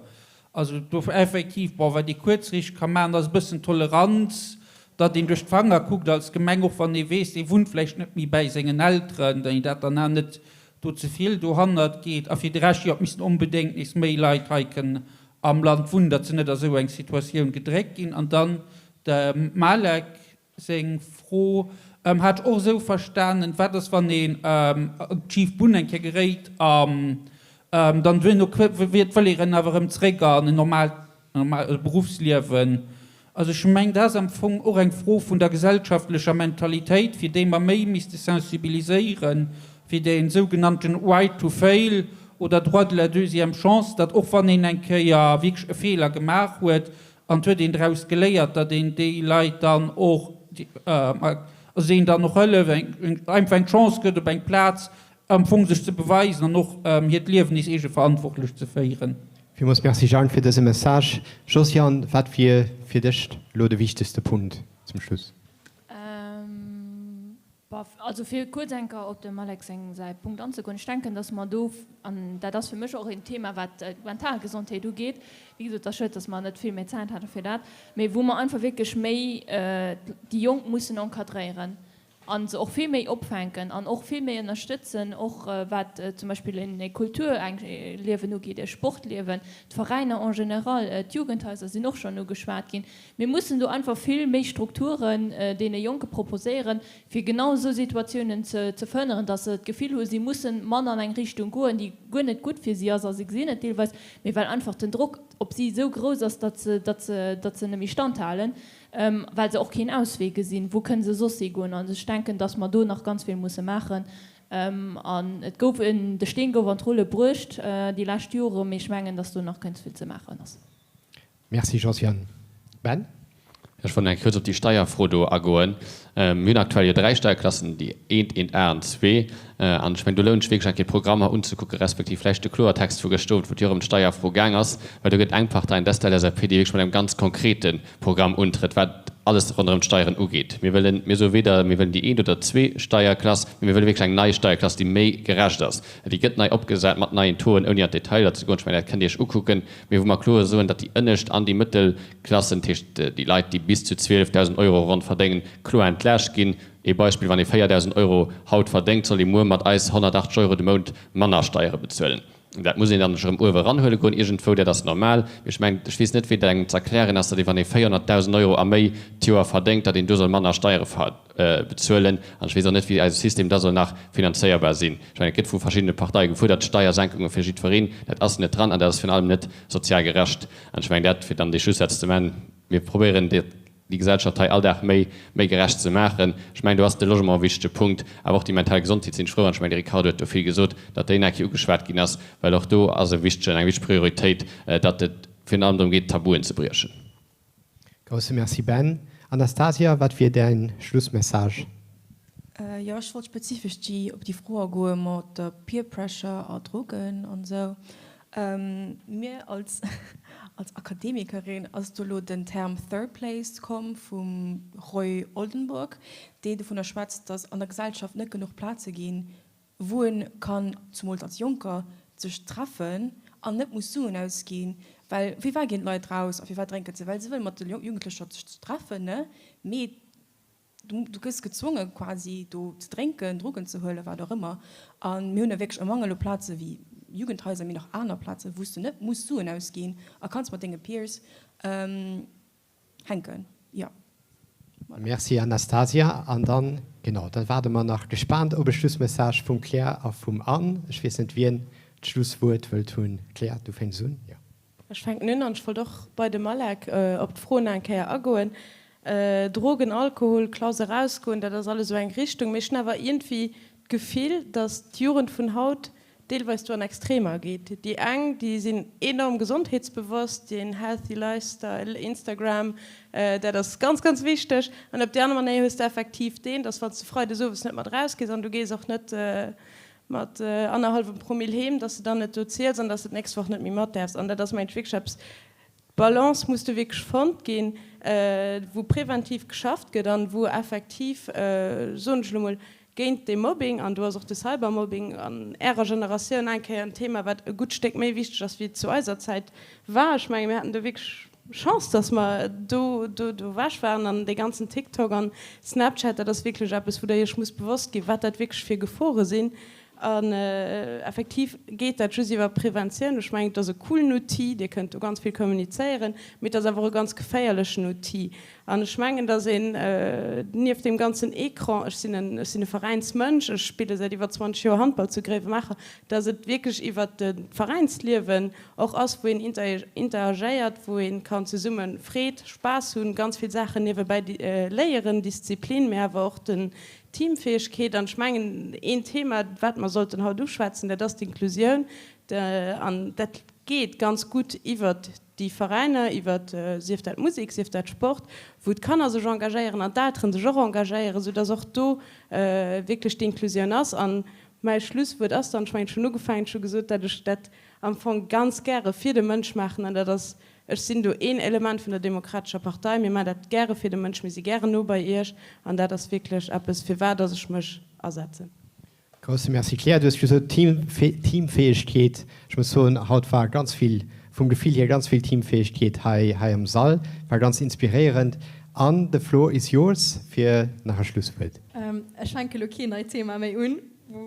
Also dofir effektiv, bon, wat ee kuerzriicht ka maachen, ass e bëssen Toleranz, datt een duerch d'Fanger kuckt als Gemeng, och wann ee weess, dee wunnt vläicht net méi bäi sengen Elteren, datt een dat dann awer net do ze vill dohannert geet. A fir de Rescht, jo, et missten onbedéngt nees méi Leit hei kënnen am Land wunnen, datt se net a sou eng Situatioun gedréckt ginn. An dann de Malek. Seng Fro hat ech och esou verstanen, Wat ass, wann een op d'schif Bunn eng Kéier geréit an dann duerno wëll een awer erëm zréck an en normaalt Beruffsliewen? Also ech mengen, dat ass am Fong och eng Fro vun der gesellschaftlecher Mentalitéit, fir déi mer méi misste sensibiliséieren, fir dee sougenannten Right to fail oder Droit de la deuxième chance, datt och wann een eng Kéier wierklech e Feeler gemaach huet, An et huet een draus geléiert, datt een déi Leit dann och, also deenen dann och hëlleft, einfach eng Chance gëtt op eng Plaz am Fong sech ze beweisen an och hiert Liewen nees eegeverantwortlech ze féieren. Villmools Merci Jeanne fir dëse Message. Josiane, wat wier fir dech elo de wichtegste Punkt zum Schluss? Bof, also fir kuerz eng Kéier op dem Alex seng säi Punkt anzegoen, ech denken, datt mer do, an dat ass fir mech och een Thema wat d'mental Gesondheet ugeet, wéi gesot, et ass schued, datt mer net vill méi Zäit hate fir dat, mee wou mer einfach wierklech méi déi Jonk mussen encadréieren a se och vill méi opfänken an och vill méi ënnerstëtzen, och wat zum Beispill en Kulturliewen ugeet, e Sportliewen, d'Veräiner en général, d'Jugendhaiser sinn och schonn ugeschwat ginn. Mir mussen do einfach vill méi Strukturen deene Jonke proposéieren, fir genau esou Situatiounen ze verhënneren, dass se d'Gefill hu si mussen manner an eng Richtung goen, déi guer net gutt fir si ass, a se gesinn et deelweis, mee well einfach den Drock op si esou grouss ass, datt se, datt se, datt se net méi standhalen, well se och keen Auswee gesinn, wou kënne se soss higoen. An ech denken, dass mer do nach ganz vill musse maachen. An et gouf en, de Steen gouf an d'Rulle bruecht déi lescht Jore, mee ech mengen, dass do nach ganz vill ze maachen ass. Merci Josiane. Ben? Ech wollt nach eng kuerz op déi Steierfro do agoen. Mir hunn aktuell jo 3 Steierklassen, déi eent, eent A an zwee. An ech mengen, do lount sech wierklech eng Kéier d'Programmer unzekucken, respektiv vläicht de Kloertext vu gëschter Owend, wou et jo och ëm d'Steierfro gaang ass, well do gëtt eng Partei, an dat ass d'LSAP, déi wierklech mat engem ganz konkrete Programm untrëtt, wat alles ronderëm d'Steieren ugeet. Mir wëllen, mir soe weder mir wëllen déi eent oder zwee Steierklass, mee mir wëlle wierklech eng nei Steierklass, déi méi gerecht ass. Déi gëtt nei opgesat mat neien Tauxen, ouni an d'Detailer ze goen. Ech mengen, dat kënnt Dir Iech ukucken. Mee wou mer kloer soen, datt déi ënnescht an déi mëttel Klassen, dat heescht déi Leit, déi bis zu 12.000 Euro ronn verdéngen, kloer entlaascht ginn. Ee Beispill, Wann ee 4.000 Euro haut verdéngt, soll ee muer mat eis 180 Euro de Mount manner Steiere bezuelen. Dat muss een dann sech erëm uewe eranhuele goen iergendwou, dat ass normal. Mee ech mengen, ech weess net, wéi dat engem ze erklären ass, datt ee, wann ee 400.000 Euro a méi d'Joer verdéngt, datt een do soll manner Steiere bezuelen. An ech weess och net, wéi eise System da soll nach finanzéierbar sinn. Ech mengen, et gëtt vu verschiddene Parteie gefuerdert, Steiersenkunge fir jiddwereen. Dat ass net dran an dat ass virun allem net sozial gerecht. An ech mengen, dat, fir dann dee Schlussaz ze maachen, Mir probéieren, déi Gesellschaft hei all Dag méi, méi gerecht ze maachen. Ech mengen, do ass de Logement e wichtege Punkt, awer och déi mental Gesondheet sinn ech frou, an ech mengen, de Ricardo huet do vill gesot, datt déi nach eng Kéier ugeschwat ginn ass, well och do ass e wichtegen, eng wichteg Prioritéit, datt et virun allem drëm geet, Tabuen ze briechen. Grousse Merci Ben. Anastasia, wat wier däin Schlussmessage? Jo, ech wollt spezifesch déi op déi Fro agoe mat der Peer Pressure a Drogen an esou. Mir als als Akademikerin ass do elo den Term Third Place komm vum Roy Oldenburg, dee dovunner schwätzt, datt an der Gesellschaft net genuch Plaze ginn, wou e kann, zumools als Jonker, sech treffen an net muss Suen ausginn, well firwat ginn d'Leit raus a firwat drénken se? Well se wëlle mat de Jugendlecher sech treffen, ne? Mee du gëss gezwonge quasi do ze drénken, Drogen ze huelen, wat och ëmmer. A mir hunn da wierklech e Mangel u Plaze wéi Jugendhaiser, mee nach aner Plazen, wou s du net muss Suen ausginn a kanns mat denge Peers hänken, jo. Voilà. Merci Anastasia. An dann, genau, dann waarde mer nach gespaant op e Schlussmessage vum Claire a vum Anne. Ech weess net, wien d'Schlusswuert wëllt hunn. Claire, du fänks un, jo. Ech fänken un an ech wollt och bei de Malek op d'Fro nach eng Kéier agoen. Drogen, Alkohol, Klaus erausgoen, dat ass alles esou eng Richtung. Mee ech hunn awer iergendwéi d'Gefill, datt d'Jugend vun haut. deelweis do an Extremer geet. Déi eng, déi sinn enorm gesondheetsbewosst, deen healthy lifestyle, Instagram, dat ass ganz, ganz wichteg. An op déi aner Manéier hues de effektiv deen, dass wann s de freides owes net mat erausgees an du gees och net mat annerhallwem Promill heem, dass de dann net do ziels an dass de d'nächst Woch net méi mat däerfs. An dat ass, mengen ech, wierklech eppes, D'Balance muss do wierklech fonnt ginn, wou preventiv geschafft gëtt an wou effektiv, soen ech elo mol, géint dee Mobbing, an do ass och de Cybermobbing an Ärer Generatioun eng Kéier en Thema, wat e gutt Stéck méi wichteg ass, wéi et zu eiser Zäit war. Ech menge mir haten do wierklech Chance, dass mer do do ewech waren. An dee ganzen TikTok an Snapchat, dat ass wierklech eppes, wou Der Iech musst bewosst ginn, wat dat wierklech fir Gefore sinn. An effektiv geet dat just iwwer Preventioun. Ech mengen, et ass e coolen Outil, Dir kënnt do ganz vill kommunizéieren, mee et ass awer och e ganz geféierlechen Outil. An ech mengen, datt een nieft deem ganzen Ecran, ech sinn en, ech sinn e Veräinsmënsch, ech spille säit iwwer 20 Joer Handball zu Gréiwemaacher, datt et wierklech iwwer d'Veräinsliewen och ass, wou een interagéiert, wou ee kann zesumme Freed, Spaass hunn, ganz vill Saachen niewebäi léieren, Disziplin, mee awer och den Teamfäegkeet, an ech mengen, een Thema, wat mer sollten haut uschwätzen, dat ass d'Inklusioun. An dat geet ganz gutt iwwert déi Veräiner, iwwert, sief dat Musek, sief dat Sport, wou d'Kanner sech engagéieren an d'Eltere sech och engagéieren, soudass och do wierklech d'Inklusioun ass. An mäi Schlusswuert ass dann, ech mengen, ech hunn ugefaangen, ech hu gesot, dat ech dat am Fong ganz gäre fir de Mënsch maachen, an dat ass Ech sinn do een Element vun der Demokratescher Partei. Mir maachen dat gäre fir de Mënsch, mir si gären no bei Iech an dat ass wierklech eppes, firwat dass ech mech asetzen. Grousse Merci Claire. Du hues gesot Teamfäegkeet. Ech muss soen, haut war ganz vill, vum Gefill hier ganz vill Teamfäegkeet hei hei am Sall. War ganz inspiréierend. An the floor is yours fir nach e Schlusswuert. Ech fänke lo keen neit Thema méi un,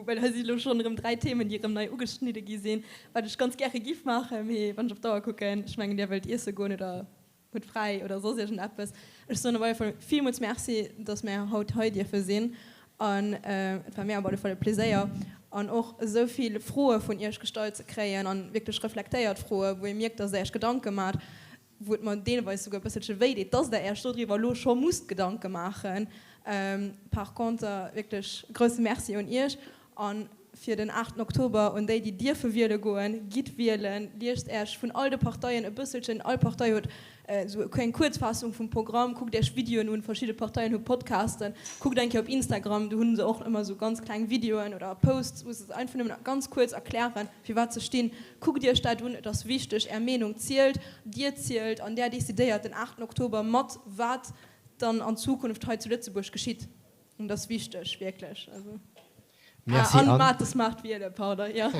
well hei si lo schonn erëm 3 Themen, déi erëm nei ugeschnidde gi sinn. Wat ech ganz gäre giff maachen, mee wann ech op d'Auer kucken, ech mengen dir wëllt iesse goen oder hutt fräi oder soss iergend eppes. Ech soen op alle Fall villmools Merci, dass mär haut hei dierfe sinn an et war mär op alle Fall e Pleséier an och esou vill Froe vun iech gestallt ze kréien an wierklech reflektéiert Froe wou ee mierkt, dass der iech Gedanke maacht. wou et mer deelweis souguer e bësselche wéi deet, dass Der Äech dodriwwer elo scho musst Gedanke maachen. Par conter wierklech e grouse Merci un Iech a fir den aachten Oktober un déi, déi dierfe wiele goen, Gitt wielen, liest Äech vun all de Parteien e bësselchen, all Partei huet esou eng Kuerzfaassung vum Programm, kuckt Iech Videoen un, verschidde Parteien hu Podcasten, kuckt eng Kéier op Instagram, do hu se och ëmmer esou ganz kleng Videoen oder Posts, wou se einfach nëmmen ganz kuerz erklären, fir wat se stinn. Kuckt Iech dat un, et ass wichteg, Är Meenung zielt, Dir zielt an där decidéiert den 8 Oktober mat, wat dann an Zukunft hei zu Lëtzebuerg geschitt. An dat ass wichteg, wierklech. Also, Merci an Anne. Mates maacht wiele, pardon, jo.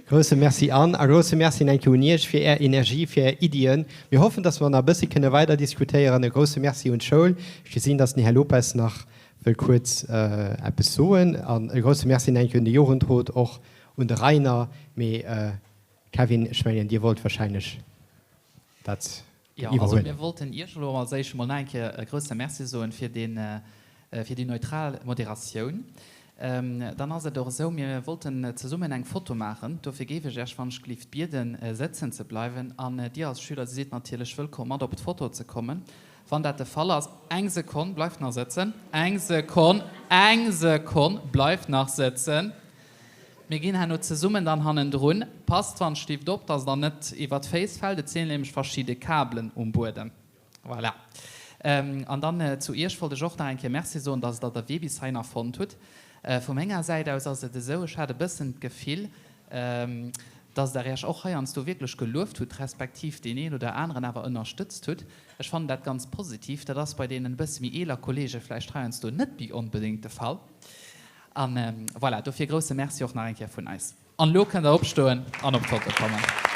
Grousse Merci Anne a grousse Merci eng Kéier un Iech fir Är Energie, fir Är Iddien. Mir hoffen, dass mer nach e bëssi kënne weider diskutéieren. E grousse Merci un d'Schoul. Ech gesinn, dass den Här Lopes nach wëll kuerz eppes soen. An e grousse Merci eng Kéier un de Jugendrot och Un de Rainer, mee Kevin, ech mengen dir wollt wahrscheinlech dat Jo, also iwwerhuelen. mir wollten Iech elo als éischt emol nach eng Kéier e grousse Merci soen fir deen, fir déi neutral Moderatioun. Dann ass et och esou, mir wollten zesummen eng Foto maachen. Dofir géif ech Iech wann ech gelift bieden, sëtzen ze bleiwen. An Dir als Schüler, Dir sidd natierlech wëllkomm mat op d'Foto ze kommen. Wann dat de Fall ass, eng Sekonn, bleift nach sëtzen, eng Sekonn, eng Sekonn, bleift nach sëtzen. Mir ginn herno zesummen dann hannendrun. Passt wann Stift op, dass der net iwwer d'Féiss fällt. Et sinn nämlech verschidde Kabelen um Buedem. Voilà. An dann zu Iech wollt ech och nach eng Kéier Merci soen, dass der de Wee bis heihinner fonnt hutt. Vu menger Säit aus ass et esou, ech hat e bëssen d'Gefill, dass der Iech och heiansdo wierklech gelueft hutt, respektiv deen een oder aneren awer ënnerstëtzt hutt. Ech fannen dat ganz positiv. Dat ass bei deenen e bësse méi eeler Kollege vläicht heiansdo net méi onbedéngt de Fall. An voilà, dofir e grousse Merci och nach eng Kéier vun eis. An elo kënnt der opstoen an op d'Foto kommen.